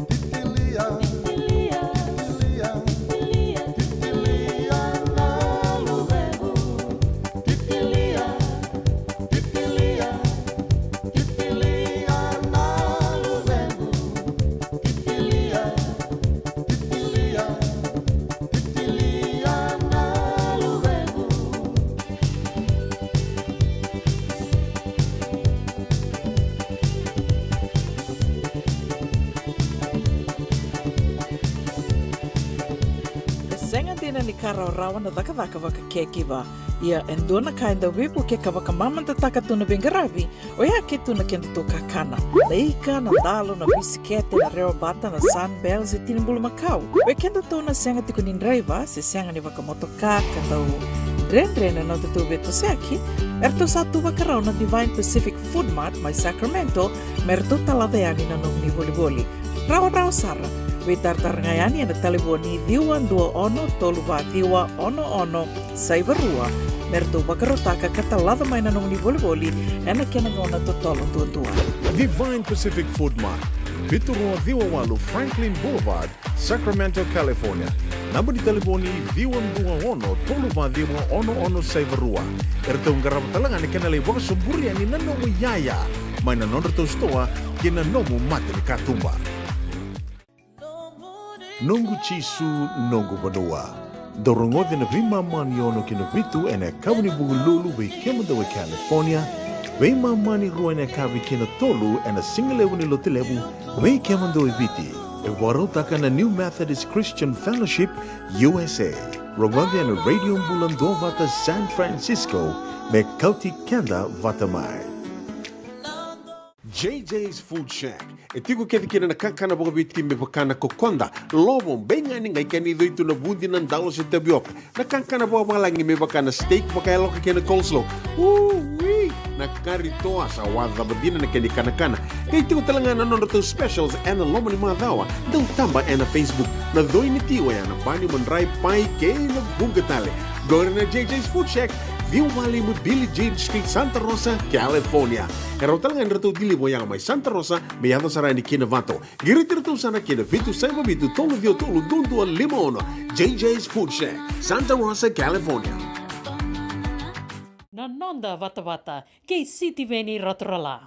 Titilia, titilia, titilia, titilia na luvequ. Titilia, titilia, titilia na luvequ. Titilia, titilia, titilia na luvequ. E sega dina ni ka rawarawa na cakacaka vaka caregiver. Ia e dua na ka e dau veivukei ka vakamamadataka tu na veiqaravi, oya ke tu na kedatou kakana. Na ika, na dalo, na bisikete, na rewa bata, na Sunbells, e tini bulumakau. Vei kedatou na sega tiko ni draiva se sega ni vakamotoka ka dau dredre na nodatou veitosoyaki, eratou sa tu vakarau na Divine Pacific Food Mart mai Sacramento me ratou talaca yani na nomuni volivoli. Rawarawa sara, veitaratara ga yani ena talevoni ciwa dua ono tolu va ciwa ono ono saiva rua me ratou vakarautaka ka talaca mai na nomuni volivoli ena kena gauna totolo duadua. Divine Pacific Food Mart, vitu rua ciwa walu Franklin Boulevard, Sacramento, California. Naba ni talevoni ciwa dua ono tolu va ciwa ono ono saiva rua. Eratou qarava tale ga na kena lai vakasoburi yani na nomu iyaya mai na nodratou sitoa kei na nomu mata ni katuba. Noqu Jisu, noqu vanua. Dou rogoci na veimama ni ono ki na vitu ena yakavi ni Vukelulu vei kemudou e California, veimama ni rua ena yakavi ki na tolu ena sigalevu ni Lotulevu vei kemudou e Viti. E vakarautaka na New Methodist Christian Fellowship U S A. Rogoci ena Radio Bula Duavata San Francisco me kauti keda vata mai. J J's Food Shack. E tiko kece kina na kakana vakaviti me vaka na kokoda, lovo, beigani, qai kena icoi tu na vudi, na dalo se tavioka. Na kakana vakavalagi me vaka na steak vakayaloka kei na coleslaw. Ui! Na kari toa sa waca cava dina na kena ikanakana. Qai tiko tale ga na nodratou specials ena loma ni macawa. Dau taba ena Facebook. Na coi ni ti oya na bani, madrai, pai kei na vuqa tale. Qori na J J's Food Shack, ciwa walu lima Billie Jean Street, Santa Rosa, California. E rawa tale ga ni ratou deliver oya mai Santa Rosa me yaco sara yani ki Novato. Qiriti iratou sara ki na vitu saiva vitu tolu ciwa tolu dua dua lima ono. J J's Food Shack, Santa Rosa, California. Na noda vatavata kei Sitiveni Raturala.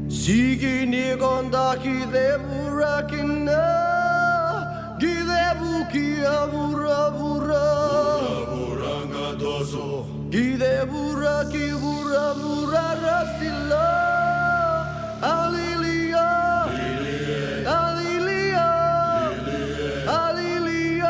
Sigi ni koda ki cevura kina, ki cevu ki a vuravura. Vuravura ga toso. Ki cevura ki vuravura rasila. Alilia. Alilia. Alilia.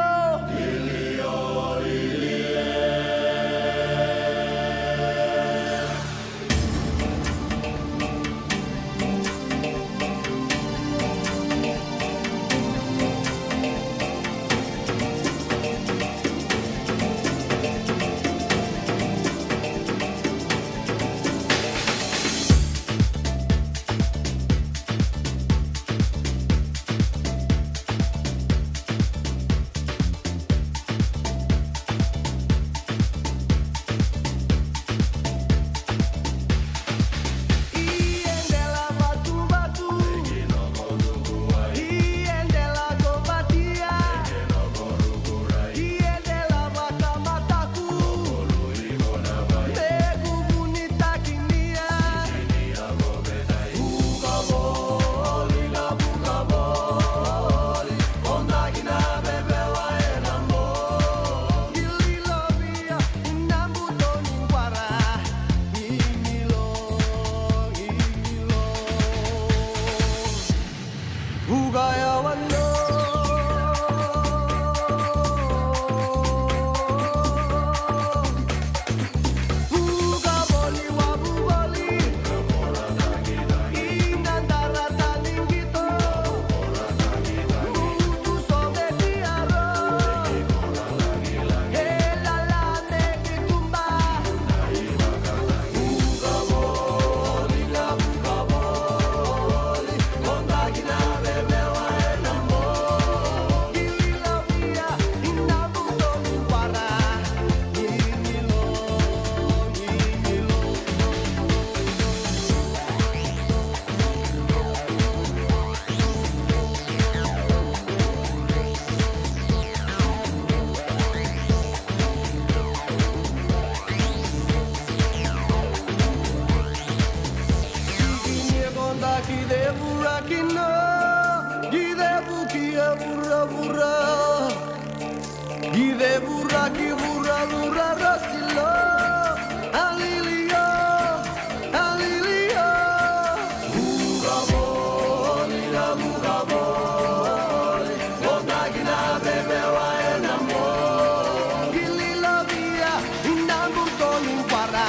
Vurakina, qide vuki e vuravura. Qide vuraki vuravura rasilo. Alilio, alilio. Vukavoli na vukavoli. Votaki na bebewa ena mo. Qililovia, ina butoni vara.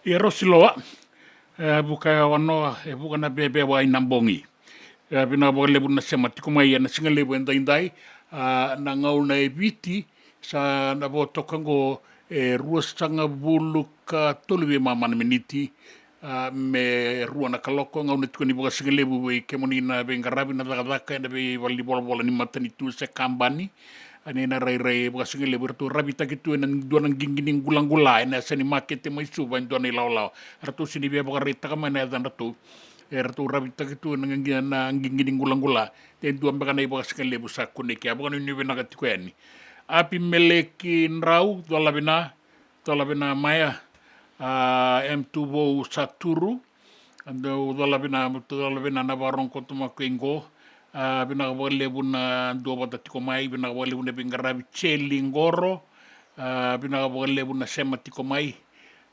Ia Rosiloa, e vuka e wanoa, e vuka na bebewa ina bogi. E vinaka vakalevu na sema tiko mai ena siga levu edaidai. A, na gauna e Viti sa na vo toka oqo e ruasagavulu ka tolu veimama na miniti, a, me rua na kaloko, gauna tiko ni vakasigalevu vei kemuni na veiqaravi, na cakacaka ena veivalenivolavola ni matanitu se kabani. A, ni na rairai vakasigalevu eratou ravitaki tu ena dua na qiqi ni qulaqula ena yasa ni makete mai Suva e dua na ilawalawa. Eratou sega ni via vakaraitaka mai na yacadratou. Eratou ravitaki tu ena qiqi, na qiqi ni qulaqula. E dua beka na ivakasigalevu sa kunei ke, a vakanuinui vinaka tiko yani. Apimeleki Drau, cola vina, cola vina Maya. A, M two Vou Saturu, a dau cola vina, cola vina na vakarogo koto mako i qo. A, vinaka vakalevu na dua vata tiko mai, vinaka vakalevu na veiqaravi Jeli Qoro. A, vinaka vakalevu na sema tiko mai.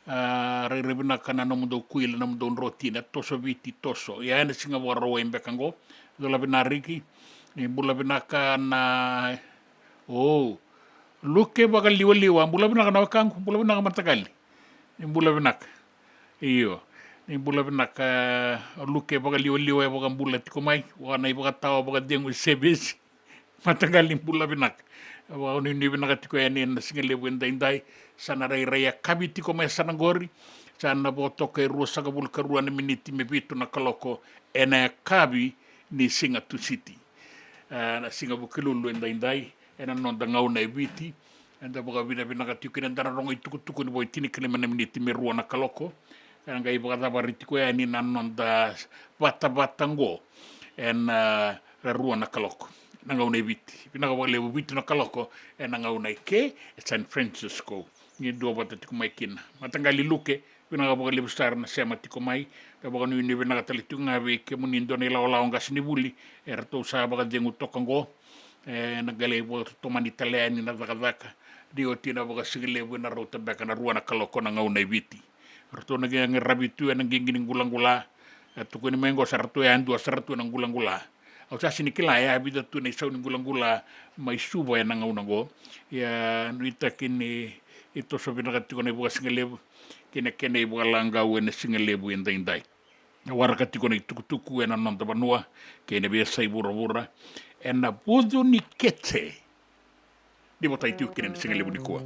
A, rairai vinaka na nomudou kuila, nomudou drotina, toso Viti, toso. Ia ena siga Vakarauwai beka qo. Cola vina Riki. Ni bula vinaka na, o, Luke Vakaliwaliwa, bula vinaka na wekaqu, bula vinaka mataqali. Ni bula vinaka. Io. Ni bula vinaka, e, Luke Vakaliwaliwa e vakabula tiko mai. Vaka na ivakatawa vakacegu e sevesi. Mataqali bula vinaka. Vakanuinui vinaka tiko yani ena siga levu edaidai. Sa na rairai yakavi tiko mai sa na qori. Sa na vo toka e ruasagavulu ka rua na miniti me vitu na kaloko ena yakavi ni siga Tusiti. E, na siga Vukelulu edaidai, ena noda gauna e Viti. Eda vakavinavinaka tiko kina, eda na rogo itukutuku ni vo e tinikalima na miniti me rua na kaloko. Ena qai vakacavari tiko yani na noda vatavata oqo ena, e, rua na kaloko na gauna e Viti. Vinaka vakalevu, vitu na kaloko ena gauna e ke e San Francisco. Ni dua vata tiko mai kina. Mataqali Luke, vinaka vakalevu sara na sema tiko mai. E vakanuinui vinaka tale tiko ga vei kemuni dua na ilawalawa qasenivuli eratou sa vakacegu toka oqo. E, na qai lai vakatotomani tale yani na cakacaka ni oti na vakasigalevu ena rauta beka na rua na kaloko na gauna e Viti. Ratou na qai qaravi tu ena qiqi ni qulaqula. E tukuni mai oqo sa ratou yadua sara tu ena qulaqula. Au sa sega ni kila e a vica tu na isau ni qulaqula mai Suva ena gauna oqo. Ia nuitaki ni toso vinaka tiko na ivakasigalevu kei na kena ivakalaqau ena sigalevu edaidai. Na waraka tiko na itukutuku ena noda vanua kei na veiyasai vuravura ena vucu ni kete. Ni votai tiko kina ena sigalevu nikua.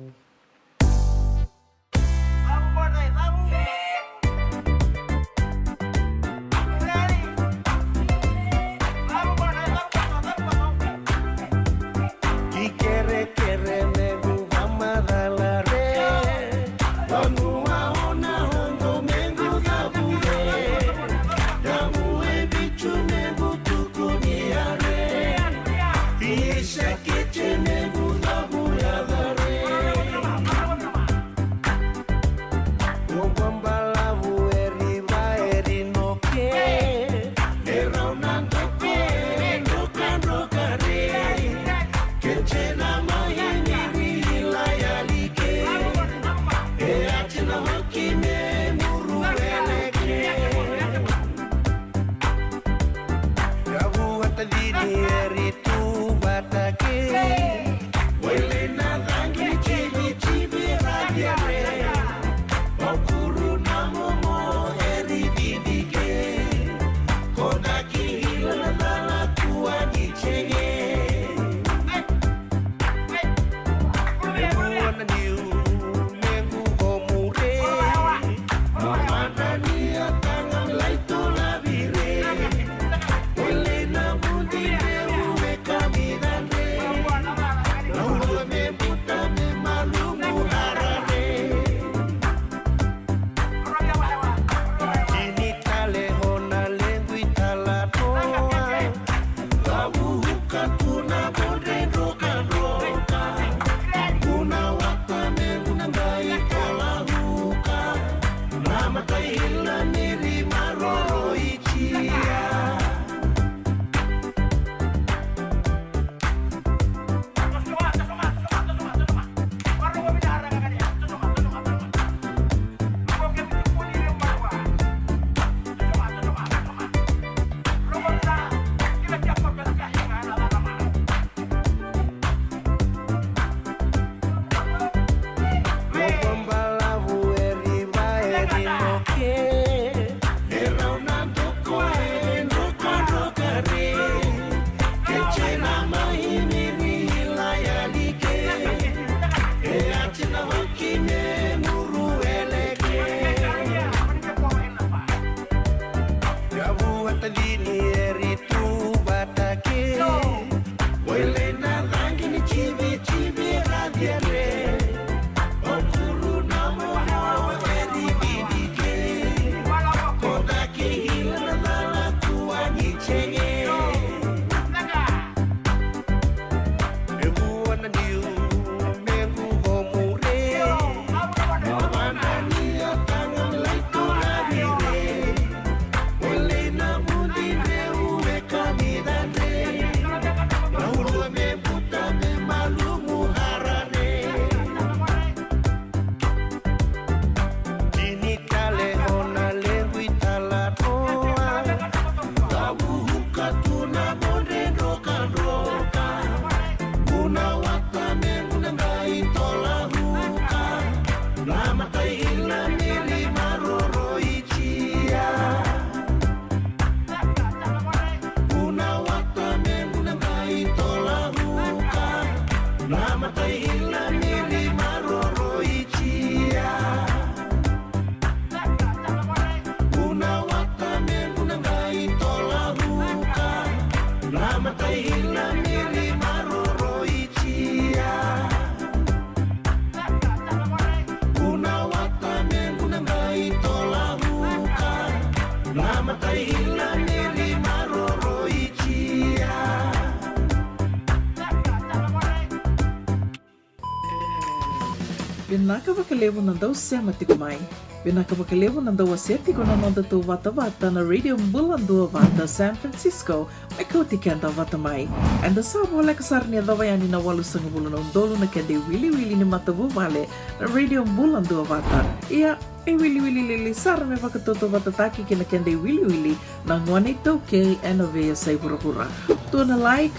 Vinaka vakalevu na dau sema tiko mai. Vinaka vakalevu na dau wasea tiko na noda tou vatavata na Radio Bula Duavata San Francisco, me kauti keda vata mai. Eda sa voleka sara ni yacova yani na walusagavulu na udolu na keda iwiliwili ni matavuvale na Radio Bula Duavata. Ia, e wiliwili lili sara me vakatautauvatataki kei na keda iwiliwili na gone iTaukei ena veiyasai vuravura. Dua na like,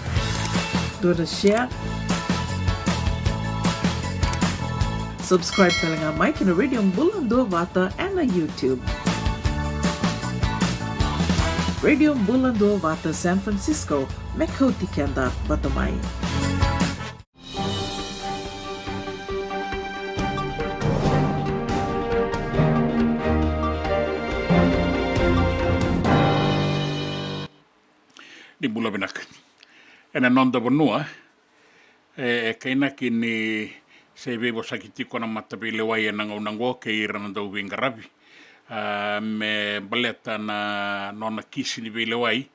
dua na share. Subscribe tale ga mai kina Radio Bula Duavata ena YouTube. Radio Bula Duavata San Francisco, me kauti keda vata mai. Ni bula vinaka. Ena noda vanua, e, e kainaki ni se veivosaki tiko na mataveilewai ena gauna oqo kei ira na dau veiqaravi. A, me baleta na nona kisi ni veilewai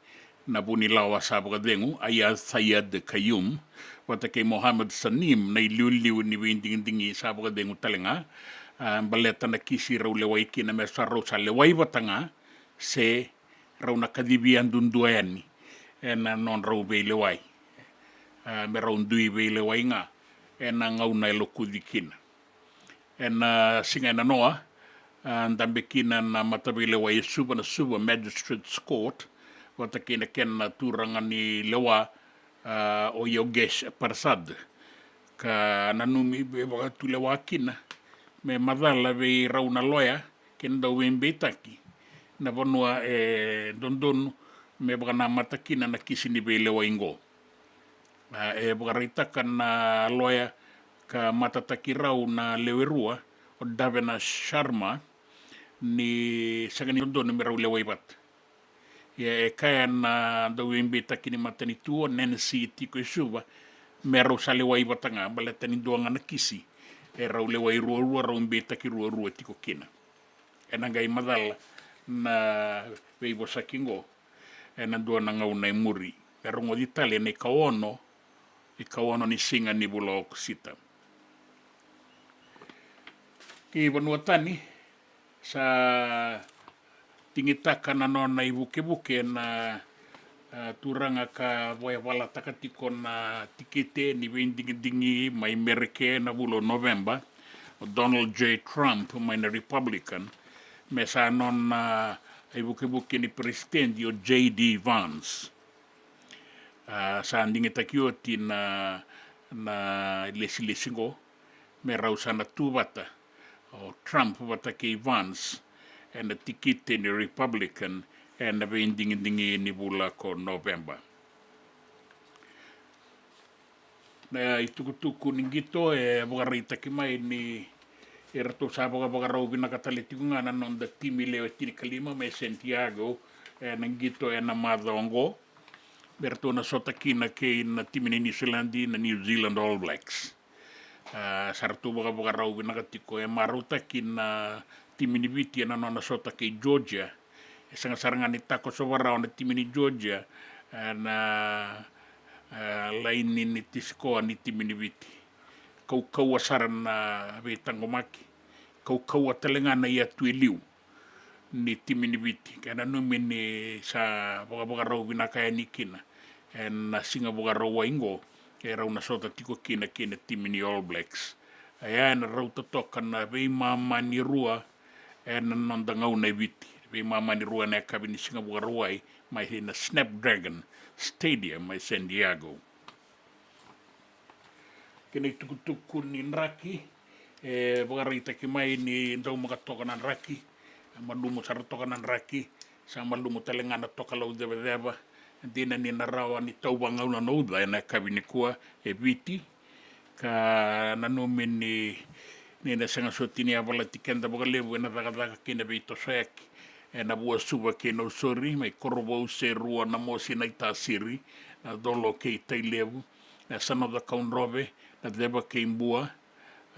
na vunilawa sa vakacegu, Aiyaz Sayed-Khaiyum, vata kei Mohammed Saneem, na iliuliu ni veidigidigi sa vakacegu tale ga. A, baleta na kisi rau lewai kina me sa rau sa lewai vata ga, se rau na kacivi yadudua yani ena nodrau veilewai. A, me rau dui veilewai ga ena gauna e lokuci kina. Ena, a, siga ena noa, a, dabe kina na mataveilewai e Suva, na Suva Magistrates Court, vata kei na kena turaga ni lewa, a, o Yogesh Prasad, ka nanumi me vakatulewa kina me macala vei rau na loya kei na dau veibeitaki na vanua e dodonu me vakanamata kina na kisi ni veilewai oqo. A, e vakaraitaka na loya ka matataki rau na lewe rua, o Davina Sharma, ni sega ni dodonu me rau lewai vata. Ia e kaya na dau veibeitaki ni matanitu o Nancy tiko e Suva me rau sa lewai vata ga, baleta ni dua ga na kisi e rau lewai ruarua, rau beitaki ruarua tiko kina. Ena qai macala na veivosaki oqo ena dua na gauna e muri. Me rogoci tale ena ikaono, ikaono ni siga ni vula o Okosita. Ki vanua tani, sa digitaka na nona ivukevuke na, a, turaga ka vakayalataka tiko na tikite ni veidigidigi mai Merika ena vula o Noveba, o Donald J Trump mai na Republican, me sa nona, a, ivukevuke ni peresitedi o J D Vance. A, sa digitaki oti na, na ilesilesi oqo me rau sa na tu vata o Trump vata kei Vance ena tikite ni Republican ena veidigidigi ni vula ko Noveba. Na itukutuku ni qito e vakaraitaki mai ni eratou sa vakavakarau vinaka tale tiko ga na noda timi lewe tinikalima mai Santiago ena qito ena macawa oqo, me ratou na sota kina kei na timi ni Niusiladi, na New Zealand All Blacks. A, sa ratou vakavakarau vinaka tiko, e marautaki na timi ni Viti ena nona sota kei Georgia. E sega sara ga ni takoso vakarawa na timi ni Georgia ena, e, laini ni tisikoa ni timi ni Viti. Kaukauwa sara na veitaqomaki, kaukauwa tale ga na iyatu e liu ni timi ni Viti, ka nanumi ni sa vakavakarau vinaka yani kina ena siga Vakarauwai oqo, e rau na sota tiko kina kei na timi ni All Blacks. Oya ena rauta toka na veimama ni rua ena noda gauna e Viti, veimama ni rua ena yakavi ni siga Vakarauwai mai na Snapdragon Stadium mai Santiago. Kei na itukutuku ni draki, e vakaraitaki mai ni daumaka toka na draki, e malumu sara toka na draki, sa malumu tale ga na tokalau cevaceva. Dina ni na rawa ni tau vagauna na uca ena yakavi nikua e Viti, ka nanumi ni, ni na sega soti ni yavalati keda vakalevu ena cakacaka kei na veitosoyaki ena Vuasuva kei Nausori, mai Korovou, Serua, Namosi, Naitasiri, Nacolo kei Tailevu, e Sanoca, Kaudrove, Naceva kei Bua,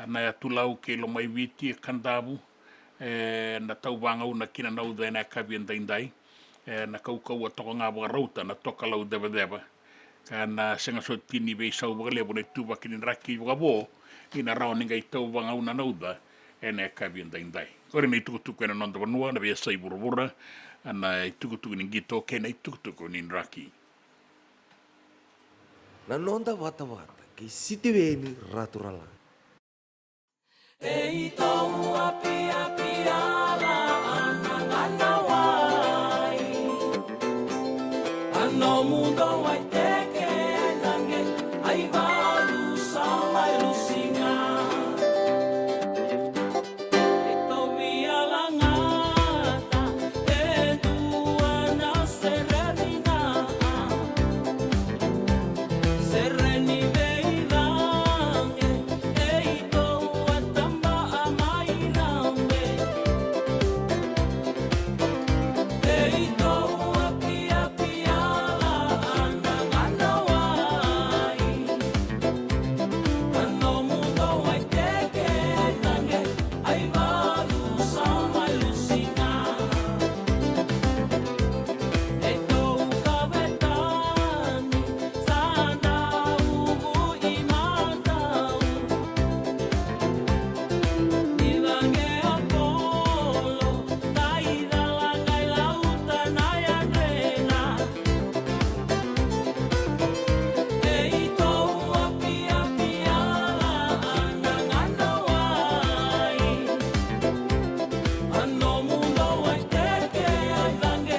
Nayatulau kei Lomaiviti, e Kadavu, e na tau vagauna kina na uca ena yakavi edaidai. E na kaukauwa toka ga vakarauta na tokalau cevaceva, ka na sega soti ni veisau vakalevu na ituvaki ni draki vakavo Ni na rawa ni qai tau vagau na nauca ena yakavi edaidai. Qori na itukutuku ena noda vanua, na veiyasai vuravura, na itukutuku ni qito kei na itukutuku ni draki. Na noda vatavata kei Sitiveni Raturala. E ito ua piapia la ana gana wai. A nomu dou ai teke ai cage ai valu sa mai lusiga. E tauvi a lagata e dua na sereni ga. Sereni vei cage e ito ua taba a mai cage. E ito ua piapia la ana gana wai. A nomu dou ai teke ai cage ai valu sa mai lusiga. E tou kavetani sa dau vui matau. Ni cage a kolo, qai cala qai lauta na yadrena. E ito ua piapia la ana gana wai. A nomu dou ai teke ai cage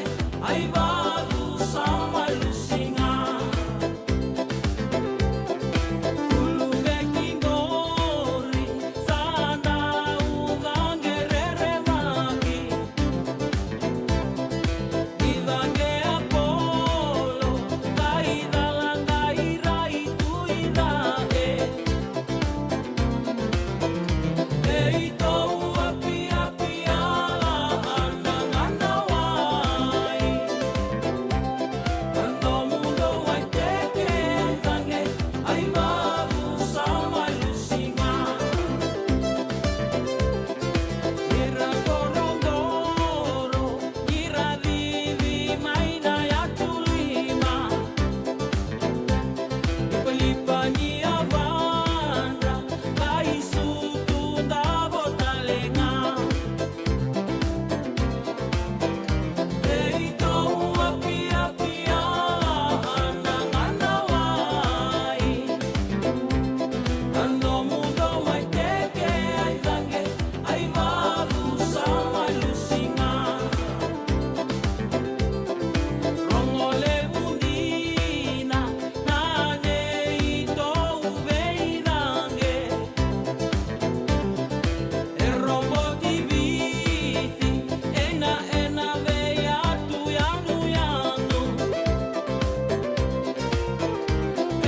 ai valu sa mai lusiga. Kulubeki qori sa dau cage rerevaki. Ni cage a kolo, qai cala qai rai tu i cage. E ito ua piapia la ana gana wai. A nomu dou ai teke ai cage ai valu sa mai lusiga. Ni ra qoroqoro, ni ra cici mai na yatu lima. Lipalipa ni yavadra, qai sutu davo tale ga. E ito ua piapia la ana gana wai. A nomu dou ai teke ai cage ai valu sa mai lusiga. Rogo levu dina na nei tou veicage. E roboti Viti, e na ena vei yatu yanuyanu.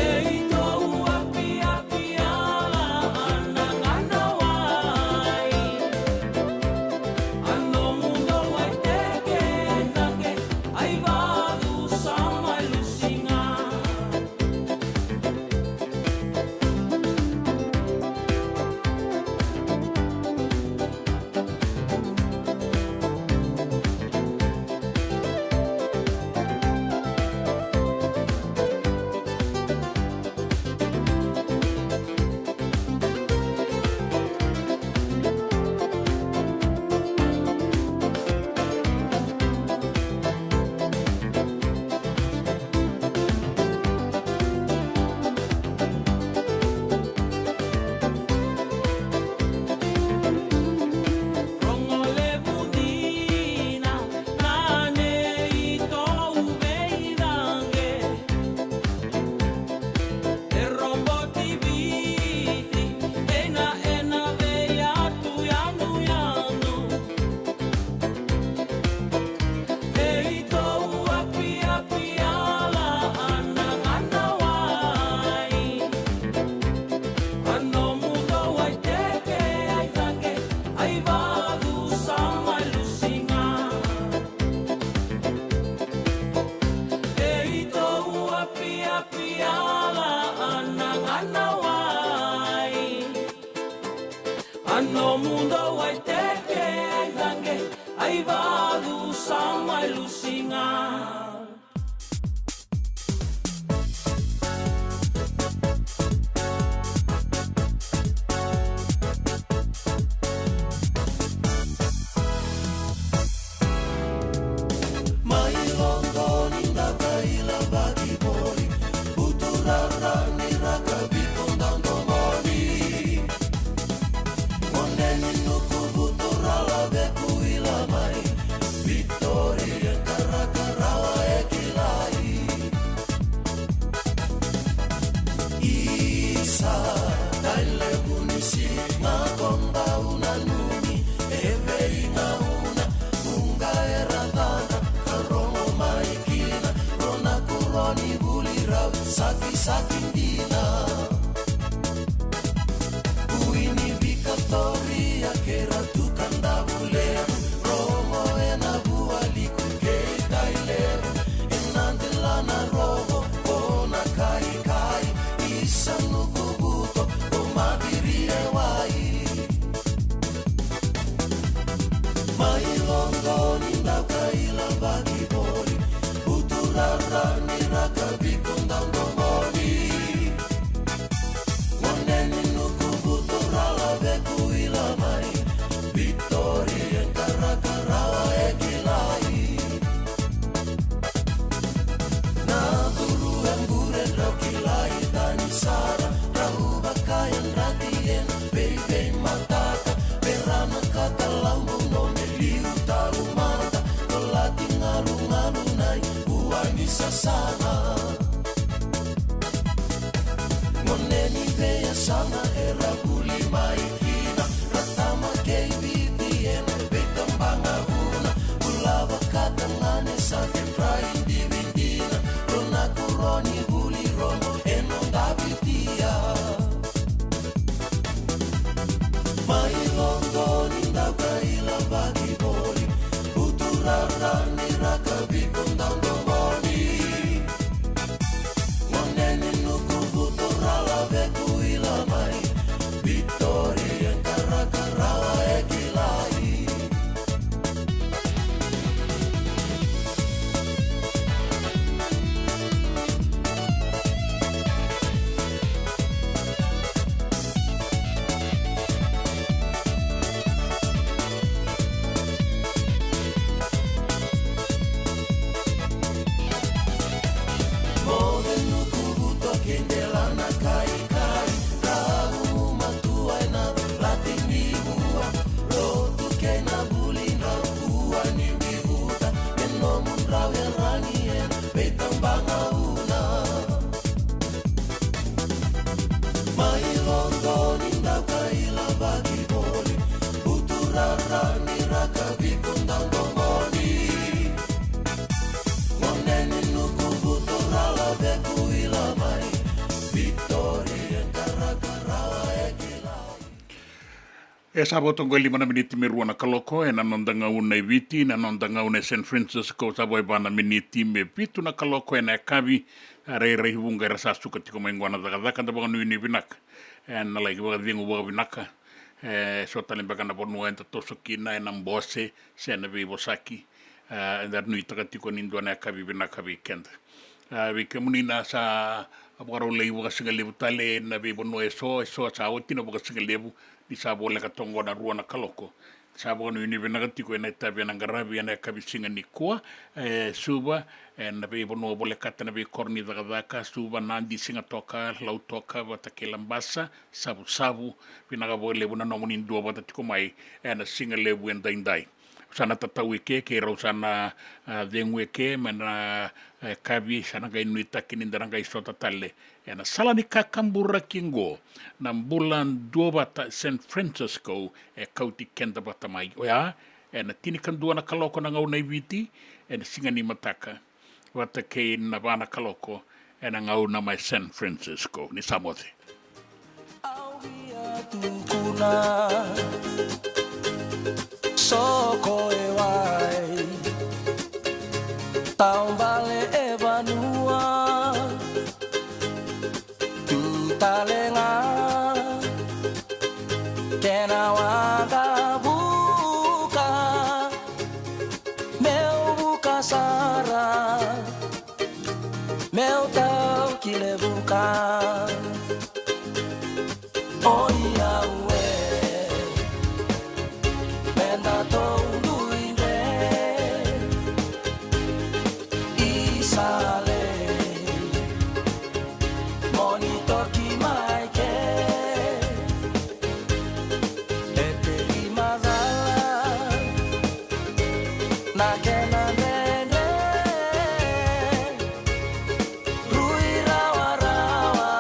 E ito ua piapia la ana gana wai. A nomu dou ai teke ai cage ai valu sa mai lusiga. Rogo levu dina na nei tou veicage. E roboti Viti, e na ena vei yatu yanuyanu. E ito ua piapia la ana gana wai. A nomu dou ai teke ai cage ai valu sa mai lusiga. E ito ua piapia la ana gana wai. A nomu dou ai teke ai cage ai valu sa mai lusiga. Sakisaki dina. Ui ni Vikatoria kei Ratu Kadavulevu, rogo ena vualiku kei Tailevu. Ena delana rogo o Nakaikai, isa Nukubuto o Maviri e wai. Mai logo ni dau kai lavaki voli, utu rara ni rakavi ko dau domoni. Gone ni Nukubuto ra lave kuila mai, Victoria e karakarawa e kilai. Na curu e bure drau kilai tani sara, drau vakayadrati ena veiveimataka. Vera na katalau buno me liu taumada, kolati galugalu nai ua ni sasana. Gone ni veiyasana era vuli mai kina, ra tama kei Viti ena veitabagavuna. Bula vakatagane sa kedra idividina, ro na kuro ni vuli rogo e noda Vitia. Mai logo ni dau kai lavaki voli, utu rara ni rakavi ko dau domoni. Gone ni Nukubuto ra lave kuila mai, Victoria e karakarawa e kilai. Moce Nukubuto kei Delana Kaikai, drau matua ena lati ni vua. Lotu kei na vuli drau kua ni biuta, me nomudrau yaragi ena veitabagavuna. Mai logo ni dau kai lavaki voli, utu rara ni rakavi ko dau domoni. Gone ni Nukubuto ra lave kuila mai, Victoria e karakarawa e kilai. E sa vo toka qo e lima na miniti me rua na kaloko, ena noda gauna e Viti, na noda gauna e San Francisco, sa vo e va na miniti me vitu na kaloko ena yakavi. A rairai vuqa era sa suka tiko mai qo na cakacaka, da vakanuinui vinaka. Ena laki vakacegu vakavinaka. E so tale beka na vanua eda toso kina, ena bose, se na veivosaki. E, eda nuitaka tiko ni dua na yakavi vinaka vei keda. E, vei kemuni na sa vakarau lai vakasigalevu tale na veivanua e so, e so sa oti na vakasigalevu, ni sa voleka toka qo na rua na kaloko. Sa vakanuinui vinaka tiko ena itavi ena qaravi ena yakavi siga nikua, e, Suva, ena veivanua volekata na veikoro ni cakacaka, Suva, Nadi, Sigatoka, Lautoka, vata kei Labasa, Savusavu, vinaka vakalevu na nomuni duavata tiko mai ena sigalevu edaidai. Sa na tatau eke, kei rau sa na, a, cegu eke, mai na, e, yakavi, sa na qai nuitaki ni da na qai sota tale. Ena sala ni kakaburaki qo, na bula duavata San Francisco, e kauti keda vata mai. Oya, ena tinikadua na kaloko na gauna e Viti, ena siga ni mataka. Vata kei na va na kaloko, ena gauna mai San Francisco. Ni sa moce. Au via tukuna, soko e wai, taubale e vanua, tu tale ga kena waqavuka, meu vuka sara, meu tau ki levuka. Oi au e, me datou dui dre i Sale, mo ni toki mai ke. E teri macala na kena dredre, rui rawarawa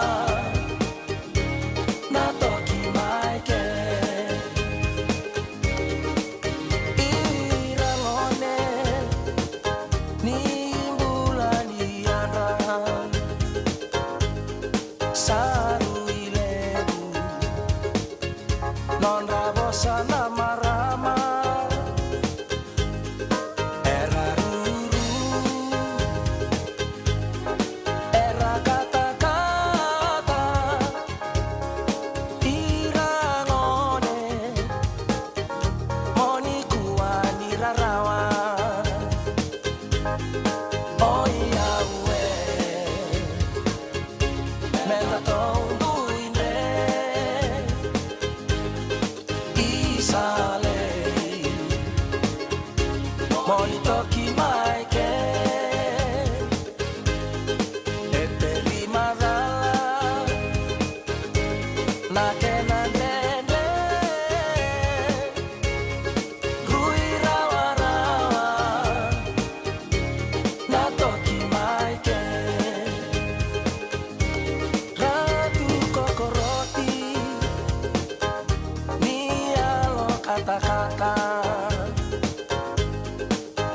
Takata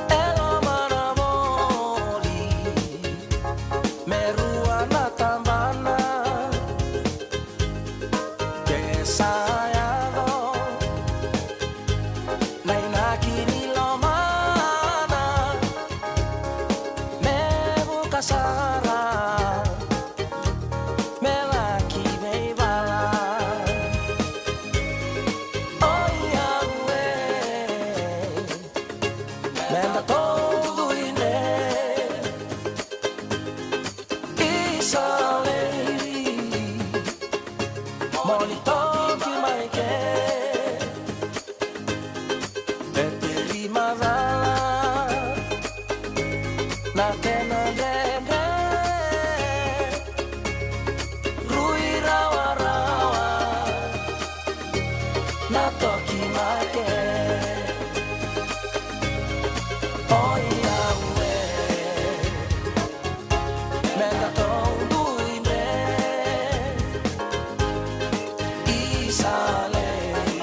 e loma na voli, me rua na tabana, ke sa yaco na inaki ni lomana, me vuka sara, me laki veivala. Oi au e, me datou dui dre, isa lei, moli toki mai ke. E teli macala na kena dredre, rui rawarawa na toki mai ke. Oi au e, me datou dui dre, isa lei,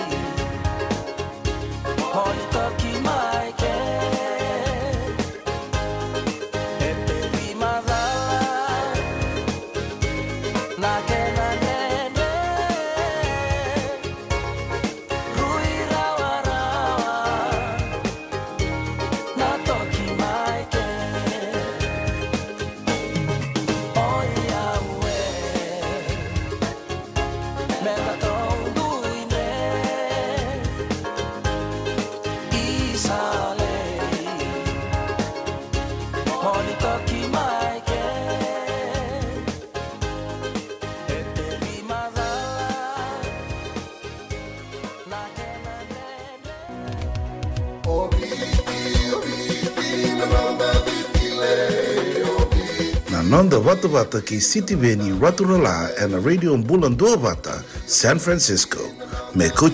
moli toki mai ke. E teli macala na kena dredre, rui rawarawa na toki mai ke. Oi au e, me datou dui dre, isa lei, moli toki mai ke. E teli macala na kena dredre. Na noda vatavata kei Sitiveni Raturala ena Radio Bula Duavata, San Francisco. Me kauti